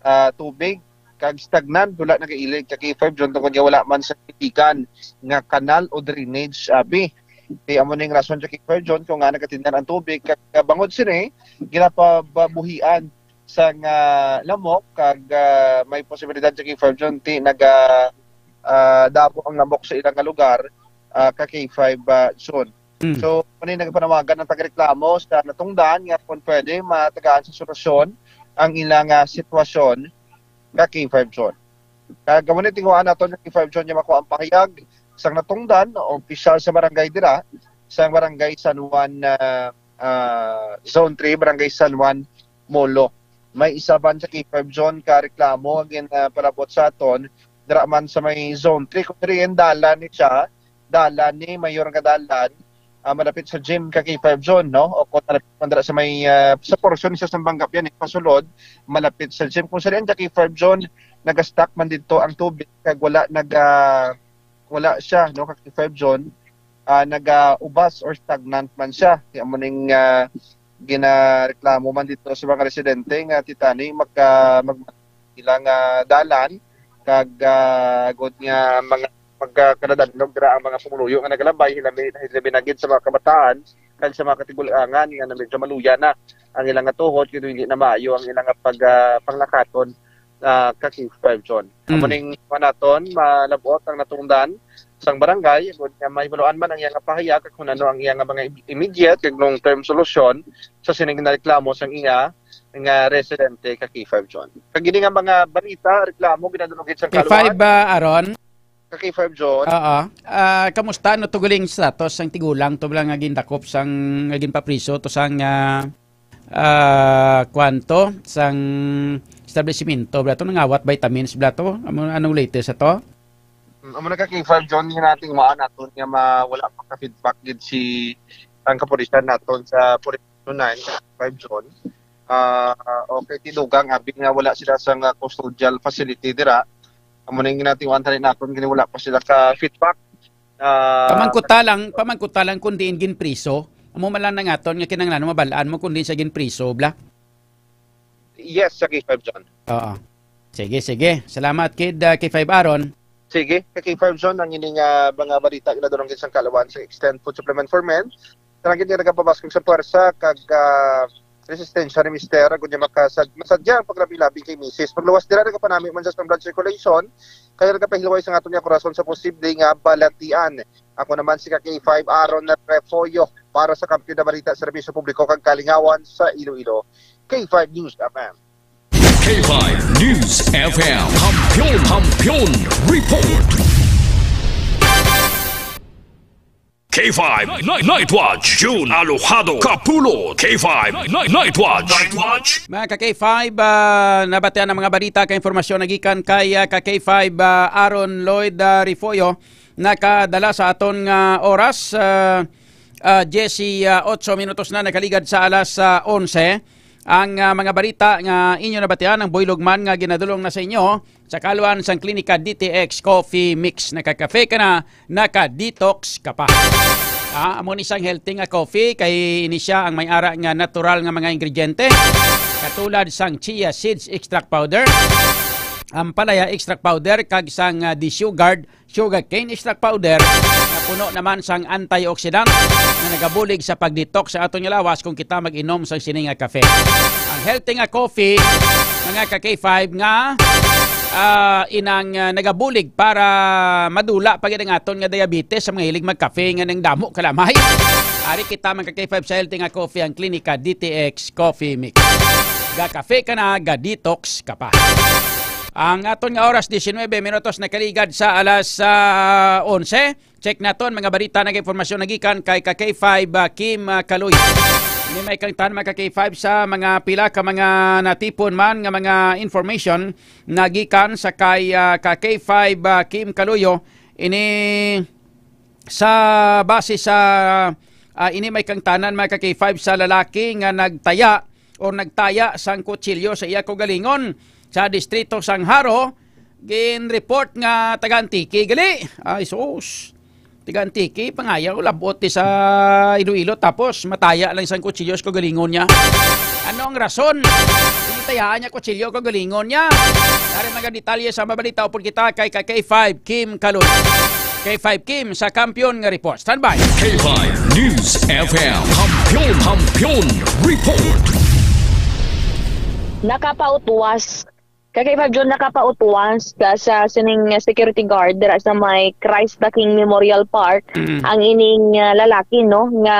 ah, tubig kag stagnant, wala nagailig ka K five John tungod nga wala man sa titigan nga kanal o drainage, abi. Ti amo ning rason ka K five John kung nga nagatindan ang tubig kag, ah, bangod sini ginapababuhian sang, ah, lamok kag, ah, may posibilidad ka K five John ti naga, ah, damo ang lamok sa ilang nga lugar, ah, ka K five, ah, John. Mm. So, muna nagpanawagan ang tagreklamo sa natungdan nga kung pwede matagaan sa solusyon ang ilang, ah, sitwasyon ka K five John. Kag amo ni tinguhaan naton nga K five John nga makuha ang pahayag sang natungdan o opisyal sa barangay dira, sang barangay San Juan, ah, ah, Zone three, Barangay San Juan, Molo. May isa man sa K five John ka reklamo ang gin, ah, palabot sa aton dira man sa may Zone three, kung diri ang dalan ni siya, dalan ni Mayor nga dalan, ah, malapit sa gym ka K five John, no? O kung malapit man dira sa may, ah, sa portion ni sa Sambangkap yan, eh, pasulod, malapit sa gym. Kung sa diyan ka K five John, nagastuck man dito ang tubig, kag wala naga, wala siya, no, ka K five John, ah, nagaubas or stagnant man siya. Kaya mo ning, ah, ginareklamo man dito sa mga residente nga titani magka, mag, ilang, ah, dalan, kag, ah, agod nga mga magkakanadanlog dira ang mga pumuluyo nga nagalabay, hilabi, hilabi na gid sa mga kabataan kag sa mga katigulangan nga na medyo maluya na ang ilang nga tuhod, kay hindi na maayo ang ilang nga pag, ah, panglakaton, ah, ka K five John. Amo Mm. ning naton malabot ang natungdan sang barangay, agod nga mahibaluan man ang iyang pahayag kung ano ang iyang mga immediate kag long-term solusyon sa sining ginareklamo sang iya nga residente ka K five John. Kag ini nga mga balita, reklamo, ginadulog gid sang K five, kaluwasan. Ah, Aaron? Ka K five John. Oo. Ah, kamusta no tuguling status sang tigulang to bala nga gindakop sang, nga ginpapriso to sang, ah, ah, kwanto sang establishmento bala to, nangawat vitamins bala to? Amo, anong latest ato? Mm, amo na ka K five John, nga nating maan naton nga ma-, wala pa ka feedback gid si ang kapulisan naton sa Police Station nine, ka K five John. Ah, okay, tinugang abi nga wala sila sa nga custodial facility dira. Amo na yung ginatiwan tali naton, gini wala pa sila ka feedback. Ah, Pamangkuta lang, pamangkuta lang kung diin ginpriso. Amo man lang nangaton nga kinahanglan mabal-an mo kung diin siya ginpriso, bla? Yes, sa K five John. Oo. Sige, sige. Salamat, kid, ah, K five Aaron. Sige, ka K five John, ang ining, ah, mga balita ginadurong gid sang kaalawan sa Extend Food Supplement for Men. Sa langit nga nagapabaskog sa puwersa kag, ah, resistensya ni Mister, agud niya makasad-, masadya ang paglabi-labi kay Misis. Pagluwas dira, nagapanami man sa blood circulation, kaya nagapahilway sa aton nga korason sa posible nga balatian. Ako naman si ka K five Aaron Refollo para sa Kampiyon na Balita, Serbisyo Publiko kag Kalingawan sa Iloilo. K five News F M. K five News F M. Kampiyon, Kampiyon Report. K five Night, Night Watch, June Alojado Kapulot. K five Night, Night Watch, Night Watch. Mga ka K five, ah, nabatian ang mga balita kag impormasyon nagikan kay, ah, ka K five, ah, Aaron Lloyd, ah, Refollo. Nakadala sa aton nga oras, ah, ah, diyes y otso minutos na nakaligad sa alas, ah, onse. Ang, ah, mga balita nga inyo nabatian, ang buylog man nga ginadulong na sa inyo sa kaluan sang Klinika D T X Coffee Mix. Nakakafe ka na, naka-detox ka pa. Ah, amo ni sang healthy nga coffee kay ini siya ang may ara nga natural nga mga ingrediente, katulad sang chia seeds extract powder, ampalaya extract powder, kag sang, ah, desugared sugarcane extract powder nga puno naman sang antioxidant nga nagabulig sa pag-detox sa aton nga lawas kung kita mag-inom sang sini nga kafe. Ang healthy nga coffee, mga ka K five, nga, ah, inang, ah, nagabulig para madula pa gid ang aton nga diabetes sa mga hilig magkafe nga nang damo kalamay. Ari kita, mga ka K five, sa healthy nga coffee, ang Klinika D T X Coffee Mix. Ga-kafe ka na, ga-detox ka pa. Ang aton nga oras, diecinuebe minutos nakaligad sa alas, ah, onse. Check naton mga balita, nag-impormasyon nagikan kay ka K five, ah, Kim, ah, Kaloy. Ini may kangtan mga ka K five sa mga pila ka mga natipon man nga mga information nagikan sa kay, ah, ka K five, ah, Kim Kaloyo. Ini sa base sa, ah, ini may kangtanan mga ka K five sa lalaki nga nagtaya o nagtaya sang kutsilyo sa iya kaugalingon sa distrito sang Jaro, gin-report nga taga Antique gali. Ay, sus. Taga Antique, pangayaw, labot ti sa Iloilo, tapos mataya lang sang kutsilyo sa kaugalingon niya. Ano ang rason? Ginatayaan niya kutsilyo kaugalingon niya. Dari mga detalye sa mabalita upod kita kay ka K five Kim Kaloy. K five Kim sa Kampiyon nga report. Standby. K five News F M. Kampiyon, Kampiyon Report. Nakapautwas, ka K five John, nakapautwas sa, sa sining security guard dira sa may Christ the King Memorial Park Mm. ang ining, ah, lalaki, no, nga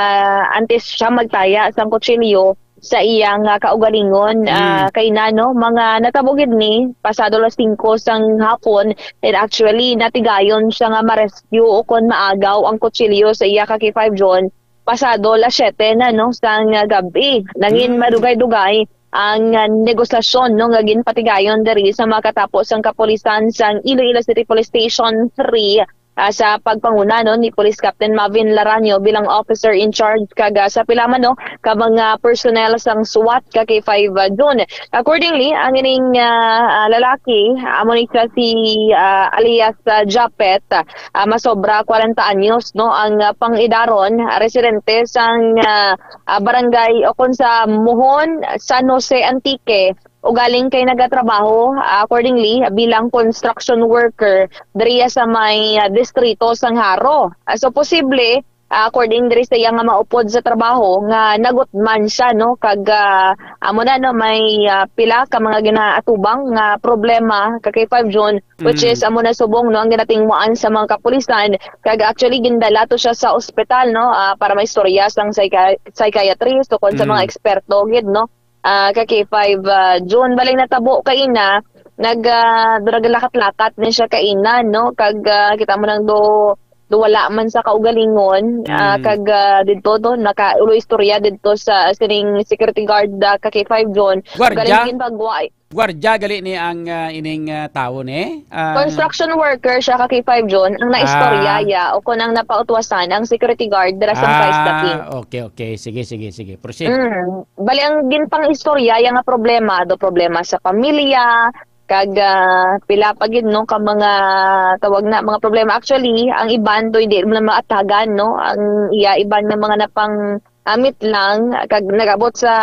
antes siya magtaya sang kutsilyo sa iya nga kaugalingon, Mm. ah, kay na, no, mga natabo gid ni pasado las singko sang hapon, and actually natigayon siya nga ma-rescue o kon maagaw ang kutsilyo sa iya ka K five John pasado las siyete na, no, sang gab-i. Nangin Mm. madugay-dugay ang, ah, negosasyon, no, nga ginpatigayon diri sa makatapo sang kapulisan sang Iloilo City Police Station three, ah, sa pagpanguna, no, ni Police Captain Mavin Laranio bilang officer in charge kag, ah, sa pila man, no, ka mga personnel sang SWAT ka K five, ah, June. Accordingly, ang ining, ah, ah, lalaki, amo ni siya si, ah, alias, ah, Japet, ah, masobra kwarenta anyos, no, ang, ah, pang-idaron, ah, residente sang, ah, ah, barangay o kon sa Muhon, San Jose, Antique, ugaling kay nagatrabaho, ah, accordingly, bilang construction worker diriya sa may, ah, distrito sang Jaro. Ah, so, posible, ah, according diri sa iya nga maupod sa trabaho, nga nagutman siya, no, kag, ah, amo na, no, may, ah, pila ka mga ginaatubang nga problema ka K five June, which Mm. is amo na subong, no, ang ginatingwaan sa mga kapulisan, kag actually gindala to siya sa ospital, no, ah, para maistorya sang psychi-, psychiatrist o kon sa mga Mm. eksperto gid, no. Ah, ka K five, ah, June, balay natabo kaina, nag, ah, naglakat-lakat ni siya kaina, no, kag, ah, kita mo nang do, do wala man sa kaugalingon, ah, Mm. kag, ah, didto, do, nakaulo istorya didto sa sining security guard, ah, ka K five June. Guardia? Galing ginpagwa-, Guardia gali ni ang, ah, ining, ah, tawo ni? Ang Construction worker siya ka K five June, ang naistorya Ah. ya o kon ang napautwasan ang security guard dira sa Christ the King. Ah, okay, okay. Sige, sige, sige. Proceed. Mm. Bali, ang ginpang-istorya ya nga problema, do problema sa pamilya, kag, ah, pila pa gid, no, ka mga tawag na, mga problema. Actually, ang iban do hindi man maatagan, no, ang iya iban nga mga napang amit lang, kag nag-abot sa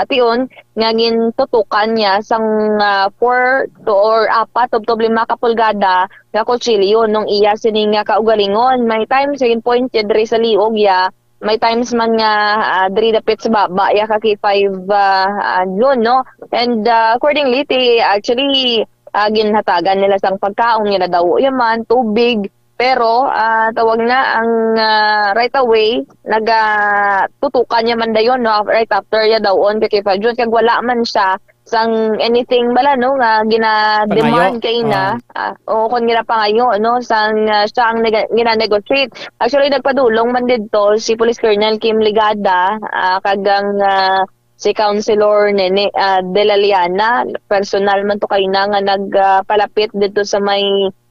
ation nga gintutukan niya sang, ah, four to or apat tubtob lima ka pulgada nga kutsilyo nung iya sini nga kaugalingon. May times nga gin-point ya diri sa liog ya, may times man nga, ah, diri dapit sa baba ya ka K five, ah, ah, June, no? And, ah, accordingly, ti, actually, ah, ginhatagan nila sang pagkaon, ginadawo ya man, tubig, pero, ah, tawag na ang, ah, right away, nagatutukan niya man dayon, no, af-, right after ya daw-on kay K five June, kag wala man siya sang anything bala, no, nga gina-demand Pangayo. kay na, Ah. ah, o kung ginapangayo, no, sang, ah, siya ang nega-, gina-negotiate. Actually, nagpadulong man didto si Police Colonel Kim Ligada, ah, kag ang, ah, si Councilor Nene, ah, De La Liana, personal man to kay na nga nag, ah, palapit didto sa may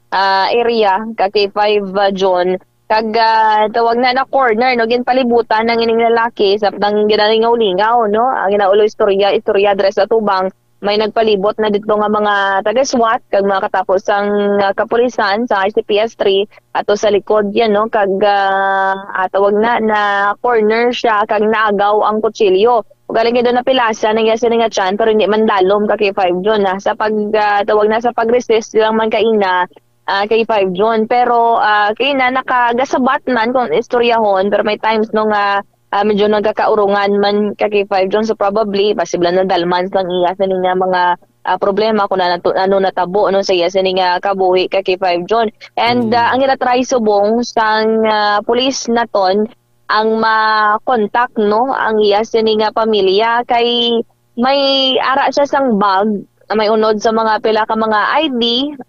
ah, area, ka K five, ah, June. Kag, ah, tawag na, na corner, no, ginpalibutan ng ining lalaki sa nang ginalingaw-lingaw, no? Ang ginaulo istorya, istorya diri sa tubang, may nagpalibot na dito nga mga taga-SWAT kag mga katapos sang, ah, kapulisan sa I C P S three ato sa likod yan, no? Kag, ah, ah, tawag na, na corner siya kag naagaw ang kutsilyo. Ugaling gid na pilasan ang iya sini nga tiyan, pero hindi man dalom ka K five June, ah. Sa pag, ah, tawag na, sa pag-resist lang man kaina, ah, kay five June. Pero, ah, kay na nakagasabat man kung istoryahon, pero may times no nga, ah, medyo nagkakaurungan man ka kay five June. So probably, posible na dalman sang iya sa nga mga, ah, problema kung ano, ano natabo, no, sa iya sa nga kabuhi ka kay five June. And, Mm. ah, ang ginatry subong sang, ah, pulis naton, ang ma-contact, no, ang iya sini nga pamilya kay may ara siya sang bag na may unod sa mga pila ka mga I D,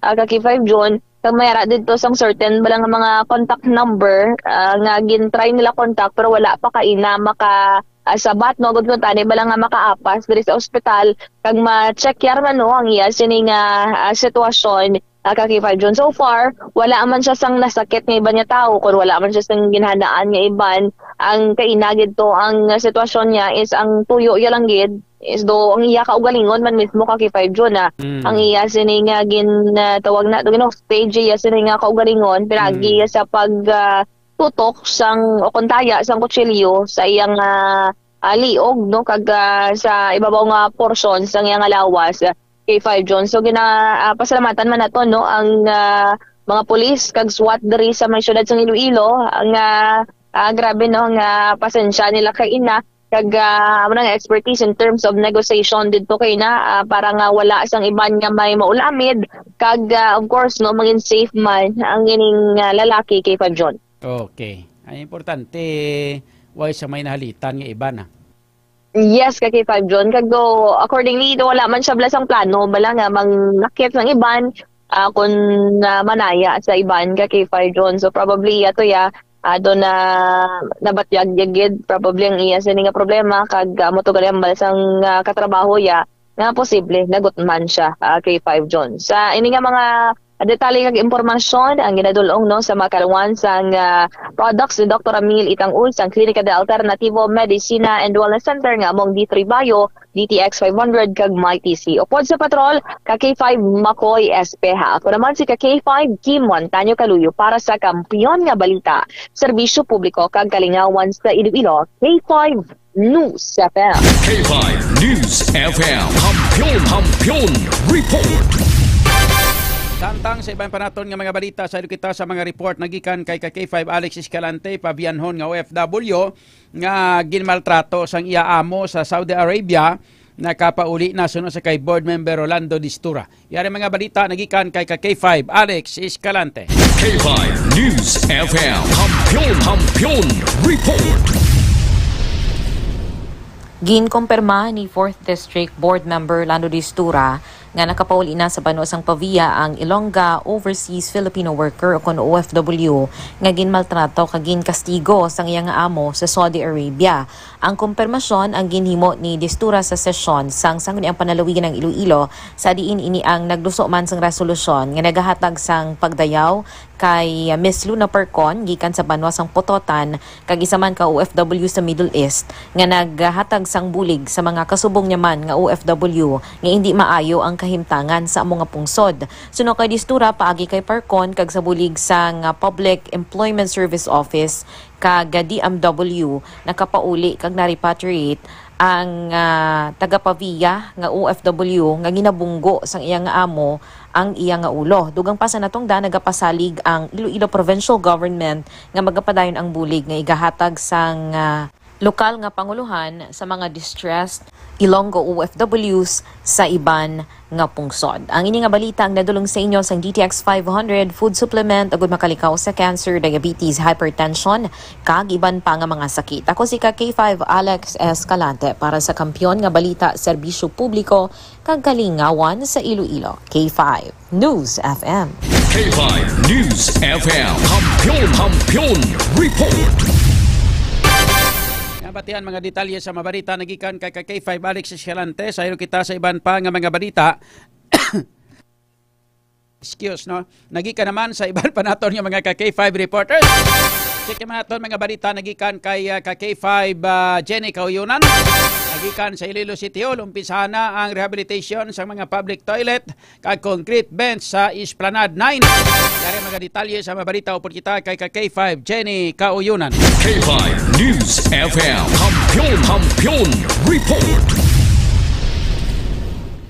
ah, ka kay five June, Kag may ara didto sang certain bala nga mga contact number, ah, nga gin-try nila contact pero wala pa kaina maka, ah, sabat, no, agud kuntani bala nga makaapas diri sa ospital kag ma-check yar man, no, ang iya sini nga, ah, sitwasyon, ah, ka K five June. So far, wala man siya sang nasakit nga iban nga tawo, kung wala man siya sang ginhandaan nga iban. Ang kaina gid to, ang sitwasyon niya is ang tuyo iya lang gid is do ang iya kaugalingon man mismo ka K five June, ah. Mm. Ang iya sini nga gin, ah, tawag na, gin-off stage iya sini nga kaugalingon, pinagi Mm. iya sa pag, ah, tutok sang o kuntaya sang kutsilyo sa iyang, ah, ah, liog, no, kag, ah, sa ibabaw nga porsyon sang iyang lawas, ah, K five June. So gina, ah, pasalamatan man nato, no, ang, ah, mga pulis kag SWAT diri sa may siyudad sang Iloilo, ang, ah, ah, grabe, no, nga pasensya nila kaina kag, ah, amo na nga expertise in terms of negotiation didto kaina, ah, para nga wala sang iban nga may maulamid kag, ah, of course, no, mangin safe man ang ining, ah, lalaki K five June. Okay. Ay, importante, way sa may nahalitan nga iban, ah. Yes, ka K five June. Kag do, accordingly, do wala man siya bala sang plano, bala nga mangnakit sang iban, ah, kun, ah, manaya sa iban ka K five June. So probably ato ya, ah, do na nabatyag ya gid probably ang iya sini nga problema kag, ah, amo to gali ang bala sang, ah, katrabaho ya nga posible nagutman siya, ah, K five June. Sa ini nga mga detalye kag impormasyon ang ginadul-ong, no, sa mga kaluwan sang, ah, products ni Doktor Ramil Itang-Ul sang Klinika de Alternativo Medicina and Wellness Center nga among D three Bio, D T X five hundred kag Mighty C. Upod sa patrol, ka K five Makoy Espeha. Ako naman si ka K five Kim Montaño Kaluyo para sa Kampiyon nga Balita, Serbisyo Publiko kag Kalingawan sa Iloilo, K five News F M. K five News F M. Kampiyon, Kampiyon Report. Samtang sa iban pa naton nga mga balita, saylo kita sa mga report nagikan kay ka K five Alex Escalante, pabiyanhon nga O F W nga ginmaltrato sang iya amo sa Saudi Arabia, nakapauli na suno sa kay Board Member Rolando Distura. Yari mga balita nagikan kay ka K five Alex Escalante. K five News F M. Kampiyon, Kampiyon Report. Ginkumpirma ni Fourth District Board Member Lando Distura nga nakapauli na sa banwa sang Pavia ang Ilongga Overseas Filipino Worker, o kon O F W, nga ginmaltrato kag ginkastigo sang iya nga amo sa Saudi Arabia. Ang kumpirmasyon ang ginhimo ni Distura sa sesyon sang Sangguniang Panlalawigan ng Iloilo, sa diin ini ang nagluso man sang resolusyon nga nagahatag sang pagdayaw kay Miss Luna Percon gikan sa banwa sang Pototan kag isa man ka O F W sa Middle East nga naghatag sang bulig sa mga kasubong niya man nga O F W nga indi maayo ang kahimtangan sa amo nga pungsod. Suno kay Distura, paagi kay Percon kag sa bulig sang Public Employment Service Office kag D M W, nakapauli kag na-repatriate ang, ah, taga Pavia nga O F W nga ginabunggo sang iya nga amo ang iya nga ulo. Dugang pa sa natungdan, nagapasalig ang Iloilo Provincial Government nga magapadayon ang bulig nga igahatag sang, ah, lokal nga panguluhan sa mga distressed Ilonggo O F Ws sa iban nga pungsod. Ang ini nga balita ang nadulong sa inyo sang D T X five hundred Food Supplement, agud makalikaw sa cancer, diabetes, hypertension, kag iban pa nga mga sakit. Ako si ka K five Alex Escalante para sa Kampiyon nga Balita, Serbisyo Publiko, kag Kalingawan sa Iloilo. K five News F M. K five News F M. Kampiyon, Kampiyon Report. Nabatian mga detalye sa mabalita nagikan kay ka K five Alex Escalante. Saylo kita sa iban pa nga mga balita. Excuse, no? Nagikan naman sa iban pa naton nga mga ka K five reporters. Check naman naton mga balita nagikan kay, ah, ka K five, ah, Jenny Kauyunan. Nagikan sa Iloilo City Hall, umpisahan na ang rehabilitation sa mga public toilet kag concrete bench sa Esplanade nine. Yari mga detalye sa mga balita upod kita kay ka K five Jenny Kauyunan. K five News F M. Kampiyon, Kampiyon Report.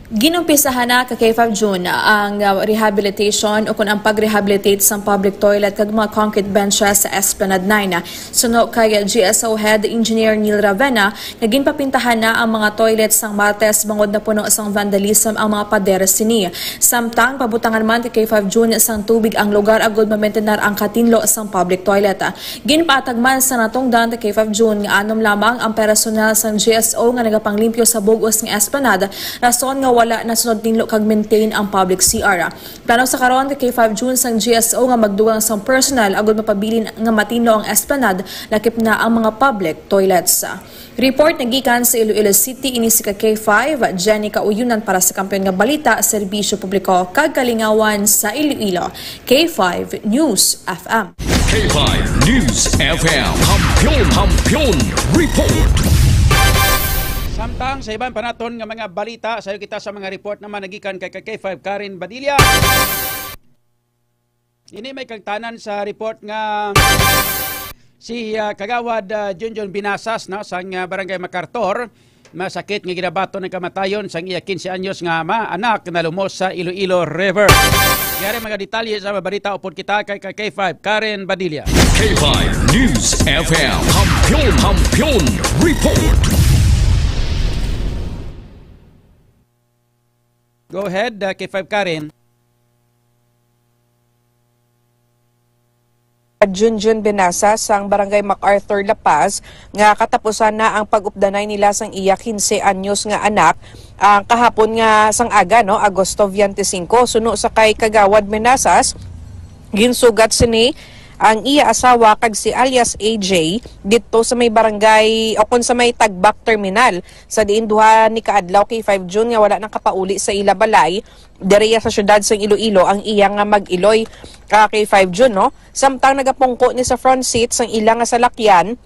Ginumpisahan na ka K five June ang, uh, rehabilitation o kun ang pag-rehabilitate sang public toilet kag mga concrete benches sa Esplanade nine. Suno kay G S O Head Engineer Neil Ravena, nga ginpapintahan na ang mga toilet sang Martes bangod napuno sang vandalism ang mga pader sini. Samtang pabutangan man ti K five June sang tubig ang lugar agud mamentenar ang katinlo sang public toilet. Ginpaatag man sa natungdan ti K five June nga anom lamang ang personel sang G S O nga nagapanglimpyo sa bug-os nga esplanade, rason nga Wala na sunod tinlo kag maintain ang public C R. Plano sa karon kay K five June sang G S O nga magdugang sang personnel agud mapabilin nga matinlo ang esplanade, lakip na ang mga public toilets. Report nagikan sa Iloilo City, ini si ka K five, Jenny Kauyunan para sa Kampiyon nga Balita, Serbisyo Publiko kag Kalingawan sa Iloilo, K five News F M. K five News F M. Kampiyon, Kampiyon Report. Samtang sa iban pa naton nga mga balita, sayo kita sa mga report naman nagikan kay ka K five Karen Badilla. Ini may kagtanan sa report nga si, ah, Kagawad, ah, Junjun Binasas, no, sang, ah, Barangay MacArthur, masakit nga ginabaton ang kamatayon sang iya quince anyos nga ama, anak, nalumos sa Iloilo River. Yari mga detalye sa mga balita, upod kita kay ka K five Karen Badilla. K five News F M. Kampiyon, Kampiyon Report. Go ahead, uh, K five Karen. Junjun Benasa sang Barangay MacArthur, La Paz, nga katapusan na ang pag-updanay nila sang iya quince anyos nga anak, ang kahapon nga sang aga, no, Agosto twenty-five. Suno sa kay Kagawad Benasas, ginsugat sini ang iya asawa kag si alias A J didto sa may barangay o kon sa may Tagbak Terminal, sa diin duha ni kaadlaw, K five June, nga wala nakapauli sa ila balay diri sa siyudad sang Iloilo ang iya nga mag-iloy, ah, K five June, no? Samtang nagapungko ni sa front seat sang ila nga salakyan,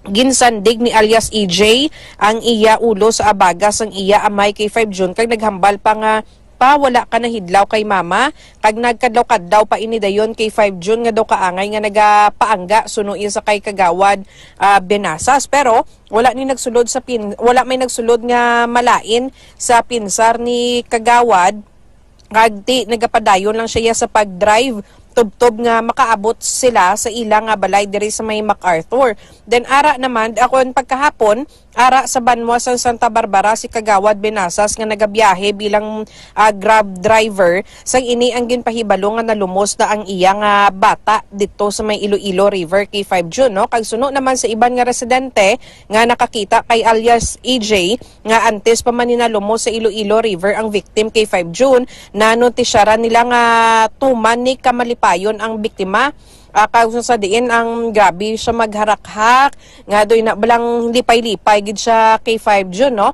ginsandig ni alias A J ang iya ulo sa abaga sang iya amay, K five June, kag naghambal pa nga, "Pa, wala ka nahidlaw kay mama?" Kag nagkadlaw-kadlaw pa ini dayon, K five June, nga daw kaangay nga nagapaangga suno iya sa kay Kagawad, ah, Benasas. Pero wala ni nagsulod sa pin-, wala may nagsulod nga malain sa pinsar ni Kagawad, kag ti nagapadayon lang siya sa pag-drive tubtob nga makaabot sila sa ila nga balay diri sa may MacArthur. Then ara naman, akon pagkahapon, ara sa banwa sa Santa Barbara si Kagawad Benasas nga nagabiyahe bilang, ah, Grab driver, sang ini ang ginpahibalo nga nalumos na ang iya nga bata didto sa may Iloilo River, K five June, no? Kag suno naman sa iban nga residente nga nakakita kay alias A J, nga antes pa man ni nalumos sa Iloilo River ang victim, K five June, nanotisiyaran nila nga tuman ni kamalipayon ang biktima. Ah, kag sa diin ang grabe siya magharakhak, nga doy na balang lipay-lipay gid siya, K five June, no?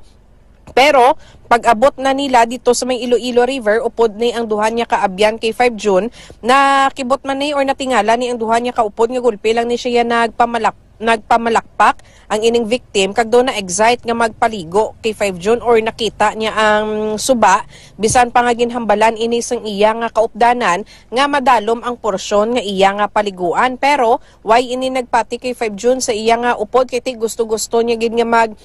Pero pag-abot na nila dito sa may Iloilo River, upod ni ang duha niya ka abyan, K five June, nakibot man ni or natingala ni ang duha niya ka upod nga gulpi lang ni siya nagpamalak-, nagpamalakpak ang ining victim, kag daw na-excite nga magpaligo, K five June, or nakita niya ang suba, bisan pa nga ginhambalan ini sang iya nga kaupdanan nga madalom ang porsyon nga iya nga paliguan. Pero way ini nagpati, K five June, sa iya nga upod, kay ti gusto-gusto niya gid nga mag,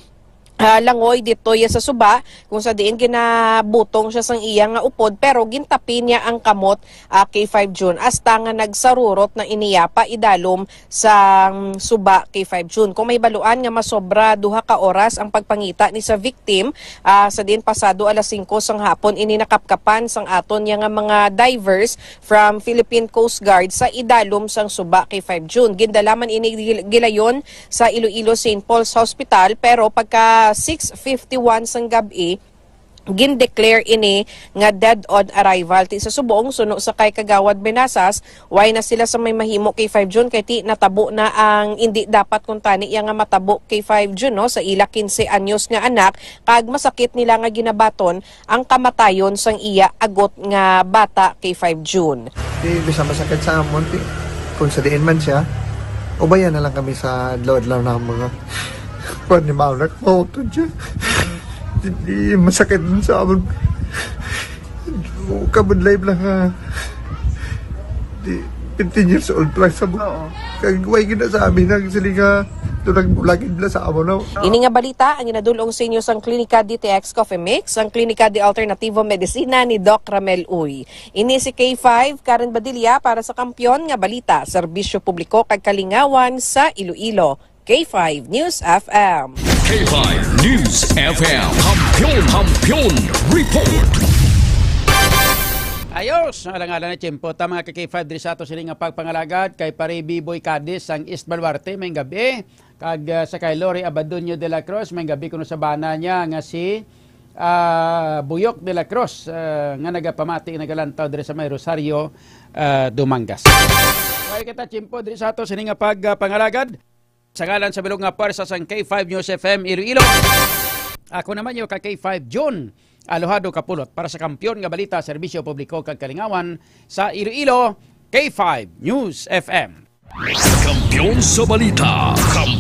ah, langoy dito ya sa suba, kung sa diin ginabutong siya sang iya nga upod, pero gintapi niya ang kamot, ah, K five June, hasta nga nagsarurot na iniya pa idalom sa, mm, suba, K five June. Kung mahibaluan nga masobra duha ka oras ang pagpangita ni sa victim, ah, sa diin pasado alas singko sang hapon ini nakapkapan sang aton niya nga mga divers from Philippine Coast Guard sa idalom sang suba, K five June. Gindala man ini gil-, gilayon sa Iloilo Saint Paul's Hospital, pero pagka six fifty-one sang gab-i, gindeclare ini nga dead on arrival. Ti sa subong, suno sa kay Kagawad Benasas, way na sila sa may mahimo, K five June, kay ti natabo na ang indi dapat kuntani iya nga matabo, K five June, no, sa ila quince anyos nga anak, kag masakit nila nga ginabaton ang kamatayon sang iya agot nga bata, K five June. Di, bisan masakit sa amon, ti, kung sa diin man siya, ubayan na lang kami sa adlaw-adlaw na mga kuwan ni Maunak, mautod siya. Di, di, masakit man sa amon. Kabudlay lang nga. Di, fifteen years old pa lang sa mga. Oo. Kag way gina sa amin ang sila nga, ito nagmulagid na sa amon, no? Ini nga balita ang ginadulong sa inyo sang Klinika D T X Coffee Mix, ang Klinika de Alternativo Medicina ni Doc Ramel Uy. Ini si K five, Karen Badilla para sa Kampiyon nga Balita, Serbisyo Publiko kag Kalingawan sa Iloilo. K five News F M. K five News F M. Kampiyon, Kampiyon Report. Ayos, alang-alang na tiyempo ta, mga ka K five, diri sa ato sini nga pagpangalagad kay Pare Biboy Cadiz sang East Baluarte, may gabi. Kag, ah, sa kay Lori Abadonio de la Cruz, may gabi kuno sa bana niya nga si, ah, Buyok de la Cruz, ah, nga nagapamati, nagalantaw diri sa may Rosario, ah, Dumangas. Way kita tiyempo diri sa ato sini nga pagpangalagad. Sa ngalan sa bilog nga pwersa sang K five News F M Iloilo, ako naman yung ka K five June Alohado Kapulot para sa Kampiyon nga Balita, Serbisyo Publiko kag Kalingawan sa Iloilo, K five News F M. Kampiyon sa balita. Kampiyon